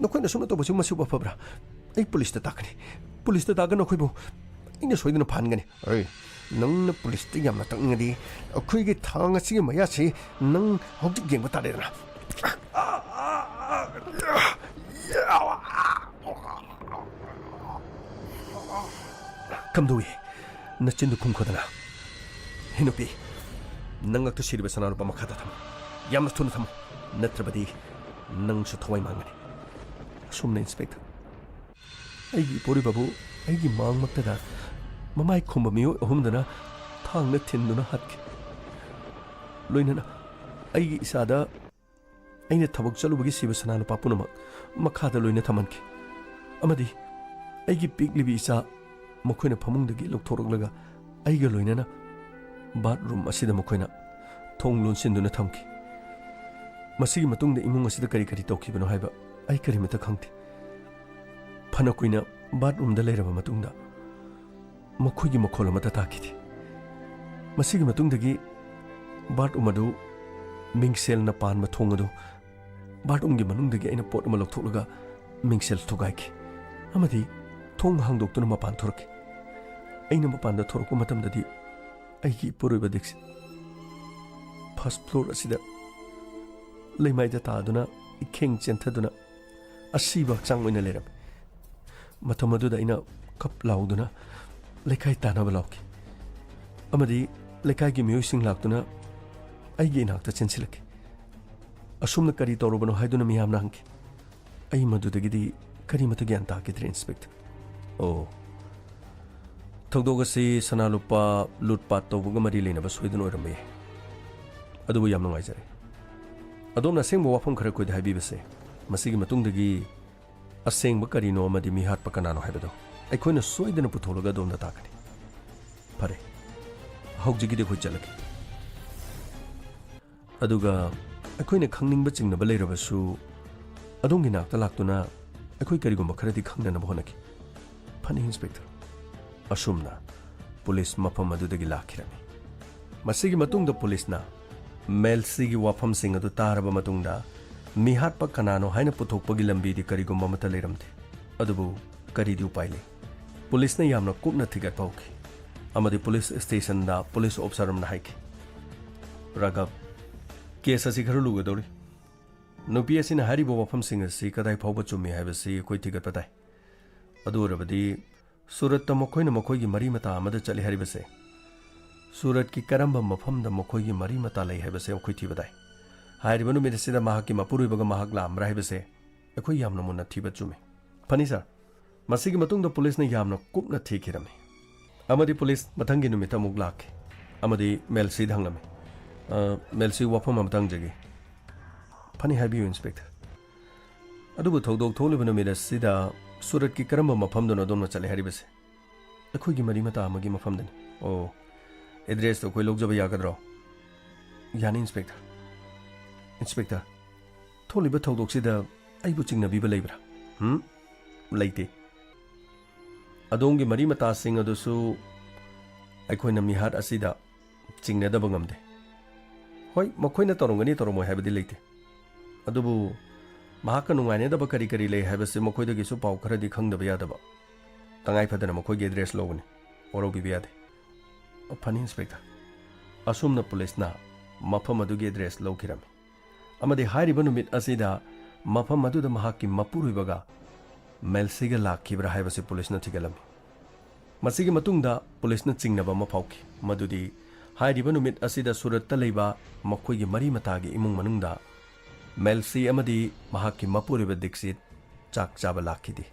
ꯅꯈꯣꯏꯅ ꯁꯨꯝꯅ ꯇꯧꯕꯁꯤ ꯃꯁꯤꯕꯨ ꯐꯕ꯭ꯔꯥ? ꯑꯩ ꯄꯨꯂꯤꯁꯇ ꯇꯥꯛꯀꯅꯤ꯫ ꯄꯨꯂꯤꯁꯇ ꯇꯥꯛꯑꯒ ꯅꯈꯣꯏꯕꯨ ꯑꯩꯅ ꯁꯣꯏꯗꯅ ꯐꯥꯍꯟꯒꯅꯤ꯫ ꯑꯦ, ꯅꯪꯅ ꯄꯨꯂꯤꯁꯇ ꯌꯥꯝꯅ ꯇꯛꯅꯤꯡꯉꯗꯤ ꯑꯩꯈꯣꯏꯒꯤ ꯊꯥꯡ ꯑꯁꯤꯒꯤ ꯃꯌꯥꯁꯤ ꯅꯪ ꯍꯧꯖꯤꯛ ꯌꯦꯡꯕ ꯇꯥꯔꯦꯗꯅ꯫ ꯀꯝꯗꯧꯏ? ꯅꯆꯤꯟꯗꯨ ꯈꯨꯝꯈꯣꯗꯅ꯫ ꯍꯦ ꯅꯨꯄꯤ, ꯅꯉꯛꯇ ꯁꯤꯔꯤꯕ ꯁꯅꯥ ꯂꯨꯄꯥ ꯃꯈꯥꯗ ꯊꯝꯃꯨ꯫ ꯌꯥꯝꯅ ꯊꯨꯅ ꯊꯝꯃꯨ꯫ ꯅꯠꯇ꯭ꯔꯕꯗꯤ ꯅꯪꯁꯨ ꯊꯋꯥꯏ ꯃꯥꯡꯒꯅꯤ꯫ ꯑꯁꯨꯝꯅ, ꯏꯟꯁꯄꯦꯛꯇꯔ, ꯑꯩꯒꯤ ꯏꯄꯨꯔꯣꯏꯕꯕꯨ ꯑꯩꯒꯤ ꯃꯥꯡꯃꯛꯇꯗ ꯃꯃꯥꯏ ꯈꯨꯝꯕ ꯃꯤꯑꯣꯏ ꯑꯍꯨꯝꯗꯨꯅ ꯊꯥꯡꯅ ꯊꯤꯟꯗꯨꯅ ꯍꯥꯠꯈꯤ꯫ ꯂꯣꯏꯅꯅ ꯑꯩꯒꯤ ꯏꯆꯥꯗ ꯑꯩꯅ ꯊꯕꯛ ꯆꯠꯂꯨꯕꯒꯤ ꯁꯤꯕ ꯁꯅꯥ ꯂꯨꯄꯥ ꯄꯨꯝꯅꯃꯛ ꯃꯈꯥꯗ ꯂꯣꯏꯅ ꯊꯝꯍꯟꯈꯤ꯫ ꯑꯃꯗꯤ ꯑꯩꯒꯤ ꯄꯤꯛꯂꯤꯕꯤ ꯏꯆꯥ ꯃꯈꯣꯏꯅ ꯐꯃꯨꯡꯗꯒꯤ ꯂꯧꯊꯣꯔꯛꯂꯒ ꯑꯩꯒ ꯂꯣꯏꯅꯅ ꯕꯥꯠꯔꯨꯝ ꯑꯁꯤꯗ ꯃꯈꯣꯏꯅ ꯊꯣꯡ ꯂꯣꯟꯁꯤꯟꯗꯨꯅ ꯊꯝꯈꯤ꯫ ꯃꯁꯤꯒꯤ ꯃꯇꯨꯡꯗ ꯏꯃꯨꯡ ꯑꯁꯤꯗ ꯀꯔꯤ ꯀꯔꯤ ꯇꯧꯈꯤꯕꯅꯣ ꯍꯥꯏꯕ ꯑꯩ ꯀꯔꯤꯃꯠꯇ ꯈꯪꯗꯦ꯫ ꯐꯅ ꯀꯨꯏꯅ ꯕꯥꯠꯔꯨꯝꯗ ꯂꯩꯔꯕ ꯃꯇꯨꯡꯗ ꯃꯈꯣꯏꯒꯤ ꯃꯈꯣꯜ ꯑꯃꯠꯇ ꯇꯥꯈꯤꯗꯦ꯫ ꯃꯁꯤꯒꯤ ꯃꯇꯨꯡꯗꯒꯤ ꯕꯥꯠꯔꯨꯝ ꯑꯗꯨ, ꯃꯤꯡꯁꯦꯜꯅ ꯄꯥꯟꯕ ꯊꯣꯡ ꯑꯗꯨ, ꯕꯥꯠꯔꯨꯝꯒꯤ ꯃꯅꯨꯡꯗꯒꯤ ꯑꯩꯅ ꯄꯣꯠ ꯑꯃ ꯂꯧꯊꯣꯛꯂꯒ ꯃꯤꯡꯁꯦꯜ ꯊꯨꯒꯥꯏꯈꯤ ꯑꯃꯗꯤ ꯊꯣꯡ ꯍꯥꯡꯗꯣꯛꯇꯨꯅ ꯃꯄꯥꯟ ꯊꯣꯔꯛꯈꯤ꯫ ꯑꯩꯅ ꯃꯄꯥꯟꯗ ꯊꯣꯔꯛꯄ ꯃꯇꯝꯗꯗꯤ ꯑꯩꯒꯤ ꯏꯄꯨꯔꯣꯏꯕ ꯗꯤꯛꯁꯤꯠ ꯐꯥꯔꯁ ꯐ꯭ꯂꯣꯔ ꯑꯁꯤꯗ ꯂꯩꯃꯥꯏꯗ ꯇꯥꯗꯨꯅ ꯏꯈꯦꯡ ꯆꯦꯟꯊꯗꯨꯅ ꯑꯁꯤꯕ ꯍꯛꯆꯥꯡ ꯑꯣꯏꯅ ꯂꯩꯔꯝꯃꯤ꯫ ꯃꯇꯝ ꯑꯗꯨꯗ ꯑꯩꯅ ꯈꯞ ꯂꯥꯎꯗꯨꯅ ꯂꯩꯀꯥꯏ ꯇꯥꯅꯕ ꯂꯥꯎꯈꯤ ꯑꯃꯗꯤ ꯂꯩꯀꯥꯏꯒꯤ ꯃꯤꯑꯣꯏꯁꯤꯡ ꯂꯥꯛꯇꯨꯅ ꯑꯩꯒꯤ ꯏꯅꯥꯛꯇ ꯆꯦꯟꯁꯤꯜꯂꯛꯈꯤ꯫ ꯑꯁꯨꯝꯅ ꯀꯔꯤ ꯇꯧꯔꯕꯅꯣ ꯍꯥꯏꯗꯨꯅ ꯃꯤꯌꯥꯝꯅ ꯍꯪꯈꯤ꯫ ꯑꯩ ꯃꯗꯨꯗꯒꯤꯗꯤ ꯀꯔꯤꯃꯠꯇ ꯒ꯭ꯌꯥꯟ ꯇꯥꯈꯤꯗ꯭ꯔꯦ, ꯏꯟꯁꯄꯦꯛꯇꯔ꯫ ꯑꯣ, ꯊꯧꯗꯣꯛ ꯑꯁꯤ ꯁꯅꯥ ꯂꯨꯄꯥ ꯂꯨꯠꯄꯥꯠ ꯇꯧꯕꯒ ꯃꯔꯤ ꯂꯩꯅꯕ ꯁꯣꯏꯗꯅ ꯑꯣꯏꯔꯝꯕ ꯌꯥꯏ꯫ ꯑꯗꯨꯕꯨ ꯌꯥꯝ ꯅꯨꯡꯉꯥꯏꯖꯔꯦ꯫ ꯑꯗꯣꯝꯅ ꯑꯁꯦꯡꯕ ꯋꯥꯐꯝ ꯈꯔ ꯑꯩꯈꯣꯏꯗ ꯍꯥꯏꯕꯤꯕꯁꯦ꯫ ꯃꯁꯤꯒꯤ ꯃꯇꯨꯡꯗꯒꯤ ꯑꯁꯦꯡꯕ ꯀꯔꯤꯅꯣ ꯑꯃꯗꯤ ꯃꯤꯍꯥꯠꯄ ꯀꯅꯥꯅꯣ ꯍꯥꯏꯕꯗꯣ ꯑꯩꯈꯣꯏꯅ ꯁꯣꯏꯗꯅ ꯄꯨꯊꯣꯛꯂꯒ ꯑꯗꯣꯝꯗ ꯇꯥꯛꯀꯅꯤ꯫ ꯐꯔꯦ, ꯍꯧꯖꯤꯛꯀꯤꯗꯤ ꯑꯩꯈꯣꯏ ꯆꯠꯂꯒꯦ꯫ ꯑꯗꯨꯒ ꯑꯩꯈꯣꯏꯅ ꯈꯪꯅꯤꯡꯕ ꯆꯤꯡꯅꯕ ꯂꯩꯔꯕꯁꯨ ꯑꯗꯣꯝꯒꯤ ꯅꯥꯛꯇ ꯂꯥꯛꯇꯨꯅ ꯑꯩꯈꯣꯏ ꯀꯔꯤꯒꯨꯝꯕ ꯈꯔꯗꯤ ꯈꯪꯅꯅꯕ ꯍꯣꯠꯅꯈꯤ꯫ ꯐꯅꯤ, ꯏꯟꯁꯄꯦꯛꯇꯔ꯫ ꯑꯁꯨꯝꯅ ꯄꯨꯂꯤꯁ ꯃꯐꯝ ꯑꯗꯨꯗꯒꯤ ꯂꯥꯛꯈꯤꯔꯝꯃꯤ꯫ ꯃꯁꯤꯒꯤ ꯃꯇꯨꯡꯗ ꯄꯨꯂꯤꯁꯅ ꯃꯦꯜꯁꯤꯒꯤ ꯋꯥꯐꯝꯁꯤꯡ ꯑꯗꯨ ꯇꯥꯔꯕ ꯃꯇꯨꯡꯗ ꯃꯤꯍꯥꯠꯄ ꯀꯅꯥꯅꯣ ꯍꯥꯏꯅ ꯄꯨꯊꯣꯛꯄꯒꯤ ꯂꯝꯕꯤꯗꯤ ꯀꯔꯤꯒꯨꯝꯕ ꯑꯃꯠꯇ ꯂꯩꯔꯝꯗꯦ꯫ ꯑꯗꯨꯕꯨ ꯀꯔꯤꯗꯤ ꯎꯄꯥꯏ ꯂꯩ? ꯄꯨꯂꯤꯁꯅ ꯌꯥꯝꯅ ꯀꯨꯞꯅ ꯊꯤꯒꯠꯄ ꯍꯧꯈꯤ ꯑꯃꯗꯤ ꯄꯨꯂꯤꯁ ꯁ꯭ꯇꯦꯁꯟꯗ ꯄꯨꯂꯤꯁ ꯑꯣꯐꯤꯁꯔ ꯑꯃꯅ ꯍꯥꯏꯈꯤ, "ꯔꯥꯘꯕ, ꯀꯦꯁ ꯑꯁꯤ ꯈꯔ ꯂꯨꯒꯗꯧꯔꯤ꯫ ꯅꯨꯄꯤ ꯑꯁꯤꯅ ꯍꯥꯏꯔꯤꯕ ꯋꯥꯐꯝꯁꯤꯡ ꯑꯁꯤ ꯀꯗꯥꯏ ꯐꯥꯎꯕ ꯆꯨꯝꯃꯤ ꯍꯥꯏꯕꯁꯤ ꯑꯩꯈꯣꯏ ꯊꯤꯒꯠꯄ ꯇꯥꯏ꯫ ꯑꯗꯨ ꯑꯣꯏꯔꯕꯗꯤ ꯁꯨꯔꯠꯇ ꯃꯈꯣꯏꯅ ꯃꯈꯣꯏꯒꯤ ꯃꯔꯤ ꯃꯇꯥ ꯑꯃꯗ ꯆꯠꯂꯤ ꯍꯥꯏꯔꯤꯕꯁꯦ, ꯁꯨꯔꯠꯀꯤ ꯀꯔꯝꯕ ꯃꯐꯝꯗ ꯃꯈꯣꯏꯒꯤ ꯃꯔꯤ ꯃꯇꯥ ꯂꯩ ꯍꯥꯏꯕꯁꯦ ꯑꯩꯈꯣꯏ ꯊꯤꯕ ꯇꯥꯏ꯫ ꯍꯥꯏꯔꯤꯕ ꯅꯨꯃꯤꯠ ꯑꯁꯤꯗ ꯃꯍꯥꯛꯀꯤ ꯃꯄꯨꯔꯣꯏꯕꯒ ꯃꯍꯥꯛ ꯂꯥꯛꯂꯝꯕ꯭ꯔꯥ ꯍꯥꯏꯕꯁꯦ ꯑꯩꯈꯣꯏ ꯌꯥꯝꯅ ꯃꯨꯟꯅ ꯊꯤꯕ ꯆꯨꯝꯃꯤ꯫ ꯐꯅꯤ ꯁꯥꯔ, ꯃꯁꯤꯒꯤ ꯃꯇꯨꯡꯗ ꯄꯨꯂꯤꯁꯅ ꯌꯥꯝꯅ ꯀꯨꯞꯅ ꯊꯤꯈꯤꯔꯝꯃꯤ꯫ ꯑꯃꯗꯤ ꯄꯨꯂꯤꯁ ꯃꯊꯪꯒꯤ ꯅꯨꯃꯤꯠꯇ ꯑꯃꯨꯛ ꯂꯥꯛꯈꯤ꯫ ꯑꯃꯗꯤ ꯃꯦꯜꯁꯤꯗ ꯍꯪꯂꯝꯃꯤ, "ꯑ, ꯃꯦꯜꯁꯤ, ꯋꯥꯐꯝ ꯑꯃꯇ ꯍꯪꯖꯒꯦ꯫" "ꯐꯅꯤ, ꯍꯥꯏꯕꯤꯌꯨ, ꯏꯟꯁꯄꯦꯛꯇꯔ꯫" "ꯑꯗꯨꯕꯨ ꯊꯧꯗꯣꯛ ꯊꯣꯛꯂꯤꯕ ꯅꯨꯃꯤꯠ ꯑꯁꯤꯗ ꯁꯨꯔꯠꯀꯤ ꯀꯔꯝꯕ ꯃꯐꯝꯗꯅꯣ ꯑꯗꯣꯝꯅ ꯆꯠꯂꯦ ꯍꯥꯏꯔꯤꯕꯁꯦ? ꯑꯩꯈꯣꯏꯒꯤ ꯃꯔꯤ ꯃꯇꯥ ꯑꯃꯒꯤ ꯃꯐꯝꯗꯅꯤ꯫" "ꯑꯣ, ꯑꯦꯗ꯭ꯔꯦꯁꯇꯣ ꯑꯩꯈꯣꯏ ꯂꯧꯖꯕ ꯌꯥꯒꯗ꯭ꯔꯣ?" "ꯌꯥꯅꯤ, ꯏꯟꯁꯄꯦꯛꯇꯔ꯫" "ꯏꯟꯁꯄꯦꯛꯇꯔ, ꯊꯣꯛꯂꯤꯕ ꯊꯧꯗꯣꯛꯁꯤꯗ ꯑꯩꯕꯨ ꯆꯤꯡꯅꯕꯤꯕ ꯂꯩꯕ꯭ꯔꯥ?" "ꯍꯨꯝ? ꯂꯩꯇꯦ꯫ ꯑꯗꯣꯝꯒꯤ ꯃꯔꯤ ꯃꯇꯥꯁꯤꯡ ꯑꯗꯨꯁꯨ ꯑꯩꯈꯣꯏꯅ ꯃꯤꯍꯥꯠ ꯑꯁꯤꯗ ꯆꯤꯡꯅꯗꯕ ꯉꯝꯗꯦ꯫ ꯍꯣꯏ, ꯃꯈꯣꯏꯅ ꯇꯧꯔꯝꯒꯅꯤ ꯇꯧꯔꯝꯃꯣꯏ ꯍꯥꯏꯕꯗꯤ ꯂꯩꯇꯦ꯫ ꯑꯗꯨꯕꯨ ꯃꯍꯥꯛꯀ ꯅꯨꯡꯉꯥꯏꯅꯗꯕ ꯀꯔꯤ ꯀꯔꯤ ꯂꯩ ꯍꯥꯏꯕꯁꯤ ꯃꯈꯣꯏꯗꯒꯤꯁꯨ ꯄꯥꯎ ꯈꯔꯗꯤ ꯈꯪꯗꯕ ꯌꯥꯗꯕ꯫ ꯇꯉꯥꯏ ꯐꯗꯅ ꯃꯈꯣꯏꯒꯤ ꯑꯦꯗ꯭ꯔꯦꯁ ꯂꯧꯒꯅꯤ꯫ ꯋꯥꯔꯧꯕꯤꯕ ꯌꯥꯗꯦ꯫" "ꯐꯅꯤ, ꯏꯟꯁꯄꯦꯛꯇꯔ꯫" ꯑꯁꯨꯝꯅ ꯄꯨꯂꯤꯁꯅ ꯃꯐꯝ ꯑꯗꯨꯒꯤ ꯑꯦꯗ꯭ꯔꯦꯁ ꯂꯧꯈꯤꯔꯝꯃꯤ꯫ ꯑꯃꯗꯤ ꯍꯥꯏꯔꯤꯕ ꯅꯨꯃꯤꯠ ꯑꯁꯤꯗ ꯃꯐꯝ ꯑꯗꯨꯗ ꯃꯍꯥꯛꯀꯤ ꯃꯄꯨꯔꯣꯏꯕꯒ ꯃꯦꯜꯁꯤꯒ ꯂꯥꯛꯈꯤꯕ꯭ꯔꯥ ꯍꯥꯏꯕꯁꯤ ꯄꯨꯂꯤꯁꯅ ꯊꯤꯒꯠꯂꯝꯃꯤ꯫ ꯃꯁꯤꯒꯤ ꯃꯇꯨꯡꯗ ꯄꯨꯂꯤꯁꯅ ꯆꯤꯡꯅꯕ ꯑꯃ ꯐꯥꯎꯈꯤ, ꯃꯗꯨꯗꯤ ꯍꯥꯏꯔꯤꯕ ꯅꯨꯃꯤꯠ ꯑꯁꯤꯗ ꯁꯨꯔꯠꯇ ꯂꯩꯕ ꯃꯈꯣꯏꯒꯤ ꯃꯔꯤ ꯃꯇꯥꯒꯤ ꯏꯃꯨꯡ ꯃꯅꯨꯡꯗ ꯃꯦꯜꯁꯤ ꯑꯃꯗꯤ ꯃꯍꯥꯛꯀꯤ ꯃꯄꯨꯔꯣꯏꯕ ꯗꯤꯛꯁꯤꯠ ꯆꯥꯛ ꯆꯥꯕ ꯂꯥꯛꯈꯤꯗꯦ꯫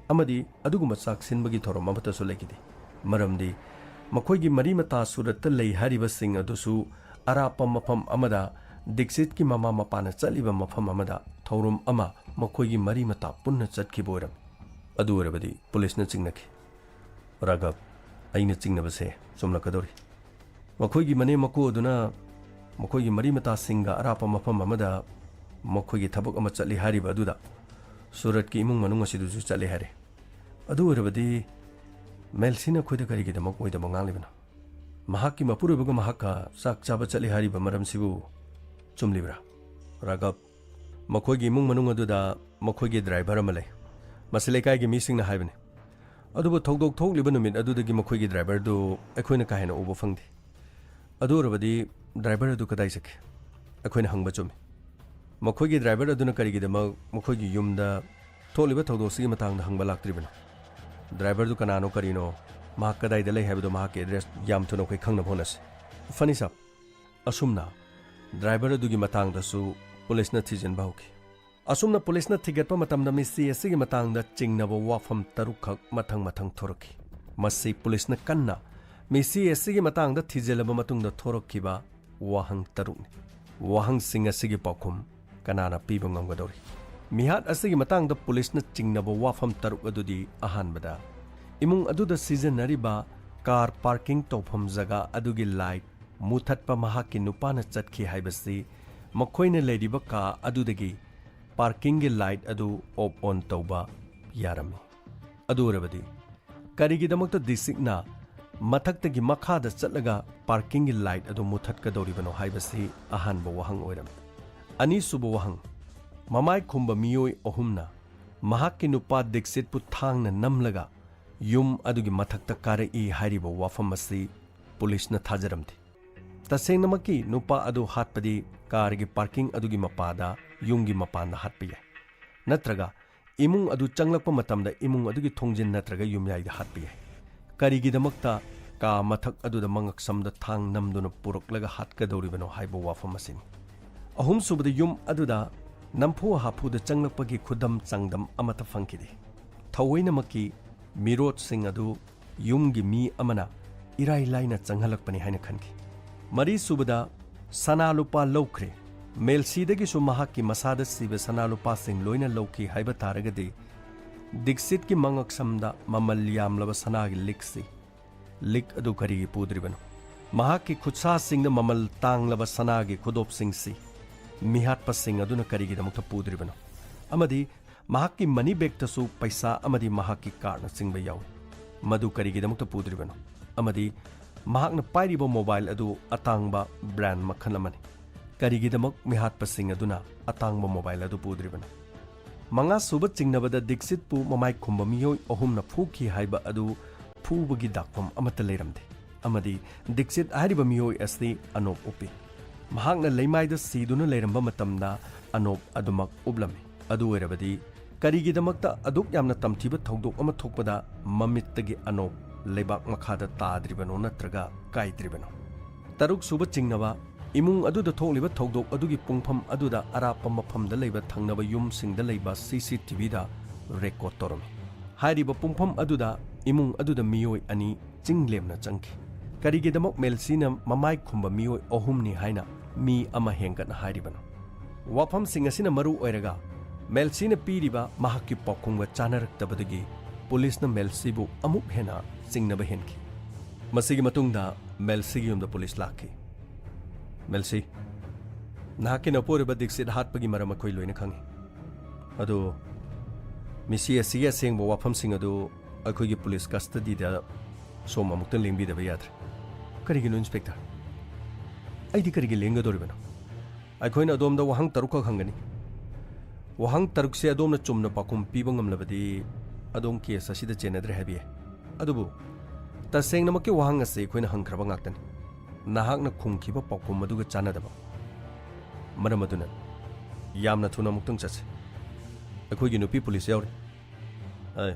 ꯑꯃꯗꯤ ꯑꯗꯨꯒꯨꯝꯕ ꯆꯥꯛ ꯁꯤꯟꯕꯒꯤ ꯊꯧꯔꯝ ꯑꯃꯠꯇꯁꯨ ꯂꯩꯈꯤꯗꯦ꯫ ꯃꯔꯝꯗꯤ ꯃꯈꯣꯏꯒꯤ ꯃꯔꯤ ꯃꯇꯥ ꯁꯨꯔꯠꯇ ꯂꯩ ꯍꯥꯏꯔꯤꯕꯁꯤꯡ ꯑꯗꯨꯁꯨ ꯑꯔꯥꯞꯄ ꯃꯐꯝ ꯑꯃꯗ, ꯗꯤꯛꯁꯤꯠꯀꯤ ꯃꯃꯥ ꯃꯄꯥꯅ ꯆꯠꯂꯤꯕ ꯃꯐꯝ ꯑꯃꯗ ꯊꯧꯔꯝ ꯑꯃ ꯃꯈꯣꯏꯒꯤ ꯃꯔꯤ ꯃꯇꯥ ꯄꯨꯟꯅ ꯆꯠꯈꯤꯕ ꯑꯣꯏꯔꯝꯃꯤ꯫ ꯑꯗꯨ ꯑꯣꯏꯔꯕꯗꯤ ꯄꯨꯂꯤꯁꯅ ꯆꯤꯡꯅꯈꯤ꯫ "ꯔꯥꯘꯕ, ꯑꯩꯅ ꯆꯤꯡꯅꯕꯁꯦ ꯆꯨꯝꯂꯛꯀꯗꯧꯔꯤ꯫ ꯃꯈꯣꯏꯒꯤ ꯃꯅꯦꯝ ꯃꯀꯨ ꯑꯗꯨꯅ ꯃꯈꯣꯏꯒꯤ ꯃꯔꯤ ꯃꯇꯥꯁꯤꯡꯒ ꯑꯔꯥꯞꯄ ꯃꯐꯝ ꯑꯃꯗ ꯃꯈꯣꯏꯒꯤ ꯊꯕꯛ ꯑꯃ ꯆꯠꯂꯤ ꯍꯥꯏꯔꯤꯕ ꯑꯗꯨꯗ ꯁꯨꯔꯠꯀꯤ ꯏꯃꯨꯡ ꯃꯅꯨꯡ ꯑꯁꯤꯗꯨꯁꯨ ꯆꯠꯂꯦ ꯍꯥꯏꯔꯦ꯫ ꯑꯗꯨ ꯑꯣꯏꯔꯕꯗꯤ ꯃꯦꯜꯁꯤꯅ ꯑꯩꯈꯣꯏꯗ ꯀꯔꯤꯒꯤꯗꯃꯛ ꯑꯣꯏꯗꯕ ꯉꯥꯡꯂꯤꯕꯅꯣ? ꯃꯍꯥꯛꯀꯤ ꯃꯄꯨꯔꯣꯏꯕꯒ ꯃꯍꯥꯛꯀ ꯆꯥꯛ ꯆꯥꯕ ꯆꯠꯂꯤ ꯍꯥꯏꯔꯤꯕ ꯃꯔꯝꯁꯤꯕꯨ ꯆꯨꯝꯂꯤꯕ꯭ꯔꯥ?" "ꯔꯥꯘꯕ, ꯃꯈꯣꯏꯒꯤ ꯏꯃꯨꯡ ꯃꯅꯨꯡ ꯑꯗꯨꯗ ꯃꯈꯣꯏꯒꯤ ꯗ꯭ꯔꯥꯏꯚꯔ ꯑꯃ ꯂꯩ꯫ ꯃꯁꯤ ꯂꯩꯀꯥꯏꯒꯤ ꯃꯤꯁꯤꯡꯅ ꯍꯥꯏꯕꯅꯤ꯫ ꯑꯗꯨꯕꯨ ꯊꯧꯗꯣꯛ ꯊꯣꯛꯂꯤꯕ ꯅꯨꯃꯤꯠ ꯑꯗꯨꯗꯒꯤ ꯃꯈꯣꯏꯒꯤ ꯗ꯭ꯔꯥꯏꯚꯔꯗꯨ ꯑꯩꯈꯣꯏꯅ ꯀꯥ ꯍꯦꯟꯅ ꯎꯕ ꯐꯪꯗꯦ꯫ ꯑꯗꯨ ꯑꯣꯏꯔꯕꯗꯤ ꯗ꯭ꯔꯥꯏꯚꯔ ꯑꯗꯨ ꯀꯗꯥꯏ ꯆꯠꯈꯤ?" ꯑꯩꯈꯣꯏꯅ ꯍꯪꯕ ꯆꯨꯝꯃꯤ꯫ "ꯃꯈꯣꯏꯒꯤ ꯗ꯭ꯔꯥꯏꯚꯔ ꯑꯗꯨꯅ ꯀꯔꯤꯒꯤꯗꯃꯛ ꯃꯈꯣꯏꯒꯤ ꯌꯨꯝꯗ ꯊꯣꯛꯂꯤꯕ ꯊꯧꯗꯣꯛꯁꯤꯒꯤ ꯃꯇꯥꯡꯗ ꯍꯪꯕ ꯂꯥꯛꯇ꯭ꯔꯤꯕꯅꯣ? ꯗ꯭ꯔꯥꯏꯚꯔꯗꯨ ꯀꯅꯥꯅꯣ ꯀꯔꯤꯅꯣ, ꯃꯍꯥꯛ ꯀꯗꯥꯏꯗ ꯂꯩ ꯍꯥꯏꯕꯗꯨ ꯃꯍꯥꯛꯀꯤ ꯑꯦꯗ꯭ꯔꯦꯁ ꯌꯥꯝ ꯊꯨꯅ ꯑꯩꯈꯣꯏ ꯈꯪꯅꯕ ꯍꯣꯠꯅꯁꯤ꯫" ꯐꯅꯤ ꯁꯥꯕ, ꯑꯁꯨꯝꯅ ꯗ꯭ꯔꯥꯏꯚꯔ ꯑꯗꯨꯒꯤ ꯃꯇꯥꯡꯗꯁꯨ ꯄꯨꯂꯤꯁꯅ ꯊꯤꯖꯤꯟꯕ ꯍꯧꯈꯤ꯫ ꯑꯁꯨꯝꯅ ꯄꯨꯂꯤꯁꯅ ꯊꯤꯒꯠꯄ ꯃꯇꯝꯗ ꯃꯤꯁꯤ ꯑꯁꯤꯒꯤ ꯃꯇꯥꯡꯗ ꯆꯤꯡꯅꯕ ꯋꯥꯐꯝ ꯇꯔꯨꯛꯈꯛ ꯃꯊꯪ ꯃꯊꯪ ꯊꯣꯔꯛꯈꯤ꯫ ꯃꯁꯤ ꯄꯨꯂꯤꯁꯅ ꯀꯟꯅ ꯃꯤꯁꯤ ꯑꯁꯤꯒꯤ ꯃꯇꯥꯡꯗ ꯊꯤꯖꯤꯜꯂꯕ ꯃꯇꯨꯡꯗ ꯊꯣꯔꯛꯈꯤꯕ ꯋꯥꯍꯪ ꯇꯔꯨꯛꯅꯤ꯫ ꯋꯥꯍꯪꯁꯤꯡ ꯑꯁꯤꯒꯤ ꯄꯥꯎꯈꯨꯝ ꯀꯅꯥꯅ ꯄꯤꯕ ꯉꯝꯒꯗꯧꯔꯤ? ꯃꯤꯍꯥꯠ ꯑꯁꯤꯒꯤ ꯃꯇꯥꯡꯗ ꯄꯨꯂꯤꯁꯅ ꯆꯤꯡꯅꯕ ꯋꯥꯐꯝ ꯇꯔꯨꯛ ꯑꯗꯨꯗꯤ, ꯑꯍꯥꯟꯕꯗ, ꯏꯃꯨꯡ ꯑꯗꯨꯗ ꯁꯤꯖꯤꯟꯅꯔꯤꯕ ꯀꯥꯔ ꯄꯥꯔꯀꯤꯡ ꯇꯧꯐꯝ ꯖꯒꯥ ꯑꯗꯨꯒꯤ ꯂꯥꯏꯠ ꯃꯨꯊꯠꯄ ꯃꯍꯥꯛꯀꯤ ꯅꯨꯄꯥꯅ ꯆꯠꯈꯤ ꯍꯥꯏꯕꯁꯤ ꯃꯈꯣꯏꯅ ꯂꯩꯔꯤꯕ ꯀꯥ ꯑꯗꯨꯗꯒꯤ ꯄꯥꯔꯀꯤꯡꯒꯤ ꯂꯥꯏꯠ ꯑꯗꯨ ꯑꯣꯐ ꯑꯣꯟ ꯇꯧꯕ ꯌꯥꯔꯝꯃꯤ꯫ ꯑꯗꯨ ꯑꯣꯏꯔꯕꯗꯤ, ꯀꯔꯤꯒꯤꯗꯃꯛꯇ ꯗꯤꯁꯤꯛꯅ ꯃꯊꯛꯇꯒꯤ ꯃꯈꯥꯗ ꯆꯠꯂꯒ ꯄꯥꯔꯀꯤꯡꯒꯤ ꯂꯥꯏꯠ ꯑꯗꯨ ꯃꯨꯊꯠꯀꯗꯧꯔꯤꯕꯅꯣ ꯍꯥꯏꯕꯁꯤ ꯑꯍꯥꯟꯕ ꯋꯥꯍꯪ ꯑꯣꯏꯔꯝꯃꯤ꯫ ꯑꯅꯤꯁꯨꯕ ꯋꯥꯍꯪ, ꯃꯃꯥꯏ ꯈꯨꯝꯕ ꯃꯤꯑꯣꯏ ꯑꯍꯨꯝꯅ ꯃꯍꯥꯛꯀꯤ ꯅꯨꯄꯥ ꯗꯤꯛꯁꯤꯠꯄꯨ ꯊꯥꯡꯅ ꯅꯝꯂꯒ ꯌꯨꯝ ꯑꯗꯨꯒꯤ ꯃꯊꯛꯇ ꯀꯥꯔꯛꯏ ꯍꯥꯏꯔꯤꯕ ꯋꯥꯐꯝ ꯑꯁꯤ ꯄꯨꯂꯤꯁꯅ ꯊꯥꯖꯔꯝꯗꯦ꯫ ꯇꯁꯦꯡꯅꯃꯛꯀꯤ ꯅꯨꯄꯥ ꯑꯗꯨ ꯍꯥꯠꯄꯗꯤ ꯀꯥꯔꯒꯤ ꯄꯥꯔꯀꯤꯡ ꯑꯗꯨꯒꯤ ꯃꯄꯥꯗ, ꯌꯨꯝꯒꯤ ꯃꯄꯥꯟꯗ ꯍꯥꯠꯄ ꯌꯥꯏ, ꯅꯠꯇ꯭ꯔꯒ ꯏꯃꯨꯡ ꯑꯗꯨ ꯆꯪꯂꯛꯄ ꯃꯇꯝꯗ ꯏꯃꯨꯡ ꯑꯗꯨꯒꯤ ꯊꯣꯡꯖꯤꯟ ꯅꯠꯇ꯭ꯔꯒ ꯌꯨꯝꯌꯥꯏꯗ ꯍꯥꯠꯄ ꯌꯥꯏ꯫ ꯀꯔꯤꯒꯤꯗꯃꯛꯇ ꯀꯥ ꯃꯊꯛ ꯑꯗꯨꯗ ꯃꯉꯛꯁꯝꯗ ꯊꯥꯡ ꯅꯝꯗꯨꯅ ꯄꯨꯔꯛꯂꯒ ꯍꯥꯠꯀꯗꯧꯔꯤꯕꯅꯣ ꯍꯥꯏꯕ ꯋꯥꯐꯝ ꯑꯁꯤꯅꯤ꯫ ꯑꯍꯨꯝꯁꯨꯕꯗ, ꯌꯨꯝ ꯑꯗꯨꯗ ꯅꯝꯐꯨ ꯍꯥꯐꯨꯗ ꯆꯪꯂꯛꯄꯒꯤ ꯈꯨꯗꯝ ꯆꯥꯡꯗꯝ ꯑꯃꯠꯇ ꯐꯪꯈꯤꯗꯦ꯫ ꯊꯑꯣꯏꯅꯃꯛꯀꯤ ꯃꯤꯔꯣꯠꯁꯤꯡ ꯑꯗꯨ ꯌꯨꯝꯒꯤ ꯃꯤ ꯑꯃꯅ ꯏꯔꯥꯏ ꯂꯥꯏꯅ ꯆꯪꯍꯜꯂꯛꯄꯅꯤ ꯍꯥꯏꯅ ꯈꯟꯈꯤ꯫ ꯃꯔꯤꯁꯨꯕꯗ, ꯁꯅꯥ ꯂꯨꯄꯥ ꯂꯧꯈ꯭ꯔꯦ, ꯃꯦꯜꯁꯤꯗꯒꯤꯁꯨ ꯃꯍꯥꯛꯀꯤ ꯃꯁꯥꯗ ꯁꯤꯕ ꯁꯅꯥ ꯂꯨꯄꯥꯁꯤꯡ ꯂꯣꯏꯅ ꯂꯧꯈꯤ ꯍꯥꯏꯕ ꯇꯥꯔꯒꯗꯤ, ꯗꯤꯛꯁꯤꯠꯀꯤ ꯃꯉꯛꯁꯝꯗ ꯃꯃꯜ ꯌꯥꯝꯂꯕ ꯁꯅꯥꯒꯤ ꯂꯤꯛꯁꯤ, ꯂꯤꯛ ꯑꯗꯨ ꯀꯔꯤꯒꯤ ꯄꯨꯗ꯭ꯔꯤꯕꯅꯣ? ꯃꯍꯥꯛꯀꯤ ꯈꯨꯠꯁꯥꯁꯤꯡꯗ ꯃꯃꯜ ꯇꯥꯡꯂꯕ ꯁꯅꯥꯒꯤ ꯈꯨꯗꯣꯞꯁꯤꯡꯁꯤ ꯃꯤꯍꯥꯠꯄꯁꯤꯡ ꯑꯗꯨꯅ ꯀꯔꯤꯒꯤꯗꯃꯛꯇ ꯄꯨꯗ꯭ꯔꯤꯕꯅꯣ? ꯑꯃꯗꯤ ꯃꯍꯥꯛꯀꯤ ꯃꯅꯤ ꯕꯦꯒꯇꯁꯨ ꯄꯩꯁꯥ ꯑꯃꯗꯤ ꯃꯍꯥꯛꯀꯤ ꯀꯥꯔꯠꯅꯆꯤꯡꯕ ꯌꯥꯎꯏ꯫ ꯃꯗꯨ ꯀꯔꯤꯒꯤꯗꯃꯛꯇ ꯄꯨꯗ꯭ꯔꯤꯕꯅꯣ? ꯑꯃꯗꯤ ꯃꯍꯥꯛꯅ ꯄꯥꯏꯔꯤꯕ ꯃꯣꯕꯥꯏꯜ ꯑꯗꯨ ꯑꯇꯥꯡꯕ ꯕ꯭ꯔꯥꯟ ꯃꯈꯜ ꯑꯃꯅꯤ꯫ ꯀꯔꯤꯒꯤꯗꯃꯛ ꯃꯤꯍꯥꯠꯄꯁꯤꯡ ꯑꯗꯨꯅ ꯑꯇꯥꯡꯕ ꯃꯣꯕꯥꯏꯜ ꯑꯗꯨ ꯄꯨꯗ꯭ꯔꯤꯕꯅꯣ? ꯃꯉꯥꯁꯨꯕ ꯆꯤꯡꯅꯕꯗ ꯗꯤꯛꯁꯤꯠꯄꯨ ꯃꯃꯥꯏ ꯈꯨꯝꯕ ꯃꯤꯑꯣꯏ ꯑꯍꯨꯝꯅ ꯐꯨꯈꯤ ꯍꯥꯏꯕ ꯑꯗꯨ ꯐꯨꯕꯒꯤ ꯗꯥꯛꯐꯝ ꯑꯃꯠꯇ ꯂꯩꯔꯝꯗꯦ꯫ ꯑꯃꯗꯤ ꯗꯤꯛꯁꯤꯠ ꯍꯥꯏꯔꯤꯕ ꯃꯤꯑꯣꯏ ꯑꯁꯤ ꯑꯅꯣꯞ ꯎꯞꯄꯤ꯫ ꯃꯍꯥꯛꯅ ꯂꯩꯃꯥꯏꯗ ꯁꯤꯗꯨꯅ ꯂꯩꯔꯝꯕ ꯃꯇꯝꯗ ꯑꯅꯣꯞ ꯑꯗꯨꯃꯛ ꯎꯞꯂꯝꯃꯤ꯫ ꯑꯗꯨ ꯑꯣꯏꯔꯕꯗꯤ ꯀꯔꯤꯒꯤꯗꯃꯛꯇ ꯑꯗꯨꯛ ꯌꯥꯝꯅ ꯇꯝꯊꯤꯕ ꯊꯧꯗꯣꯛ ꯑꯃ ꯊꯣꯛꯄꯗ ꯃꯃꯤꯠꯇꯒꯤ ꯑꯅꯣꯞ ꯂꯩꯕꯥꯛ ꯃꯈꯥꯗ ꯇꯥꯗ꯭ꯔꯤꯕꯅꯣ ꯅꯠꯇ꯭ꯔꯒ ꯀꯥꯏꯗ꯭ꯔꯤꯕꯅꯣ? ꯇꯔꯨꯛꯁꯨꯕ ꯆꯤꯡꯅꯕ, ꯏꯃꯨꯡ ꯑꯗꯨꯗ ꯊꯣꯛꯂꯤꯕ ꯊꯧꯗꯣꯛ ꯑꯗꯨꯒꯤ ꯄꯨꯡꯐꯝ ꯑꯗꯨꯗ ꯑꯔꯥꯞꯄ ꯃꯐꯝꯗ ꯂꯩꯕ ꯊꯪꯅꯕ ꯌꯨꯝꯁꯤꯡꯗ ꯂꯩꯕ ꯁꯤ ꯁꯤ ꯇꯤ ꯚꯤꯗ ꯔꯦꯀꯣꯔꯗ ꯇꯧꯔꯝꯃꯤ꯫ ꯍꯥꯏꯔꯤꯕ ꯄꯨꯡꯐꯝ ꯑꯗꯨꯗ ꯏꯃꯨꯡ ꯑꯗꯨꯗ ꯃꯤꯑꯣꯏ ꯑꯅꯤ ꯆꯤꯡ ꯂꯦꯝꯅ ꯆꯪꯈꯤ꯫ ꯀꯔꯤꯒꯤꯗꯃꯛ ꯃꯦꯜꯁꯤꯅ ꯃꯃꯥꯏ ꯈꯨꯝꯕ ꯃꯤꯑꯣꯏ ꯑꯍꯨꯝꯅꯤ ꯍꯥꯏꯅ ꯃꯤ ꯑꯃ ꯍꯦꯟꯒꯠꯅ ꯍꯥꯏꯔꯤꯕꯅꯣ? ꯋꯥꯐꯝꯁꯤꯡ ꯑꯁꯤꯅ ꯃꯔꯨ ꯑꯣꯏꯔꯒ ꯃꯦꯜꯁꯤꯅ ꯄꯤꯔꯤꯕ ꯃꯍꯥꯛꯀꯤ ꯄꯥꯎꯈꯨꯝꯒ ꯆꯥꯅꯔꯛꯇꯕꯗꯒꯤ ꯄꯨꯂꯤꯁꯅ ꯃꯦꯜꯁꯤꯕꯨ ꯑꯃꯨꯛ ꯍꯦꯟꯅ ꯆꯤꯡꯅꯕ ꯍꯦꯟꯈꯤ꯫ ꯃꯁꯤꯒꯤ ꯃꯇꯨꯡꯗ ꯃꯦꯜꯁꯤꯒꯤ ꯌꯨꯝꯗ ꯄꯨꯂꯤꯁ ꯂꯥꯛꯈꯤ꯫ "ꯃꯦꯜꯁꯤ, ꯅꯍꯥꯛꯀꯤ ꯅꯄꯨꯔꯣꯏꯕ ꯗꯤꯛꯁꯤꯠ ꯍꯥꯠꯄꯒꯤ ꯃꯔꯝ ꯑꯩꯈꯣꯏ ꯂꯣꯏꯅ ꯈꯪꯏ꯫ ꯑꯗꯨ ꯃꯤꯁꯤ ꯑꯁꯤꯒꯤ ꯑꯁꯦꯡꯕ ꯋꯥꯐꯝꯁꯤꯡ ꯑꯗꯨ ꯑꯩꯈꯣꯏꯒꯤ ꯄꯨꯂꯤꯁ ꯀꯁꯇꯗꯤꯗ ꯁꯣꯝ ꯑꯃꯨꯛꯇꯪ ꯂꯦꯡꯕꯤꯗꯕ ꯌꯥꯗ꯭ꯔꯦ꯫" "ꯀꯔꯤꯒꯤꯅꯣ, ꯏꯟꯁꯄꯦꯛꯇꯔ? ꯑꯩꯗꯤ ꯀꯔꯤꯒꯤ ꯂꯦꯡꯒꯗꯧꯔꯤꯕꯅꯣ? ꯑꯩꯈꯣꯏꯅ ꯑꯗꯣꯝꯗ ꯋꯥꯍꯪ ꯇꯔꯨꯛꯈꯛ ꯍꯪꯒꯅꯤ꯫ ꯋꯥꯍꯪ ꯇꯔꯨꯛꯁꯦ ꯑꯗꯣꯝꯅ ꯆꯨꯝꯅ ꯄꯥꯎꯈꯨꯝ ꯄꯤꯕ ꯉꯝꯂꯕꯗꯤ ꯑꯗꯣꯝ ꯀꯦꯁ ꯑꯁꯤꯗ ꯆꯦꯟꯅꯗ꯭ꯔꯦ ꯍꯥꯏꯕ ꯌꯥꯏ꯫ ꯑꯗꯨꯕꯨ ꯇꯁꯦꯡꯅꯃꯛꯀꯤ ꯋꯥꯍꯪ ꯑꯁꯤ ꯑꯩꯈꯣꯏꯅ ꯍꯪꯈ꯭ꯔꯕ ꯉꯥꯛꯇꯅꯤ꯫ ꯅꯍꯥꯛꯅ ꯈꯨꯝꯈꯤꯕ ꯄꯥꯎꯈꯨꯝ ꯑꯗꯨꯒ ꯆꯥꯟꯅꯗꯕ꯫ ꯃꯔꯝ ꯑꯗꯨꯅ ꯌꯥꯝꯅ ꯊꯨꯅ ꯑꯃꯨꯛꯇꯪ ꯆꯠꯁꯤ꯫ ꯑꯩꯈꯣꯏꯒꯤ ꯅꯨꯄꯤ ꯄꯨꯂꯤꯁ ꯌꯥꯎꯔꯤ꯫ ꯑꯦ,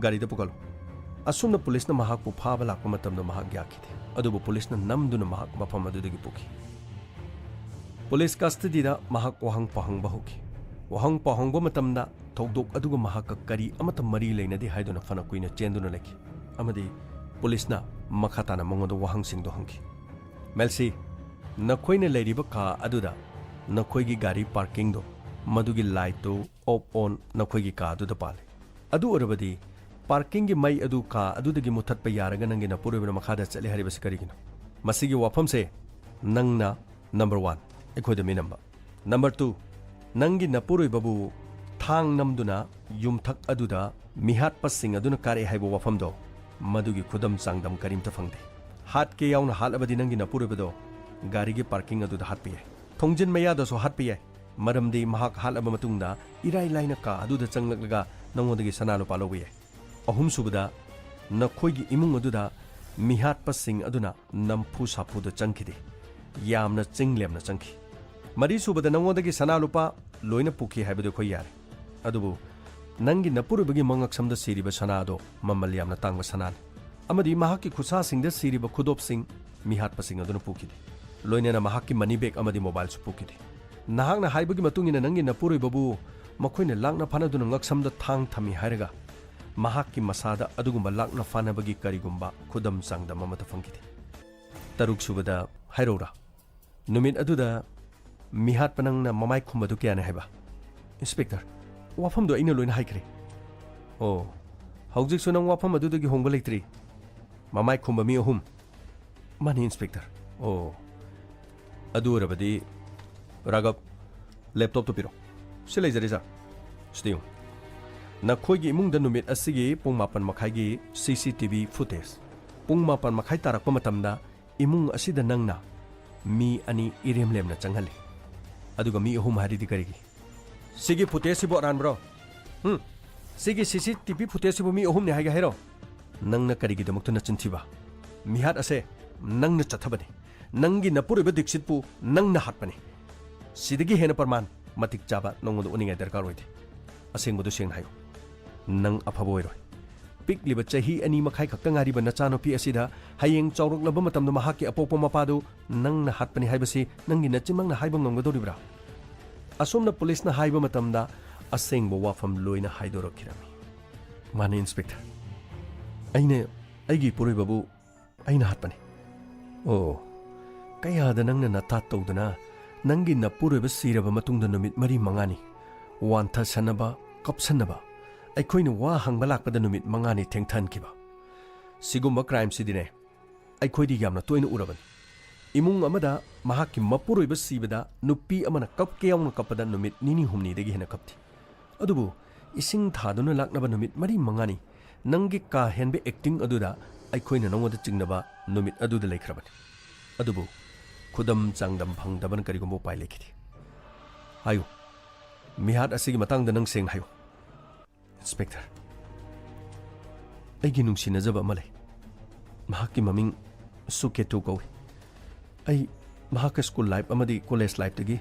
ꯒꯥꯔꯤꯗ ꯄꯨꯈꯠꯂꯨ꯫" ꯑꯁꯨꯝꯅ ꯄꯨꯂꯤꯁꯅ ꯃꯍꯥꯛꯄꯨ ꯐꯥꯕ ꯂꯥꯛꯄ ꯃꯇꯝꯗ ꯃꯍꯥꯛ ꯌꯥꯈꯤꯗꯦ꯫ ꯑꯗꯨꯕꯨ ꯄꯨꯂꯤꯁꯅ ꯅꯝꯗꯨꯅ ꯃꯍꯥꯛ ꯃꯐꯝ ꯑꯗꯨꯗꯒꯤ ꯄꯨꯈꯤ꯫ ꯄꯨꯂꯤꯁ ꯀꯁꯇꯗꯤꯗ ꯃꯍꯥꯛ ꯋꯥꯍꯪ ꯄꯥꯎꯍꯪꯕ ꯍꯧꯈꯤ꯫ ꯋꯥꯍꯪ ꯄꯥꯎꯍꯪꯕ ꯃꯇꯝꯗ ꯊꯧꯗꯣꯛ ꯑꯗꯨꯒ ꯃꯍꯥꯛꯀ ꯀꯔꯤ ꯑꯃꯠꯇ ꯃꯔꯤ ꯂꯩꯅꯗꯦ ꯍꯥꯏꯗꯨꯅ ꯐꯅ ꯀꯨꯏꯅ ꯆꯦꯟꯗꯨꯅ ꯂꯩꯈꯤ꯫ ꯑꯃꯗꯤ ꯄꯨꯂꯤꯁꯅ ꯃꯈꯥ ꯇꯥꯅ ꯃꯉꯣꯟꯗ ꯋꯥꯍꯪꯁꯤꯡꯗꯨ ꯍꯪꯈꯤ꯫ "ꯃꯦꯜꯁꯤ, ꯅꯈꯣꯏꯅ ꯂꯩꯔꯤꯕ ꯀꯥ ꯑꯗꯨꯗ ꯅꯈꯣꯏꯒꯤ ꯒꯥꯔꯤ ꯄꯥꯔꯀꯤꯡꯗꯣ, ꯃꯗꯨꯒꯤ ꯂꯥꯏꯠꯇꯨ ꯑꯣꯐ ꯑꯣꯟ ꯅꯈꯣꯏꯒꯤ ꯀꯥ ꯑꯗꯨꯗ ꯄꯥꯜꯂꯤ꯫ ꯑꯗꯨ ꯑꯣꯏꯔꯕꯗꯤ ꯄꯥꯔꯀꯤꯡꯒꯤ ꯃꯩ ꯑꯗꯨ ꯀꯥ ꯑꯗꯨꯗꯒꯤ ꯃꯨꯊꯠꯄ ꯌꯥꯔꯒ ꯅꯪꯒꯤ ꯅꯄꯨꯔꯣꯏꯕꯅ ꯃꯈꯥꯗ ꯆꯠꯂꯤ ꯍꯥꯏꯔꯤꯕꯁꯤ ꯀꯔꯤꯒꯤꯅꯣ?" ꯃꯁꯤꯒꯤ ꯋꯥꯐꯝꯁꯦ ꯅꯪꯅ, ꯅꯝꯕꯔ ꯋꯥꯟ, ꯑꯩꯈꯣꯏꯗ ꯃꯤꯅꯝꯕ꯫ ꯅꯝꯕꯔ ꯇꯨ, ꯅꯪꯒꯤ ꯅꯄꯨꯔꯣꯏꯕꯕꯨ ꯊꯥꯡ ꯅꯝꯗꯨꯅ ꯌꯨꯝꯊꯛ ꯑꯗꯨꯗ ꯃꯤꯍꯥꯠꯄꯁꯤꯡ ꯑꯗꯨꯅ ꯀꯥꯔꯛꯑꯦ ꯍꯥꯏꯕ ꯋꯥꯐꯝꯗꯣ, ꯃꯗꯨꯒꯤ ꯈꯨꯗꯝ ꯆꯥꯡꯗꯝ ꯀꯔꯤꯝꯇ ꯐꯪꯗꯦ꯫ ꯍꯥꯠꯀꯦ ꯌꯥꯎꯅ ꯍꯥꯠꯂꯕꯗꯤ ꯅꯪꯒꯤ ꯅꯄꯨꯔꯣꯏꯕꯗꯣ ꯒꯥꯔꯤꯒꯤ ꯄꯥꯔꯀꯤꯡ ꯑꯗꯨꯗ ꯍꯥꯠꯄ ꯌꯥꯏ꯫ ꯊꯣꯡꯖꯤꯟ ꯃꯌꯥꯗꯁꯨ ꯍꯥꯠꯄ ꯌꯥꯏ, ꯃꯔꯝꯗꯤ ꯃꯍꯥꯛ ꯍꯥꯠꯂꯕ ꯃꯇꯨꯡꯗ ꯏꯔꯥꯏ ꯂꯥꯏꯅ ꯀꯥ ꯑꯗꯨꯗ ꯆꯪꯂꯛꯂꯒ ꯅꯉꯣꯟꯗꯒꯤ ꯁꯅꯥ ꯂꯨꯄꯥ ꯂꯧꯕ ꯌꯥꯏ꯫ ꯑꯍꯨꯝꯁꯨꯕꯗ, ꯅꯈꯣꯏꯒꯤ ꯏꯃꯨꯡ ꯑꯗꯨꯗ ꯃꯤꯍꯥꯠꯄꯁꯤꯡ ꯑꯗꯨꯅ ꯅꯝꯐꯨ ꯁꯥꯐꯨꯗ ꯆꯪꯈꯤꯗꯦ, ꯌꯥꯝꯅ ꯆꯤꯡ ꯂꯦꯝꯅ ꯆꯪꯈꯤ꯫ ꯃꯔꯤꯁꯨꯕꯗ, ꯅꯉꯣꯟꯗꯒꯤ ꯁꯅꯥ ꯂꯨꯄꯥ ꯂꯣꯏꯅ ꯄꯨꯈꯤ ꯍꯥꯏꯕꯗꯨ ꯑꯩꯈꯣꯏ ꯌꯥꯔꯦ꯫ ꯑꯗꯨꯕꯨ ꯅꯪꯒꯤ ꯅꯄꯨꯔꯣꯏꯕꯒꯤ ꯃꯉꯛꯁꯝꯗ ꯁꯤꯔꯤꯕ ꯁꯅꯥ ꯑꯗꯣ ꯃꯃꯜ ꯌꯥꯝꯅ ꯇꯥꯡꯕ ꯁꯅꯥꯅꯤ, ꯑꯃꯗꯤ ꯃꯍꯥꯛꯀꯤ ꯈꯨꯠꯁꯥꯁꯤꯡꯗ ꯁꯤꯔꯤꯕ ꯈꯨꯗꯣꯞꯁꯤꯡ ꯃꯤꯍꯥꯠꯄꯁꯤꯡ ꯑꯗꯨꯅ ꯄꯨꯈꯤꯗꯦ꯫ ꯂꯣꯏꯅꯅ ꯃꯍꯥꯛꯀꯤ ꯃꯅꯤ ꯕꯦꯒ ꯑꯃꯗꯤ ꯃꯣꯕꯥꯏꯜꯁꯨ ꯄꯨꯈꯤꯗꯦ꯫ ꯅꯍꯥꯛꯅ ꯍꯥꯏꯕꯒꯤ ꯃꯇꯨꯡ ꯏꯟꯅ ꯅꯪꯒꯤ ꯅꯄꯨꯔꯣꯏꯕꯕꯨ ꯃꯈꯣꯏꯅ ꯂꯥꯛꯅ ꯐꯥꯅꯗꯨꯅ ꯉꯛꯁꯝꯗ ꯊꯥꯡ ꯊꯝꯃꯤ ꯍꯥꯏꯔꯒ ꯃꯍꯥꯛꯀꯤ ꯃꯁꯥꯗ ꯑꯗꯨꯒꯨꯝꯕ ꯂꯥꯛꯅ ꯐꯥꯅꯕꯒꯤ ꯀꯔꯤꯒꯨꯝꯕ ꯈꯨꯗꯝ ꯆꯥꯡꯗꯝ ꯑꯃꯠꯇ ꯐꯪꯈꯤꯗꯦ꯫ ꯇꯔꯨꯛ ꯁꯨꯕꯗ ꯍꯥꯏꯔꯧꯔꯥ? ꯅꯨꯃꯤꯠ ꯑꯗꯨꯗ ꯃꯤꯍꯥꯠꯄ ꯅꯪꯅ ꯃꯃꯥꯏ ꯈꯨꯝꯕꯗꯨ ꯀꯌꯥꯅꯤ ꯍꯥꯏꯕ? ꯏꯟꯁꯄꯦꯛꯇꯔ, ꯋꯥꯐꯝꯗꯣ ꯑꯩꯅ ꯂꯣꯏꯅ ꯍꯥꯏꯈ꯭ꯔꯦ꯫ ꯑꯣ, ꯍꯧꯖꯤꯛꯁꯨ ꯅꯪ ꯋꯥꯐꯝ ꯑꯗꯨꯗꯒꯤ ꯍꯣꯡꯕ ꯂꯩꯇ꯭ꯔꯤ? ꯃꯃꯥꯏ ꯈꯨꯝꯕ ꯃꯤ ꯑꯍꯨꯝ꯫ ꯃꯥꯅꯤ, ꯏꯟꯁꯄꯦꯛꯇꯔ꯫ ꯑꯣ, ꯑꯗꯨ ꯑꯣꯏꯔꯕꯗꯤ, ꯔꯥꯘꯕ, ꯂꯦꯞꯇꯣꯞꯇꯨ ꯄꯤꯔꯣ꯫ ꯁꯤ ꯂꯩꯖꯔꯦ, ꯁꯥꯔ꯫ ꯁꯤꯗ ꯌꯦꯡꯉꯨ꯫ ꯅꯈꯣꯏꯒꯤ ꯏꯃꯨꯡꯗ ꯅꯨꯃꯤꯠ ꯑꯁꯤꯒꯤ ꯄꯨꯡ ꯃꯥꯄꯟ ꯃꯈꯥꯏꯒꯤ ꯁꯤ ꯁꯤ ꯇꯤ ꯚꯤ ꯐꯨꯇꯦꯖ, ꯄꯨꯡ ꯃꯥꯄꯟ ꯃꯈꯥꯏ ꯇꯥꯔꯛꯄ ꯃꯇꯝꯗ ꯏꯃꯨꯡ ꯑꯁꯤꯗ ꯅꯪꯅ ꯃꯤ ꯑꯅꯤ ꯏꯔꯦꯝ ꯂꯦꯝꯅ ꯆꯪꯍꯜꯂꯤ, ꯑꯗꯨꯒ ꯃꯤ ꯑꯍꯨꯝ ꯍꯥꯏꯔꯤꯗꯤ ꯀꯔꯤꯒꯤ? ꯁꯤꯒꯤ ꯐꯨꯇꯦꯖꯁꯤꯕꯨ ꯑꯔꯥꯟꯕ꯭ꯔꯣ? ꯍꯨꯝ? ꯁꯤꯒꯤ ꯁꯤ ꯁꯤ ꯇꯤ ꯚꯤ ꯐꯨꯇꯦꯖꯁꯤꯕꯨ ꯃꯤ ꯑꯍꯨꯝꯅꯤ ꯍꯥꯏꯒꯦ ꯍꯥꯏꯔꯣ? ꯅꯪꯅ ꯀꯔꯤꯒꯤꯗꯃꯛꯇ ꯅꯆꯤꯟ ꯊꯤꯕ? ꯃꯤꯍꯥꯠ ꯑꯁꯦ ꯅꯪꯅ ꯆꯠꯊꯕꯅꯤ꯫ ꯅꯪꯒꯤ ꯅꯄꯨꯔꯣꯏꯕ ꯗꯤꯛꯁꯤꯠꯄꯨ ꯅꯪꯅ ꯍꯥꯠꯄꯅꯤ꯫ ꯁꯤꯗꯒꯤ ꯍꯦꯟꯅ ꯄ꯭ꯔꯃꯥꯟ ꯃꯇꯤꯛ ꯆꯥꯕ ꯅꯉꯣꯟꯗ ꯎꯠꯅꯤꯡꯉꯥꯏ ꯗꯔꯀꯥꯔ ꯑꯣꯏꯗꯦ꯫ ꯑꯁꯦꯡꯕꯗꯨ ꯁꯦꯡꯅ ꯍꯥꯏꯌꯨ꯫ ꯅꯪ ꯑꯐꯕ ꯑꯣꯏꯔꯣꯏ꯫ ꯄꯤꯛꯂꯤꯕ ꯆꯍꯤ ꯑꯅꯤ ꯃꯈꯥꯏ ꯈꯛꯇ ꯉꯥꯏꯔꯤꯕ ꯅꯆꯥꯅꯨꯄꯤ ꯑꯁꯤꯗ ꯍꯌꯦꯡ ꯆꯥꯎꯔꯛꯂꯕ ꯃꯇꯝꯗ ꯃꯍꯥꯛꯀꯤ ꯑꯄꯣꯛꯄ ꯃꯄꯥꯗꯨ ꯅꯪꯅ ꯍꯥꯠꯄꯅꯤ ꯍꯥꯏꯕꯁꯤ ꯅꯪꯒꯤ ꯅꯆꯤꯟꯃꯛꯅ ꯍꯥꯏꯕ ꯉꯝꯒꯗꯧꯔꯤꯕ꯭ꯔꯥ? ꯑꯁꯣꯝꯅ ꯄꯨꯂꯤꯁꯅ ꯍꯥꯏꯕ ꯃꯇꯝꯗ ꯑꯁꯦꯡꯕ ꯋꯥꯐꯝ ꯂꯣꯏꯅ ꯍꯥꯏꯗꯣꯔꯛꯈꯤꯔꯝꯃꯤ꯫ ꯃꯥꯅꯦ, ꯏꯟꯁꯄꯦꯛꯇꯔ꯫ ꯑꯩꯅ ꯑꯩꯒꯤ ꯏꯄꯨꯔꯣꯏꯕꯕꯨ ꯑꯩꯅ ꯍꯥꯠꯄꯅꯤ꯫ ꯑꯣ, ꯀꯌꯥꯗ ꯅꯪꯅ ꯅꯇꯥꯠ ꯇꯧꯗꯨꯅ ꯅꯪꯒꯤ ꯅꯄꯨꯔꯣꯏꯕ ꯁꯤꯔꯕ ꯃꯇꯨꯡꯗ ꯅꯨꯃꯤꯠ ꯃꯔꯤ ꯃꯉꯥꯅꯤ ꯋꯥꯟꯊꯁꯟꯅꯕ, ꯀꯞꯁꯟꯅꯕ, ꯑꯩꯈꯣꯏꯅ ꯋꯥ ꯍꯪꯕ ꯂꯥꯛꯄꯗ ꯅꯨꯃꯤꯠ ꯃꯉꯥꯅꯤ ꯊꯦꯡꯊꯍꯟꯈꯤꯕ꯫ ꯁꯤꯒꯨꯝꯕ ꯀ꯭ꯔꯥꯏꯝꯁꯤꯗꯤꯅꯦ, ꯑꯩꯈꯣꯏꯗꯤ ꯌꯥꯝꯅ ꯇꯣꯏꯅ ꯎꯔꯕꯅꯤ꯫ ꯏꯃꯨꯡ ꯑꯃꯗ ꯃꯍꯥꯛꯀꯤ ꯃꯄꯨꯔꯣꯏꯕ ꯁꯤꯕꯗ ꯅꯨꯄꯤ ꯑꯃꯅ ꯀꯞꯀꯦ ꯌꯥꯎꯅ ꯀꯞꯄꯗ ꯅꯨꯃꯤꯠ ꯅꯤꯅꯤ ꯍꯨꯝꯅꯤꯗꯒꯤ ꯍꯦꯟꯅ ꯀꯞꯇꯦ꯫ ꯑꯗꯨꯕꯨ ꯏꯁꯤꯡ ꯊꯥꯗꯨꯅ ꯂꯥꯛꯅꯕ ꯅꯨꯃꯤꯠ ꯃꯔꯤ ꯃꯉꯥꯅꯤ ꯅꯪꯒꯤ ꯀꯥ ꯍꯦꯟꯕ ꯑꯦꯛꯇꯤꯡ ꯑꯗꯨꯗ ꯑꯩꯈꯣꯏꯅ ꯅꯉꯣꯟꯗ ꯆꯤꯡꯅꯕ ꯅꯨꯃꯤꯠ ꯑꯗꯨꯗ ꯂꯩꯈ꯭ꯔꯕꯅꯤ꯫ ꯑꯗꯨꯕꯨ ꯈꯨꯗꯝ ꯆꯥꯡꯗꯝ ꯐꯪꯗꯕꯅ ꯀꯔꯤꯒꯨꯝꯕ ꯎꯄꯥꯏ ꯂꯩꯈꯤꯗꯦ꯫ ꯍꯥꯏꯌꯨ, ꯃꯤꯍꯥꯠ ꯑꯁꯤꯒꯤ ꯃꯇꯥꯡꯗ ꯅꯪ ꯁꯦꯡꯅ ꯍꯥꯏꯌꯨ꯫ ꯏꯟꯁꯄꯦꯛꯇꯔ, ꯑꯩꯒꯤ ꯅꯨꯡꯁꯤꯅꯖꯕ ꯑꯃ ꯂꯩ꯫ ꯃꯍꯥꯛꯀꯤ ꯃꯃꯤꯡ ꯁꯨꯀꯦꯇꯨ ꯀꯧꯏ꯫ ꯑꯩ ꯃꯍꯥꯛꯀ ꯁ꯭ꯀꯨꯜ ꯂꯥꯏꯐ ꯑꯃꯗꯤ ꯀꯣꯂꯦꯖ ꯂꯥꯏꯐꯇꯒꯤ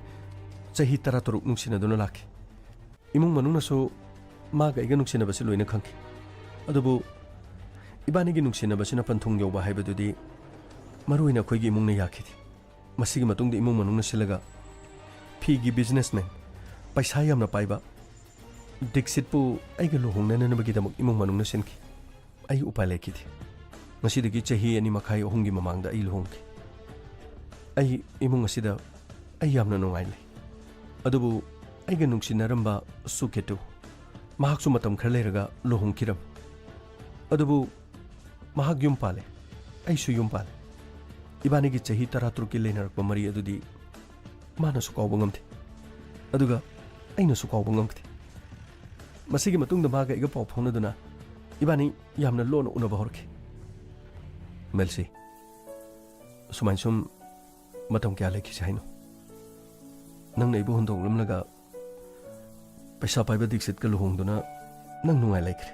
ꯆꯍꯤ ꯇꯔꯥꯇꯔꯨꯛ ꯅꯨꯡꯁꯤꯅꯗꯨꯅ ꯂꯥꯛꯈꯤ꯫ ꯏꯃꯨꯡ ꯃꯅꯨꯡꯅꯁꯨ ꯃꯥꯒ ꯑꯩꯒ ꯅꯨꯡꯁꯤꯅꯕꯁꯤ ꯂꯣꯏꯅ ꯈꯪꯈꯤ꯫ ꯑꯗꯨꯕꯨ ꯏꯕꯥꯅꯤꯒꯤ ꯅꯨꯡꯁꯤꯅꯕꯁꯤꯅ ꯄꯟꯊꯨꯡ ꯌꯧꯕ ꯍꯥꯏꯕꯗꯨꯗꯤ ꯃꯔꯨ ꯑꯣꯏꯅ ꯑꯩꯈꯣꯏꯒꯤ ꯏꯃꯨꯡꯅ ꯌꯥꯈꯤꯗꯦ꯫ ꯃꯁꯤꯒꯤ ꯃꯇꯨꯡꯗ ꯏꯃꯨꯡ ꯃꯅꯨꯡꯅ ꯁꯤꯜꯂꯒ ꯐꯤꯒꯤ businessman, ꯄꯩꯁꯥ ꯌꯥꯝꯅ ꯄꯥꯏꯕ ꯗꯤꯛꯁꯤꯠꯄꯨ ꯑꯩꯒ ꯂꯨꯍꯣꯡꯅꯅꯕꯒꯤꯗꯃꯛ ꯏꯃꯨꯡ ꯃꯅꯨꯡꯅ ꯁꯤꯟꯈꯤ꯫ ꯑꯩ ꯎꯄꯥꯏ ꯂꯩꯈꯤꯗꯦ꯫ ꯉꯁꯤꯗꯒꯤ ꯆꯍꯤ ꯑꯅꯤ ꯃꯈꯥꯏ, ꯑꯍꯨꯝꯒꯤ ꯃꯃꯥꯡꯗ ꯑꯩ ꯂꯨꯍꯣꯡꯈꯤ꯫ ꯑꯩ ꯏꯃꯨꯡ ꯑꯁꯤꯗ ꯑꯩ ꯌꯥꯝꯅ ꯅꯨꯡꯉꯥꯏ ꯂꯩ꯫ ꯑꯗꯨꯕꯨ ꯑꯩꯒ ꯅꯨꯡꯁꯤꯅꯔꯝꯕ ꯁꯨꯀꯦꯇꯨ, ꯃꯍꯥꯛꯁꯨ ꯃꯇꯝ ꯈꯔ ꯂꯩꯔꯒ ꯂꯨꯍꯣꯡꯈꯤꯔꯝꯃꯤ꯫ ꯑꯗꯨꯕꯨ ꯃꯍꯥꯛ ꯌꯨꯝ ꯄꯥꯜꯂꯦ, ꯑꯩꯁꯨ ꯌꯨꯝ ꯄꯥꯜꯂꯦ꯫ ꯏꯕꯥꯅꯤꯒꯤ ꯆꯍꯤ ꯇꯔꯥꯇꯔꯨꯛꯀꯤ ꯂꯩꯅꯔꯛꯄ ꯃꯔꯤ ꯑꯗꯨꯗꯤ ꯃꯥꯅꯁꯨ ꯀꯥꯎꯕ ꯉꯝꯗꯦ, ꯑꯗꯨꯒ ꯑꯩꯅꯁꯨ ꯀꯥꯎꯕ ꯉꯝꯈꯤꯗꯦ꯫ ꯃꯁꯤꯒꯤ ꯃꯇꯨꯡꯗ ꯃꯥꯒ ꯑꯩꯒ ꯄꯥꯎ ꯐꯥꯎꯅꯗꯨꯅ ꯏꯕꯥꯅꯤ ꯌꯥꯝꯅ ꯂꯣꯟꯅ ꯎꯅꯕ ꯍꯧꯔꯛꯈꯤ꯫ ꯃꯦꯜꯁꯤ, ꯁꯨꯃꯥꯏꯅ ꯁꯨꯝ ꯃꯇꯝ ꯀꯌꯥ ꯂꯩꯈꯤꯁꯦ ꯍꯥꯏꯅꯣ? ꯅꯪꯅ ꯑꯩꯕꯨ ꯍꯨꯟꯗꯣꯛꯂꯝꯂꯒ ꯄꯩꯁꯥ ꯄꯥꯏꯕ ꯗꯤꯛꯁꯤꯠꯀ ꯂꯨꯍꯣꯡꯗꯨꯅ ꯅꯪ ꯅꯨꯡꯉꯥꯏ ꯂꯩꯈ꯭ꯔꯦ꯫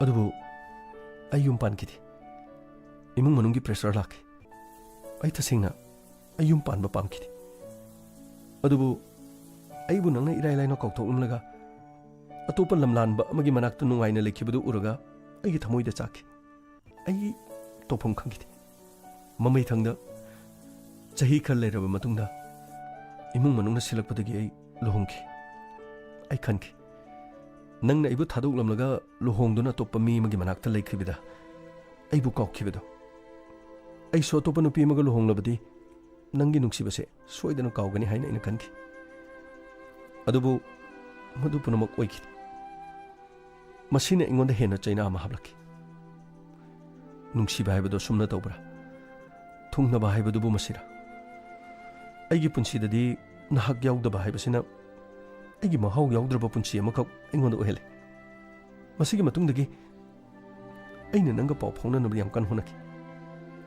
ꯑꯗꯨꯕꯨ ꯑꯩ ꯌꯨꯝ ꯄꯥꯟꯈꯤꯗꯦ꯫ ꯏꯃꯨꯡ ꯃꯅꯨꯡꯒꯤ pressure ꯂꯥꯛꯈꯤ꯫ ꯑꯩ ꯇꯁꯦꯡꯅ ꯑꯩ ꯌꯨꯝ ꯄꯥꯟꯕ ꯄꯥꯝꯈꯤꯗꯦ꯫ ꯑꯗꯨꯕꯨ ꯑꯩꯕꯨ ꯅꯪꯅ ꯏꯔꯥꯏ ꯂꯥꯏꯅ ꯀꯥꯎꯊꯣꯛꯂꯝꯂꯒ ꯑꯇꯣꯞꯄ ꯂꯝꯂꯥꯟꯕ ꯑꯃꯒꯤ ꯃꯅꯥꯛꯇ ꯅꯨꯡꯉꯥꯏꯅ ꯂꯩꯈꯤꯕꯗꯨ ꯎꯔꯒ ꯑꯩꯒꯤ ꯊꯃꯣꯏꯗ ꯆꯥꯛꯈꯤ꯫ ꯑꯩ ꯇꯧꯐꯝ ꯈꯪꯈꯤꯗꯦ꯫ ꯃꯃꯩꯊꯪꯗ ꯆꯍꯤ ꯈꯔ ꯂꯩꯔꯕ ꯃꯇꯨꯡꯗ ꯏꯃꯨꯡ ꯃꯅꯨꯡꯅ ꯁꯤꯜꯂꯛꯄꯗꯒꯤ ꯑꯩ ꯂꯨꯍꯣꯡꯈꯤ꯫ ꯑꯩ ꯈꯟꯈꯤ, ꯅꯪꯅ ꯑꯩꯕꯨ ꯊꯥꯗꯣꯛꯂꯝꯂꯒ ꯂꯨꯍꯣꯡꯗꯨꯅ ꯑꯇꯣꯞꯄ ꯃꯤ ꯑꯃꯒꯤ ꯃꯅꯥꯛꯇ ꯂꯩꯈꯤꯕꯗ ꯑꯩꯕꯨ ꯀꯥꯎꯈꯤꯕꯗꯣ, ꯑꯩꯁꯨ ꯑꯇꯣꯞꯄ ꯅꯨꯄꯤ ꯑꯃꯒ ꯂꯨꯍꯣꯡꯂꯕꯗꯤ ꯅꯪꯒꯤ ꯅꯨꯡꯁꯤꯕꯁꯦ ꯁꯣꯏꯗꯅ ꯀꯥꯎꯒꯅꯤ ꯍꯥꯏꯅ ꯑꯩꯅ ꯈꯟꯈꯤ꯫ ꯑꯗꯨꯕꯨ ꯃꯗꯨ ꯄꯨꯝꯅꯃꯛ ꯑꯣꯏꯈꯤꯗꯦ꯫ ꯃꯁꯤꯅ ꯑꯩꯉꯣꯟꯗ ꯍꯦꯟꯅ ꯆꯩꯅꯥ ꯑꯃ ꯍꯥꯞꯂꯛꯈꯤ꯫ ꯅꯨꯡꯁꯤꯕ ꯍꯥꯏꯕꯗꯨ ꯑꯁꯨꯝꯅ ꯇꯧꯕ꯭ꯔꯥ? ꯊꯨꯡꯅꯕ ꯍꯥꯏꯕꯗꯨꯕꯨ ꯃꯁꯤꯔꯥ? ꯑꯩꯒꯤ ꯄꯨꯟꯁꯤꯗꯗꯤ ꯅꯍꯥꯛ ꯌꯥꯎꯗꯕ ꯍꯥꯏꯕꯁꯤꯅ ꯑꯩꯒꯤ ꯃꯍꯥꯎ ꯌꯥꯎꯗ꯭ꯔꯕ ꯄꯨꯟꯁꯤ ꯑꯃꯈꯛ ꯑꯩꯉꯣꯟꯗ ꯑꯣꯏꯍꯜꯂꯤ꯫ ꯃꯁꯤꯒꯤ ꯃꯇꯨꯡꯗꯒꯤ ꯑꯩꯅ ꯅꯪꯒ ꯄꯥꯎ ꯐꯥꯎꯅꯅꯕ ꯌꯥꯝ ꯀꯟꯅ ꯍꯣꯠꯅꯈꯤ,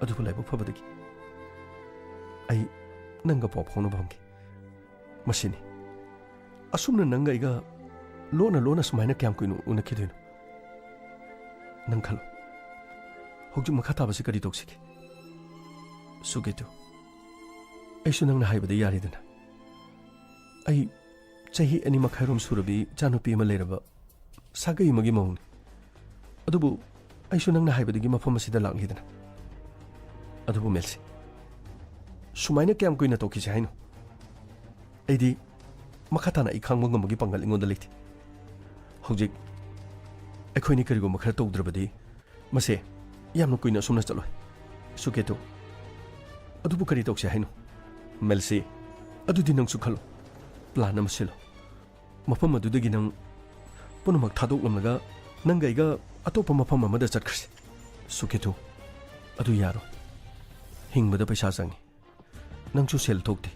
ꯑꯗꯨꯕꯨ ꯂꯥꯏꯕꯛ ꯐꯕꯗꯒꯤ ꯑꯩ ꯅꯪꯒ ꯄꯥꯎ ꯐꯥꯎꯅꯕ ꯐꯪꯈꯤ꯫ ꯃꯁꯤꯅꯤ꯫ ꯑꯁꯨꯝꯅ ꯅꯪꯒ ꯑꯩꯒ ꯂꯣꯟꯅ ꯂꯣꯟꯅ ꯁꯨꯃꯥꯏꯅ ꯀꯌꯥꯝ ꯀꯨꯏꯅ ꯎꯅꯈꯤꯗꯣꯏꯅꯣ? ꯅꯪ ꯈꯜꯂꯣ, ꯍꯧꯖꯤꯛ ꯃꯈꯥ ꯇꯥꯕꯁꯤ ꯀꯔꯤ ꯇꯧꯁꯤꯒꯦ? ꯁꯨꯒꯦꯇꯨ, ꯑꯩꯁꯨ ꯅꯪꯅ ꯍꯥꯏꯕꯗ ꯌꯥꯔꯦꯗꯅ꯫ ꯑꯩ ꯆꯍꯤ ꯑꯅꯤ ꯃꯈꯥꯏꯔꯣꯝ ꯁꯨꯔꯕꯤ ꯏꯆꯥꯅꯨꯄꯤ ꯑꯃ ꯂꯩꯔꯕ ꯁꯥꯒꯩ ꯑꯃꯒꯤ ꯃꯧꯅꯤ꯫ ꯑꯗꯨꯕꯨ ꯑꯩꯁꯨ ꯅꯪꯅ ꯍꯥꯏꯕꯗꯒꯤ ꯃꯐꯝ ꯑꯁꯤꯗ ꯂꯥꯛꯂꯤꯗꯅ꯫ ꯑꯗꯨꯕꯨ ꯃꯦꯜꯁꯤ, ꯁꯨꯃꯥꯏꯅ ꯀꯌꯥꯝ ꯀꯨꯏꯅ ꯇꯧꯈꯤꯁꯦ ꯍꯥꯏꯅꯣ? ꯑꯩꯗꯤ ꯃꯈꯥ ꯇꯥꯅ ꯑꯩ ꯈꯥꯡꯕ ꯉꯝꯕꯒꯤ ꯄꯥꯡꯒꯜ ꯑꯩꯉꯣꯟꯗ ꯂꯩꯇꯦ꯫ ꯍꯧꯖꯤꯛ ꯑꯩꯈꯣꯏꯅꯤ ꯀꯔꯤꯒꯨꯝꯕ ꯈꯔ ꯇꯧꯗ꯭ꯔꯕꯗꯤ ꯃꯁꯦ ꯌꯥꯝꯅ ꯀꯨꯏꯅ ꯑꯁꯨꯝꯅ ꯆꯠꯂꯣꯏ꯫ ꯁꯨꯀꯦꯇꯨ, ꯑꯗꯨꯕꯨ ꯀꯔꯤ ꯇꯧꯁꯦ ꯍꯥꯏꯅꯣ? ꯃꯦꯜꯁꯤ, ꯑꯗꯨꯗꯤ ꯅꯪꯁꯨ ꯈꯜꯂꯣ, ꯄ꯭ꯂꯥꯟ ꯑꯃ ꯁꯤꯜꯂꯣ꯫ ꯃꯐꯝ ꯑꯗꯨꯗꯒꯤ ꯅꯪ ꯄꯨꯝꯅꯃꯛ ꯊꯥꯗꯣꯛꯂꯝꯂꯒ ꯅꯪꯒ ꯑꯩꯒ ꯑꯇꯣꯞꯄ ꯃꯐꯝ ꯑꯃꯗ ꯆꯠꯈ꯭ꯔꯁꯤ꯫ ꯁꯨꯀꯦꯇꯨ, ꯑꯗꯨ ꯌꯥꯔꯣꯏ꯫ ꯍꯤꯡꯕꯗ ꯄꯩꯁꯥ ꯆꯪꯏ꯫ ꯅꯪꯁꯨ ꯁꯦꯜ ꯊꯣꯛꯇꯦ꯫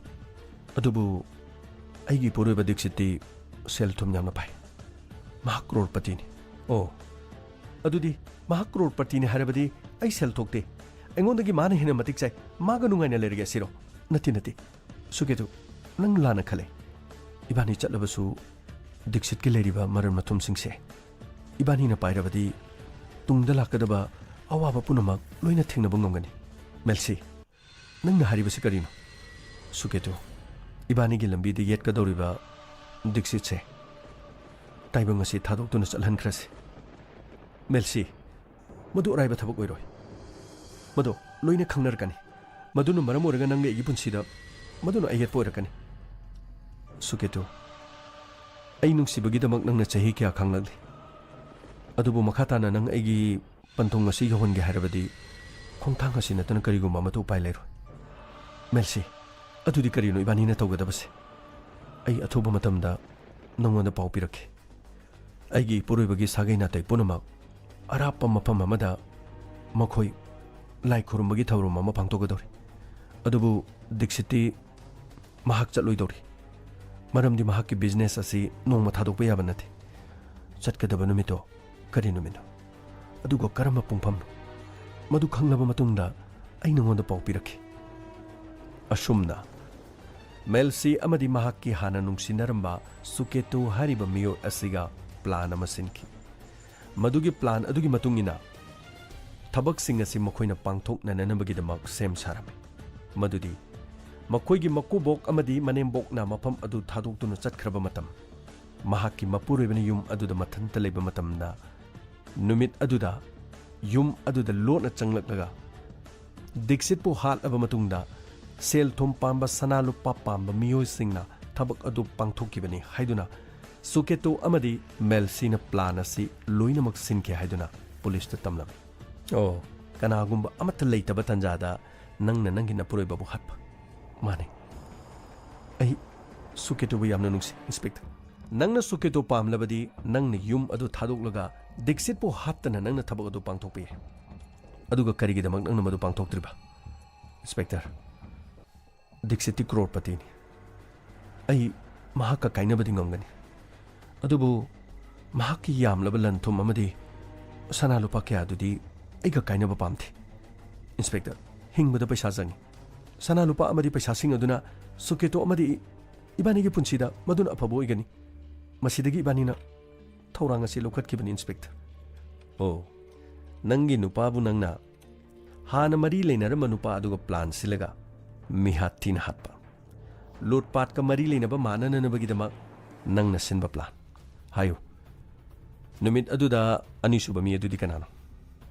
ꯑꯗꯨꯕꯨ ꯑꯩꯒꯤ ꯏꯄꯨꯔꯣꯏꯕ ꯗꯤꯛꯁꯤꯠꯇꯤ ꯁꯦꯜ ꯊꯨꯝ ꯌꯥꯝꯅ ꯄꯥꯏ꯫ ꯃꯍꯥꯛ ꯀ꯭ꯔꯣꯔꯄꯇꯤꯅꯤ꯫ ꯑꯣ, ꯑꯗꯨꯗꯤ ꯃꯍꯥꯛ ꯀ꯭ꯔꯣꯔꯄꯇꯤꯅꯤ ꯍꯥꯏꯔꯕꯗꯤ ꯑꯩ ꯁꯦꯜ ꯊꯣꯛꯇꯦ꯫ ꯑꯩꯉꯣꯟꯗꯒꯤ ꯃꯥꯅ ꯍꯦꯟꯅ ꯃꯇꯤꯛ ꯆꯥꯏ꯫ ꯃꯥꯒ ꯅꯨꯡꯉꯥꯏꯅ ꯂꯩꯔꯒꯦ ꯁꯤꯔꯣ? ꯅꯠꯇꯦ, ꯅꯠꯇꯦ꯫ ꯁꯨꯀꯦꯇꯨ, ꯅꯪ ꯂꯥꯟꯅ ꯈꯜꯂꯦ꯫ ꯏꯕꯥꯅꯤ ꯆꯠꯂꯕꯁꯨ ꯗꯤꯛꯁꯤꯠꯀꯤ ꯂꯩꯔꯤꯕ ꯃꯔꯟ ꯃꯊꯨꯝꯁꯤꯡꯁꯦ ꯏꯕꯥꯅꯤꯅ ꯄꯥꯏꯔꯕꯗꯤ ꯇꯨꯡꯗ ꯂꯥꯛꯀꯗꯕ ꯑꯋꯥꯕ ꯄꯨꯝꯅꯃꯛ ꯂꯣꯏꯅ ꯊꯦꯡꯅꯕ ꯉꯝꯒꯅꯤ꯫ ꯃꯦꯜꯁꯤ, ꯅꯪꯅ ꯍꯥꯏꯔꯤꯕꯁꯤ ꯀꯔꯤꯅꯣ? ꯁꯨꯀꯦꯇꯨ, ꯏꯕꯥꯅꯤꯒꯤ ꯂꯝꯕꯤꯗ ꯌꯦꯠꯀꯗꯧꯔꯤꯕ ꯗꯤꯛꯁꯤꯠꯁꯦ ꯇꯥꯏꯕꯪ ꯑꯁꯤ ꯊꯥꯗꯣꯛꯇꯨꯅ ꯆꯠꯍꯟꯈ꯭ꯔꯁꯤ꯫ ꯃꯦꯜꯁꯤ, ꯃꯗꯨ ꯑꯔꯥꯏꯕ ꯊꯕꯛ ꯑꯣꯏꯔꯣꯏ꯫ ꯃꯗꯣ ꯂꯣꯏꯅ ꯈꯪꯅꯔꯛꯀꯅꯤ꯫ ꯃꯗꯨꯅ ꯃꯔꯝ ꯑꯣꯏꯔꯒ ꯅꯪꯒ ꯑꯩꯒꯤ ꯄꯨꯟꯁꯤꯗ ꯃꯗꯨꯅ ꯑꯌꯦꯠꯄ ꯑꯣꯏꯔꯛꯀꯅꯤ꯫ ꯁꯨꯀꯦꯇꯨ, ꯑꯩ ꯅꯨꯡꯁꯤꯕꯒꯤꯗꯃꯛ ꯅꯪꯅ ꯆꯍꯤ ꯀꯌꯥ ꯈꯥꯡꯂꯛꯂꯤ꯫ ꯑꯗꯨꯕꯨ ꯃꯈꯥ ꯇꯥꯅ ꯅꯪ ꯑꯩꯒꯤ ꯄꯟꯊꯨꯡ ꯑꯁꯤ ꯌꯧꯍꯟꯒꯦ ꯍꯥꯏꯔꯕꯗꯤ ꯈꯣꯡꯊꯥꯡ ꯑꯁꯤ ꯅꯠꯇꯅ ꯀꯔꯤꯒꯨꯝꯕ ꯑꯃꯠꯇ ꯎꯄꯥꯏ ꯂꯩꯔꯣꯏ꯫ ꯃꯦꯜꯁꯤ, ꯑꯗꯨꯗꯤ ꯀꯔꯤꯅꯣ ꯏꯕꯥꯅꯤꯅ ꯇꯧꯒꯗꯕꯁꯦ? ꯑꯩ ꯑꯊꯨꯕ ꯃꯇꯝꯗ ꯅꯪꯉꯣꯟꯗ ꯄꯥꯎ ꯄꯤꯔꯛꯀꯦ꯫ ꯑꯩꯒꯤ ꯏꯄꯨꯔꯣꯏꯕꯒꯤ ꯁꯥꯒꯩ ꯅꯥꯇꯩ ꯄꯨꯝꯅꯃꯛ ꯑꯔꯥꯞꯄ ꯃꯐꯝ ꯑꯃꯗ ꯃꯈꯣꯏ ꯂꯥꯏ ꯈꯨꯔꯨꯝꯕꯒꯤ ꯊꯧꯔꯝ ꯑꯃ ꯄꯥꯡꯊꯣꯛꯀꯗꯧꯔꯤ꯫ ꯑꯗꯨꯕꯨ ꯗꯤꯛꯁꯤꯠꯇꯤ ꯃꯍꯥꯛ ꯆꯠꯂꯣꯏꯗꯧꯔꯤ꯫ ꯃꯔꯝꯗꯤ ꯃꯍꯥꯛꯀꯤ ꯕꯤꯖꯤꯅꯦꯁ ꯑꯁꯤ ꯅꯣꯡꯃ ꯊꯥꯗꯣꯛꯄ ꯌꯥꯕ ꯅꯠꯇꯦ꯫ ꯆꯠꯀꯗꯕ ꯅꯨꯃꯤꯠꯇꯣ ꯀꯔꯤ ꯅꯨꯃꯤꯠꯅꯣ? ꯑꯗꯨꯒ ꯀꯔꯝꯕ ꯄꯨꯡꯐꯝꯅꯣ? ꯃꯗꯨ ꯈꯪꯂꯕ ꯃꯇꯨꯡꯗ ꯑꯩ ꯅꯉꯣꯟꯗ ꯄꯥꯎ ꯄꯤꯔꯛꯈꯤ꯫ ꯑꯁꯨꯝꯅ ꯃꯦꯜꯁꯤ ꯑꯃꯗꯤ ꯃꯍꯥꯛꯀꯤ ꯍꯥꯟꯅ ꯅꯨꯡꯁꯤꯅꯔꯝꯕ ꯁꯨꯀꯦꯇꯨ ꯍꯥꯏꯔꯤꯕ ꯃꯤꯑꯣꯏ ꯑꯁꯤꯒ ꯄ꯭ꯂꯥꯟ ꯑꯃ ꯁꯤꯟꯈꯤ꯫ ꯃꯗꯨꯒꯤ ꯄ꯭ꯂꯥꯟ ꯑꯗꯨꯒꯤ ꯃꯇꯨꯡ ꯏꯟꯅ ꯊꯕꯛꯁꯤꯡ ꯑꯁꯤ ꯃꯈꯣꯏꯅ ꯄꯥꯡꯊꯣꯛꯅꯅꯕꯒꯤꯗꯃꯛ ꯁꯦꯝ ꯁꯥꯔꯝꯃꯤ꯫ ꯃꯗꯨꯗꯤ ꯃꯈꯣꯏꯒꯤ ꯃꯀꯨꯕꯣꯛ ꯑꯃꯗꯤ ꯃꯅꯦꯝꯕꯣꯛꯅ ꯃꯐꯝ ꯑꯗꯨ ꯊꯥꯗꯣꯛꯇꯨꯅ ꯆꯠꯈ꯭ꯔꯕ ꯃꯇꯝ, ꯃꯍꯥꯛꯀꯤ ꯃꯄꯨꯔꯣꯏꯕꯅ ꯌꯨꯝ ꯑꯗꯨꯗ ꯃꯊꯟꯇ ꯂꯩꯕ ꯃꯇꯝꯗ, ꯅꯨꯃꯤꯠ ꯑꯗꯨꯗ ꯌꯨꯝ ꯑꯗꯨꯗ ꯂꯣꯠꯅ ꯆꯪꯂꯛꯂꯒ ꯗꯤꯛꯁꯤꯠꯄꯨ ꯍꯥꯠꯂꯕ ꯃꯇꯨꯡꯗ ꯁꯦꯜ ꯊꯨꯝ ꯄꯥꯝꯕ, ꯁꯅꯥ ꯂꯨꯄꯥ ꯄꯥꯝꯕ ꯃꯤꯑꯣꯏꯁꯤꯡꯅ ꯊꯕꯛ ꯑꯗꯨ ꯄꯥꯡꯊꯣꯛꯈꯤꯕꯅꯤ ꯍꯥꯏꯗꯨꯅ ꯁꯨꯀꯦꯇꯨ ꯑꯃꯗꯤ ꯃꯦꯜꯁꯤꯅ ꯄ꯭ꯂꯥꯟ ꯑꯁꯤ ꯂꯣꯏꯅꯃꯛ ꯁꯤꯟꯈꯤ ꯍꯥꯏꯗꯨꯅ ꯄꯨꯂꯤꯁꯇ ꯇꯝꯂꯝꯃꯤ꯫ ꯑꯣ, ꯀꯅꯥꯒꯨꯝꯕ ꯑꯃꯠꯇ ꯂꯩꯇꯕ ꯇꯥꯟꯖꯥꯗ ꯅꯪꯅ ꯅꯪꯒꯤ ꯅꯄꯨꯔꯣꯏꯕꯕꯨ ꯍꯥꯠꯄ? ꯃꯥꯅꯤ꯫ ꯑꯩ ꯁꯨꯀꯦꯇꯨꯕꯨ ꯌꯥꯝꯅ ꯅꯨꯡꯁꯤ, ꯏꯟꯁꯄꯦꯛꯇꯔ꯫ ꯅꯪꯅ ꯁꯨꯀꯦꯇꯨ ꯄꯥꯝꯂꯕꯗꯤ ꯅꯪꯅ ꯌꯨꯝ ꯑꯗꯨ ꯊꯥꯗꯣꯛꯂꯒ ꯗꯤꯛꯁꯤꯠꯄꯨ ꯍꯥꯠꯇꯅ ꯅꯪꯅ ꯊꯕꯛ ꯑꯗꯨ ꯄꯥꯡꯊꯣꯛꯄ ꯌꯥꯏ꯫ ꯑꯗꯨꯒ ꯀꯔꯤꯒꯤꯗꯃꯛ ꯅꯪꯅ ꯃꯗꯨ ꯄꯥꯡꯊꯣꯛꯇ꯭ꯔꯤꯕ? ꯏꯟꯁꯄꯦꯛꯇꯔ, ꯗꯤꯛꯁꯤꯠꯇꯤ ꯀ꯭ꯔꯣꯔꯄꯇꯤꯅꯤ꯫ ꯑꯩ ꯃꯍꯥꯛꯀ ꯀꯥꯏꯅꯕꯗꯤ ꯉꯝꯒꯅꯤ, ꯑꯗꯨꯕꯨ ꯃꯍꯥꯛꯀꯤ ꯌꯥꯝꯂꯕ ꯂꯟ ꯊꯨꯝ ꯑꯃꯗꯤ ꯁꯅꯥ ꯂꯨꯄꯥ ꯀꯌꯥꯗꯨꯗꯤ ꯑꯩꯒ ꯀꯥꯏꯅꯕ ꯄꯥꯝꯗꯦ꯫ ꯏꯟꯁꯄꯦꯛꯇꯔ, ꯍꯤꯡꯕꯗ ꯄꯩꯁꯥ ꯆꯪꯏ꯫ ꯁꯅꯥ ꯂꯨꯄꯥ ꯑꯃꯗꯤ ꯄꯩꯁꯥꯁꯤꯡ ꯑꯗꯨꯅ ꯁꯨꯀꯦꯇꯣ ꯑꯃꯗꯤ ꯏꯕꯥꯅꯤꯒꯤ ꯄꯨꯟꯁꯤꯗ ꯃꯗꯨꯅ ꯑꯐꯕ ꯑꯣꯏꯒꯅꯤ꯫ ꯃꯁꯤꯗꯒꯤ ꯏꯕꯥꯅꯤꯅ ꯊꯧꯔꯥꯡ ꯑꯁꯤ ꯂꯧꯈꯠꯈꯤꯕꯅꯤ, ꯏꯟꯁꯄꯦꯛꯇꯔ꯫ ꯑꯣ, ꯅꯪꯒꯤ ꯅꯨꯄꯥꯕꯨ ꯅꯪꯅ ꯍꯥꯟꯅ ꯃꯔꯤ ꯂꯩꯅꯔꯝꯕ ꯅꯨꯄꯥ ꯑꯗꯨꯒ ꯄ꯭ꯂꯥꯟ ꯁꯤꯜꯂꯒ ꯃꯤꯍꯥꯠ ꯊꯤꯅ ꯍꯥꯠꯄ, ꯂꯨꯠꯄꯥꯠꯀ ꯃꯔꯤ ꯂꯩꯅꯕ ꯃꯥꯟꯅꯅꯅꯕꯒꯤꯗꯃꯛ ꯅꯪꯅ ꯁꯤꯟꯕ ꯄ꯭ꯂꯥꯟ꯫ ꯍꯥꯏꯌꯨ, ꯅꯨꯃꯤꯠ ꯑꯗꯨꯗ ꯑꯅꯤꯁꯨꯕ ꯃꯤ ꯑꯗꯨꯗꯤ ꯀꯅꯥꯅꯣ?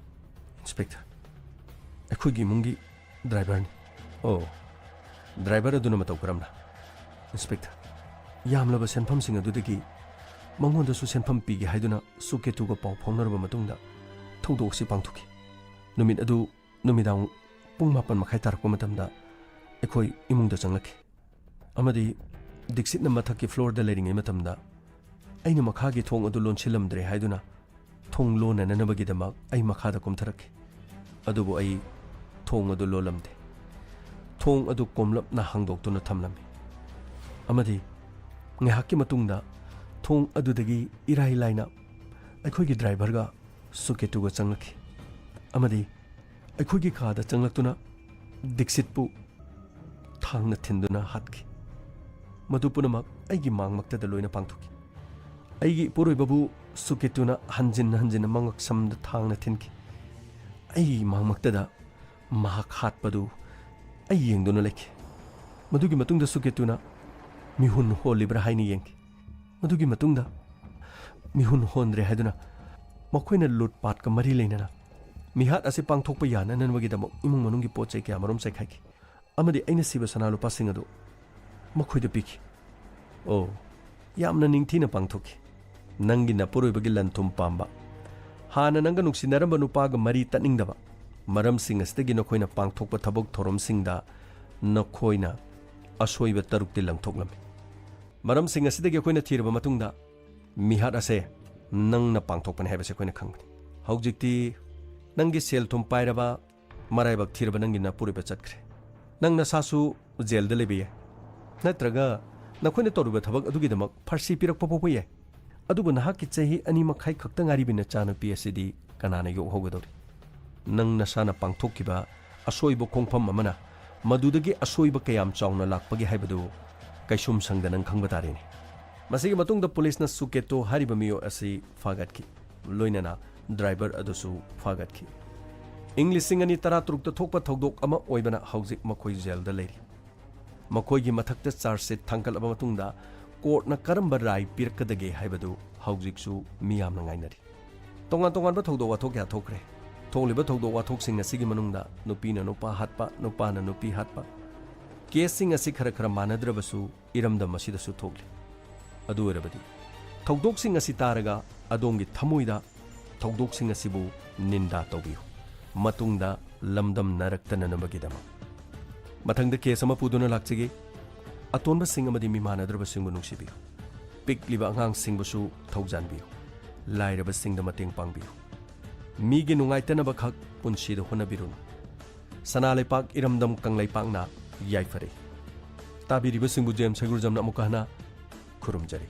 ꯏꯟꯁꯄꯦꯛꯇꯔ, ꯑꯩꯈꯣꯏꯒꯤ ꯏꯃꯨꯡꯒꯤ ꯗ꯭ꯔꯥꯏꯚꯔꯅꯤ꯫ ꯑꯣ, ꯗ꯭ꯔꯥꯏꯚꯔ ꯑꯗꯨꯅ ꯃꯇꯧ ꯀꯔꯝꯅ? ꯏꯟꯁꯄꯦꯛꯇꯔ, ꯌꯥꯝꯂꯕ ꯁꯦꯟꯐꯝꯁꯤꯡ ꯑꯗꯨꯗꯒꯤ ꯃꯉꯣꯟꯗꯁꯨ ꯁꯦꯟꯐꯝ ꯄꯤꯒꯦ ꯍꯥꯏꯗꯨꯅ ꯁꯨꯀꯦꯇꯨꯒ ꯄꯥꯎ ꯐꯥꯎꯅꯔꯕ ꯃꯇꯨꯡꯗ ꯊꯧꯗꯣꯛ ꯑꯁꯤ ꯄꯥꯡꯊꯣꯛꯈꯤ꯫ ꯅꯨꯃꯤꯠ ꯑꯗꯨ ꯅꯨꯃꯤꯗꯥꯡ ꯄꯨꯡ ꯃꯥꯄꯟ ꯃꯈꯥꯏ ꯇꯥꯔꯛꯄ ꯃꯇꯝꯗ ꯑꯩꯈꯣꯏ ꯏꯃꯨꯡꯗ ꯆꯪꯂꯛꯈꯤ, ꯑꯃꯗꯤ ꯗꯤꯛꯁꯤꯠꯅ ꯃꯊꯛꯀꯤ ꯐ꯭ꯂꯣꯔꯗ ꯂꯩꯔꯤꯉꯩ ꯃꯇꯝꯗ ꯑꯩꯅ ꯃꯈꯥꯒꯤ ꯊꯣꯡ ꯑꯗꯨ ꯂꯣꯟꯁꯤꯜꯂꯝꯗ꯭ꯔꯦ ꯍꯥꯏꯗꯨꯅ ꯊꯣꯡ ꯂꯣꯟꯅꯅꯕꯒꯤꯗꯃꯛ ꯑꯩ ꯃꯈꯥꯗ ꯀꯨꯝꯊꯔꯛꯈꯤ꯫ ꯑꯗꯨꯕꯨ ꯑꯩ ꯊꯣꯡ ꯑꯗꯨ ꯂꯣꯜꯂꯝꯗꯦ꯫ ꯊꯣꯡ ꯑꯗꯨ ꯀꯣꯝꯂꯞꯅ ꯍꯥꯡꯗꯣꯛꯇꯨꯅ ꯊꯝꯂꯝꯃꯤ꯫ ꯑꯃꯗꯤ ꯉꯥꯏꯍꯥꯛꯀꯤ ꯃꯇꯨꯡꯗ ꯊꯣꯡ ꯑꯗꯨꯗꯒꯤ ꯏꯔꯥꯏ ꯂꯥꯏꯅ ꯑꯩꯈꯣꯏꯒꯤ ꯗ꯭ꯔꯥꯏꯚꯔꯒ ꯁꯨꯀꯦꯇꯨꯒ ꯆꯪꯂꯛꯈꯤ꯫ ꯑꯃꯗꯤ ꯑꯩꯈꯣꯏꯒꯤ ꯀꯥꯗ ꯆꯪꯂꯛꯇꯨꯅ ꯗꯤꯛꯁꯤꯠꯄꯨ ꯊꯥꯡꯅ ꯊꯤꯟꯗꯨꯅ ꯍꯥꯠꯈꯤ꯫ ꯃꯗꯨ ꯄꯨꯝꯅꯃꯛ ꯑꯩꯒꯤ ꯃꯥꯡꯃꯛꯇꯗ ꯂꯣꯏꯅ ꯄꯥꯡꯊꯣꯛꯈꯤ꯫ ꯑꯩꯒꯤ ꯏꯄꯨꯔꯣꯏꯕꯕꯨ ꯁꯨꯀꯦꯇꯨꯅ ꯍꯟꯖꯤꯟ ꯍꯟꯖꯤꯟꯅ ꯃꯉꯛꯁꯝꯗ ꯊꯥꯡꯅ ꯊꯤꯟꯈꯤ꯫ ꯑꯩꯒꯤ ꯃꯥꯡꯃꯛꯇꯗ ꯃꯍꯥꯛ ꯍꯥꯠꯄꯗꯨ ꯑꯩ ꯌꯦꯡꯗꯨꯅ ꯂꯩꯈꯤ꯫ ꯃꯗꯨꯒꯤ ꯃꯇꯨꯡꯗ ꯁꯨꯀꯦꯇꯨꯅ ꯃꯤꯍꯨꯟ ꯍꯣꯜꯂꯤꯕ꯭ꯔꯥ ꯍꯥꯏꯅ ꯌꯦꯡꯈꯤ꯫ ꯃꯗꯨꯒꯤ ꯃꯇꯨꯡꯗ ꯃꯤꯍꯨꯟ ꯍꯣꯟꯗ꯭ꯔꯦ ꯍꯥꯏꯗꯨꯅ ꯃꯈꯣꯏꯅ ꯂꯨꯠꯄꯥꯠꯀ ꯃꯔꯤ ꯂꯩꯅꯅ ꯃꯤꯍꯥꯠ ꯑꯁꯤ ꯄꯥꯡꯊꯣꯛꯄ ꯌꯥꯅꯅꯕꯒꯤꯗꯃꯛ ꯏꯃꯨꯡ ꯃꯅꯨꯡꯒꯤ ꯄꯣꯠ ꯆꯩ ꯀꯌꯥ ꯃꯔꯨꯝ ꯆꯥꯏꯈꯥꯏꯈꯤ꯫ ꯑꯃꯗꯤ ꯑꯩꯅ ꯁꯤꯕ ꯁꯅꯥ ꯂꯨꯄꯥꯁꯤꯡ ꯑꯗꯨ ꯃꯈꯣꯏꯗ ꯄꯤꯈꯤ꯫ ꯑꯣ, ꯌꯥꯝꯅ ꯅꯤꯡꯊꯤꯅ ꯄꯥꯡꯊꯣꯛꯈꯤ꯫ ꯅꯪꯒꯤ ꯅꯄꯨꯔꯣꯏꯕꯒꯤ ꯂꯟ ꯊꯨꯝ ꯄꯥꯝꯕ, ꯍꯥꯟꯅ ꯅꯪꯒ ꯅꯨꯡꯁꯤꯅꯔꯝꯕ ꯅꯨꯄꯥꯒ ꯃꯔꯤ ꯇꯠꯅꯤꯡꯗꯕ, ꯃꯔꯝꯁꯤꯡ ꯑꯁꯤꯗꯒꯤ ꯅꯈꯣꯏꯅ ꯄꯥꯡꯊꯣꯛꯄ ꯊꯕꯛ ꯊꯧꯔꯝꯁꯤꯡꯗ ꯅꯈꯣꯏꯅ ꯑꯁꯣꯏꯕ ꯇꯔꯨꯛꯇꯤ ꯂꯪꯊꯣꯛꯂꯝꯃꯤ꯫ ꯃꯔꯝꯁꯤꯡ ꯑꯁꯤꯗꯒꯤ ꯑꯩꯈꯣꯏꯅ ꯊꯤꯔꯕ ꯃꯇꯨꯡꯗ, ꯃꯤꯍꯥꯠ ꯑꯁꯦ ꯅꯪꯅ ꯄꯥꯡꯊꯣꯛꯄꯅꯤ ꯍꯥꯏꯕꯁꯦ ꯑꯩꯈꯣꯏꯅ ꯈꯪꯕꯅꯤ꯫ ꯍꯧꯖꯤꯛꯇꯤ ꯅꯪꯒꯤ ꯁꯦꯜ ꯊꯨꯝ ꯄꯥꯏꯔꯕ, ꯃꯔꯥꯏꯕꯛ ꯊꯤꯔꯕ ꯅꯪꯒꯤ ꯅꯄꯨꯔꯣꯏꯕ ꯆꯠꯈ꯭ꯔꯦ꯫ ꯅꯪ ꯅꯁꯥꯁꯨ ꯖꯦꯜꯗ ꯂꯩꯕ ꯌꯥꯏ꯫ ꯅꯠꯇ꯭ꯔꯒ ꯅꯈꯣꯏꯅ ꯇꯧꯔꯤꯕ ꯊꯕꯛ ꯑꯗꯨꯒꯤꯗꯃꯛ ꯐꯥꯔꯁꯤ ꯄꯤꯔꯛꯄ ꯐꯥꯎꯕ ꯌꯥꯏ꯫ ꯑꯗꯨꯕꯨ ꯅꯍꯥꯛꯀꯤ ꯆꯍꯤ ꯑꯅꯤ ꯃꯈꯥꯏ ꯈꯛꯇ ꯉꯥꯏꯔꯤꯕꯤ ꯅꯆꯥꯅꯨꯄꯤ ꯑꯁꯤꯗꯤ ꯀꯅꯥꯅ ꯌꯣꯛꯍꯧꯒꯗꯧꯔꯤ? ꯅꯪ ꯅꯁꯥꯅ ꯄꯥꯡꯊꯣꯛꯈꯤꯕ ꯑꯁꯣꯏꯕ ꯈꯣꯡꯐꯝ ꯑꯃꯅ ꯃꯗꯨꯗꯒꯤ ꯑꯁꯣꯏꯕ ꯀꯌꯥꯝ ꯆꯥꯎꯅ ꯂꯥꯛꯄꯒꯦ ꯍꯥꯏꯕꯗꯨ ꯀꯩꯁꯨꯝ ꯁꯪꯗ ꯅꯪ ꯈꯪꯕ ꯇꯥꯔꯦꯅꯦ꯫ ꯃꯁꯤꯒꯤ ꯃꯇꯨꯡꯗ ꯄꯨꯂꯤꯁꯅ ꯁꯨꯀꯦꯇꯣ ꯍꯥꯏꯔꯤꯕ ꯃꯤꯑꯣꯏ ꯑꯁꯤ ꯐꯥꯒꯠꯈꯤ, ꯂꯣꯏꯅꯅ ꯗ꯭ꯔꯥꯏꯚꯔ ꯑꯗꯨꯁꯨ ꯐꯥꯒꯠꯈꯤ꯫ ꯏꯪ ꯂꯤꯁꯤꯡ ꯑꯅꯤ ꯇꯔꯥꯇꯔꯨꯛꯇ ꯊꯣꯛꯄ ꯊꯧꯗꯣꯛ ꯑꯃ ꯑꯣꯏꯕꯅ ꯍꯧꯖꯤꯛ ꯃꯈꯣꯏ ꯖꯦꯜꯗ ꯂꯩꯔꯤ꯫ ꯃꯈꯣꯏꯒꯤ ꯃꯊꯛꯇ ꯆꯥꯔꯖ ꯁꯤꯠ ꯊꯥꯡꯒꯠꯂꯕ ꯃꯇꯨꯡꯗ ꯀꯣꯔꯠꯅ ꯀꯔꯝꯕ ꯔꯥꯏ ꯄꯤꯔꯛꯀꯗꯒꯦ ꯍꯥꯏꯕꯗꯨ ꯍꯧꯖꯤꯛꯁꯨ ꯃꯤꯌꯥꯝꯅ ꯉꯥꯏꯅꯔꯤ꯫ ꯇꯣꯉꯥꯟ ꯇꯣꯉꯥꯟꯕ ꯊꯧꯗꯣꯛ ꯋꯥꯊꯣꯛ ꯀꯌꯥ ꯊꯣꯛꯈ꯭ꯔꯦ꯫ ꯊꯣꯛꯂꯤꯕ ꯊꯧꯗꯣꯛ ꯋꯥꯊꯣꯛꯁꯤꯡ ꯑꯁꯤꯒꯤ ꯃꯅꯨꯡꯗ ꯅꯨꯄꯤꯅ ꯅꯨꯄꯥ ꯍꯥꯠꯄ, ꯅꯨꯄꯥꯅ ꯅꯨꯄꯤ ꯍꯥꯠꯄ, ꯀꯦꯁꯁꯤꯡ ꯑꯁꯤ ꯈꯔ ꯈꯔ ꯃꯥꯟꯅꯗ꯭ꯔꯕꯁꯨ ꯏꯔꯝꯗꯝ ꯑꯁꯤꯗꯁꯨ ꯊꯣꯛꯂꯤ꯫ ꯑꯗꯨ ꯑꯣꯏꯔꯕꯗꯤ ꯊꯧꯗꯣꯛꯁꯤꯡ ꯑꯁꯤ ꯇꯥꯔꯒ ꯑꯗꯣꯝꯒꯤ ꯊꯃꯣꯏꯗ ꯊꯧꯗꯣꯛꯁꯤꯡ ꯑꯁꯤꯕꯨ ꯅꯤꯟꯗꯥ ꯇꯧꯕꯤꯌꯨ꯫ ꯃꯇꯨꯡꯗ ꯂꯝꯗꯝꯅꯔꯛꯇꯅꯅꯕꯒꯤꯗꯃꯛ꯫ ꯃꯊꯪꯗ ꯀꯦꯁ ꯑꯃ ꯄꯨꯗꯨꯅ ꯂꯥꯛꯆꯒꯦ꯫ ꯑꯇꯣꯟꯕꯁꯤꯡ ꯑꯃꯗꯤ ꯃꯤꯃꯥꯟꯅꯗ꯭ꯔꯕꯁꯤꯡꯕꯨ ꯅꯨꯡꯁꯤꯕꯤꯌꯨ꯫ ꯄꯤꯛꯂꯤꯕ ꯑꯉꯥꯡꯁꯤꯡꯕꯨꯁꯨ ꯊꯧꯖꯥꯟꯕꯤꯌꯨ꯫ ꯂꯥꯏꯔꯕꯁꯤꯡꯗ ꯃꯇꯦꯡ ꯄꯥꯡꯕꯤꯌꯨ꯫ ꯃꯤꯒꯤ ꯅꯨꯡꯉꯥꯏꯇꯅꯕ ꯈꯛ ꯄꯨꯟꯁꯤꯗ ꯍꯣꯠꯅꯕꯤꯔꯨꯅꯨ꯫ ꯁꯅꯥ ꯂꯩꯄꯥꯛ ꯏꯔꯝꯗꯝ ꯀꯪꯂꯩꯄꯥꯛꯅ ꯌꯥꯏꯐꯔꯦ꯫ ꯇꯥꯕꯤꯔꯤꯕꯁꯤꯡꯕꯨ ꯖꯦꯝꯁ ꯍꯩꯒ꯭ꯔꯨꯖꯝꯅ ꯑꯃꯨꯛꯀ ꯍꯟꯅ ꯈꯨꯔꯨꯝꯖꯔꯤ꯫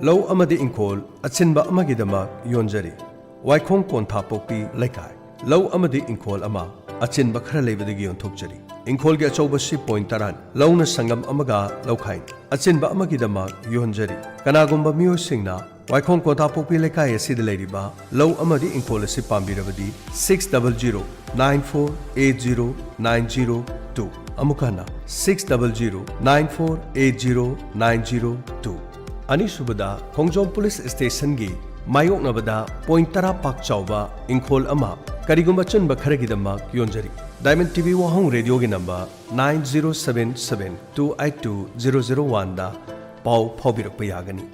ꯂꯧ ꯑꯃꯗꯤ ꯏꯪꯈꯣꯜ ꯑꯆꯤꯟꯕ ꯑꯃꯒꯤꯗꯃꯛ ꯌꯣꯟꯖꯔꯤ꯫ ꯋꯥꯏꯈꯣꯡ ꯀꯣꯟꯊꯥꯄꯣꯛꯄꯤ ꯂꯩꯀꯥꯏ꯫ ꯂꯧ ꯑꯃꯗꯤ ꯏꯪꯈꯣꯜ ꯑꯃ ꯑꯆꯤꯟꯕ ꯈꯔ ꯂꯩꯕꯗꯒꯤ ꯌꯣꯟꯊꯣꯛꯆꯔꯤ꯫ ꯏꯪꯈꯣꯜꯒꯤ ꯑꯆꯧꯕꯁꯤ ꯄꯣꯏꯟ ꯇꯔꯥꯅꯤ꯫ ꯂꯧꯅ ꯁꯪꯒꯝ ꯑꯃꯒ ꯂꯧꯈꯥꯏꯅꯤ꯫ ꯑꯆꯤꯟꯕ ꯑꯃꯒꯤꯗꯃꯛ ꯌꯣꯟꯖꯔꯤ꯫ ꯀꯅꯥꯒꯨꯝꯕ ꯃꯤꯑꯣꯏꯁꯤꯡꯅ ꯋꯥꯏꯈꯣꯡ ꯀꯣꯟꯊꯥꯄꯣꯛꯄꯤ ꯂꯩꯀꯥꯏ ꯑꯁꯤꯗ ꯂꯩꯔꯤꯕ ꯂꯧ ꯑꯃꯗꯤ ꯏꯪꯈꯣꯜ ꯑꯁꯤ ꯄꯥꯝꯕꯤꯔꯕꯗꯤ, six double zero nine four eight zero nine zero two꯫ ꯑꯃꯨꯛ ꯍꯟꯅ, six double zero nine four eight zero nine zero two꯫ ꯑꯅꯤꯁꯨꯕꯗ, ꯈꯣꯡꯖꯣꯝ ꯄꯨꯂꯤꯁ ꯁ꯭ꯇꯦꯁꯟꯒꯤ ꯃꯥꯌꯣꯛꯅꯕꯗ ꯄꯣꯏꯟ ꯇꯔꯥ ꯄꯥꯛ ꯆꯥꯎꯕ ꯏꯪꯈꯣꯜ ꯑꯃ ꯀꯔꯤꯒꯨꯝꯕ ꯑꯆꯤꯟꯕ ꯈꯔꯒꯤꯗꯃꯛ ꯌꯣꯟꯖꯔꯤ꯫ ꯗꯥꯏꯃꯟ ꯇꯤ ꯚꯤ ꯋꯥꯍꯣꯡ ꯔꯦꯗꯤꯑꯣꯒꯤ number nine zero seven seven two eight two zero zero one ꯗ ꯄꯥꯎ ꯐꯥꯎꯕꯤꯔꯛꯄ ꯌꯥꯒꯅꯤ꯫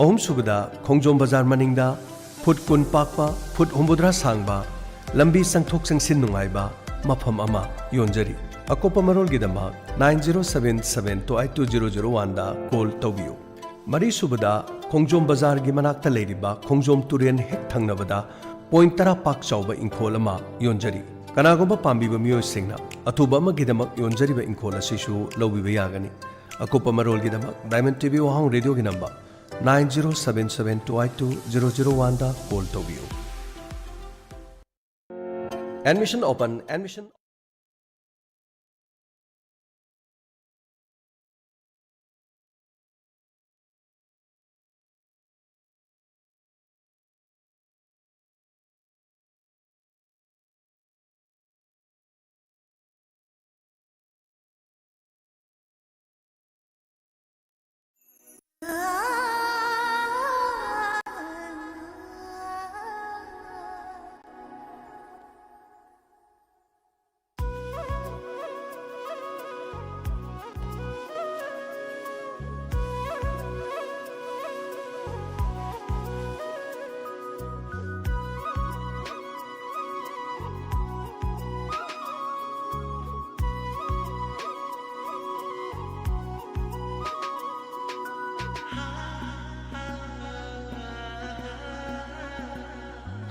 ꯑꯍꯨꯝꯁꯨꯕꯗ, ꯈꯣꯡꯖꯣꯝ ꯕꯖꯥꯔ ꯃꯅꯤꯡꯗ ꯐꯨꯠ ꯀꯨꯟ ꯄꯥꯛꯄ, ꯐꯨꯠ ꯍꯨꯝꯐꯨꯇꯔꯥ ꯁꯥꯡꯕ, ꯂꯝꯕꯤ ꯆꯪꯊꯣꯛ ꯆꯪꯁꯤꯟ ꯅꯨꯡꯉꯥꯏꯕ ꯃꯐꯝ ꯑꯃ ꯌꯣꯟꯖꯔꯤ꯫ ꯑꯀꯨꯞꯄ ꯃꯔꯣꯜꯒꯤꯗꯃꯛ nine zero seven seven two eight two zero zero one ꯗ ꯀꯣꯜ ꯇꯧꯕꯤꯌꯨ꯫ ꯃꯔꯤꯁꯨꯕꯗ, ꯈꯣꯡꯖꯣꯝ ꯕꯖꯥꯔꯒꯤ ꯃꯅꯥꯛꯇ ꯂꯩꯔꯤꯕ ꯈꯣꯡꯖꯣꯝ ꯇꯨꯔꯦꯜ ꯍꯦꯛ ꯊꯪꯅꯕꯗ ꯄꯣꯏꯟ ꯇꯔꯥ ꯄꯥꯛ ꯆꯥꯎꯕ ꯏꯪꯈꯣꯜ ꯑꯃ ꯌꯣꯟꯖꯔꯤ꯫ ꯀꯅꯥꯒꯨꯝꯕ ꯄꯥꯝꯕꯤꯕ ꯃꯤꯑꯣꯏꯁꯤꯡꯅ ꯑꯊꯨꯕ ꯑꯃꯒꯤꯗꯃꯛ ꯌꯣꯟꯖꯔꯤꯕ ꯏꯪꯈꯣꯜ ꯑꯁꯤꯁꯨ ꯂꯧꯕꯤꯕ ꯌꯥꯒꯅꯤ꯫ ꯑꯀꯨꯞꯄ ꯃꯔꯣꯜꯒꯤꯗꯃꯛ ꯗꯥꯏꯃꯟ ꯇꯤ ꯚꯤ ꯋꯥꯍꯣꯡ ꯔꯦꯗꯤꯑꯣꯒꯤ number nine zero seven seven two eight two zero zero one ꯗ ꯀꯣꯜ ꯇꯧꯕꯤꯌꯨ꯫ Admission open, admission.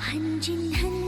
ꯍꯟꯖꯤꯟ ꯍꯟ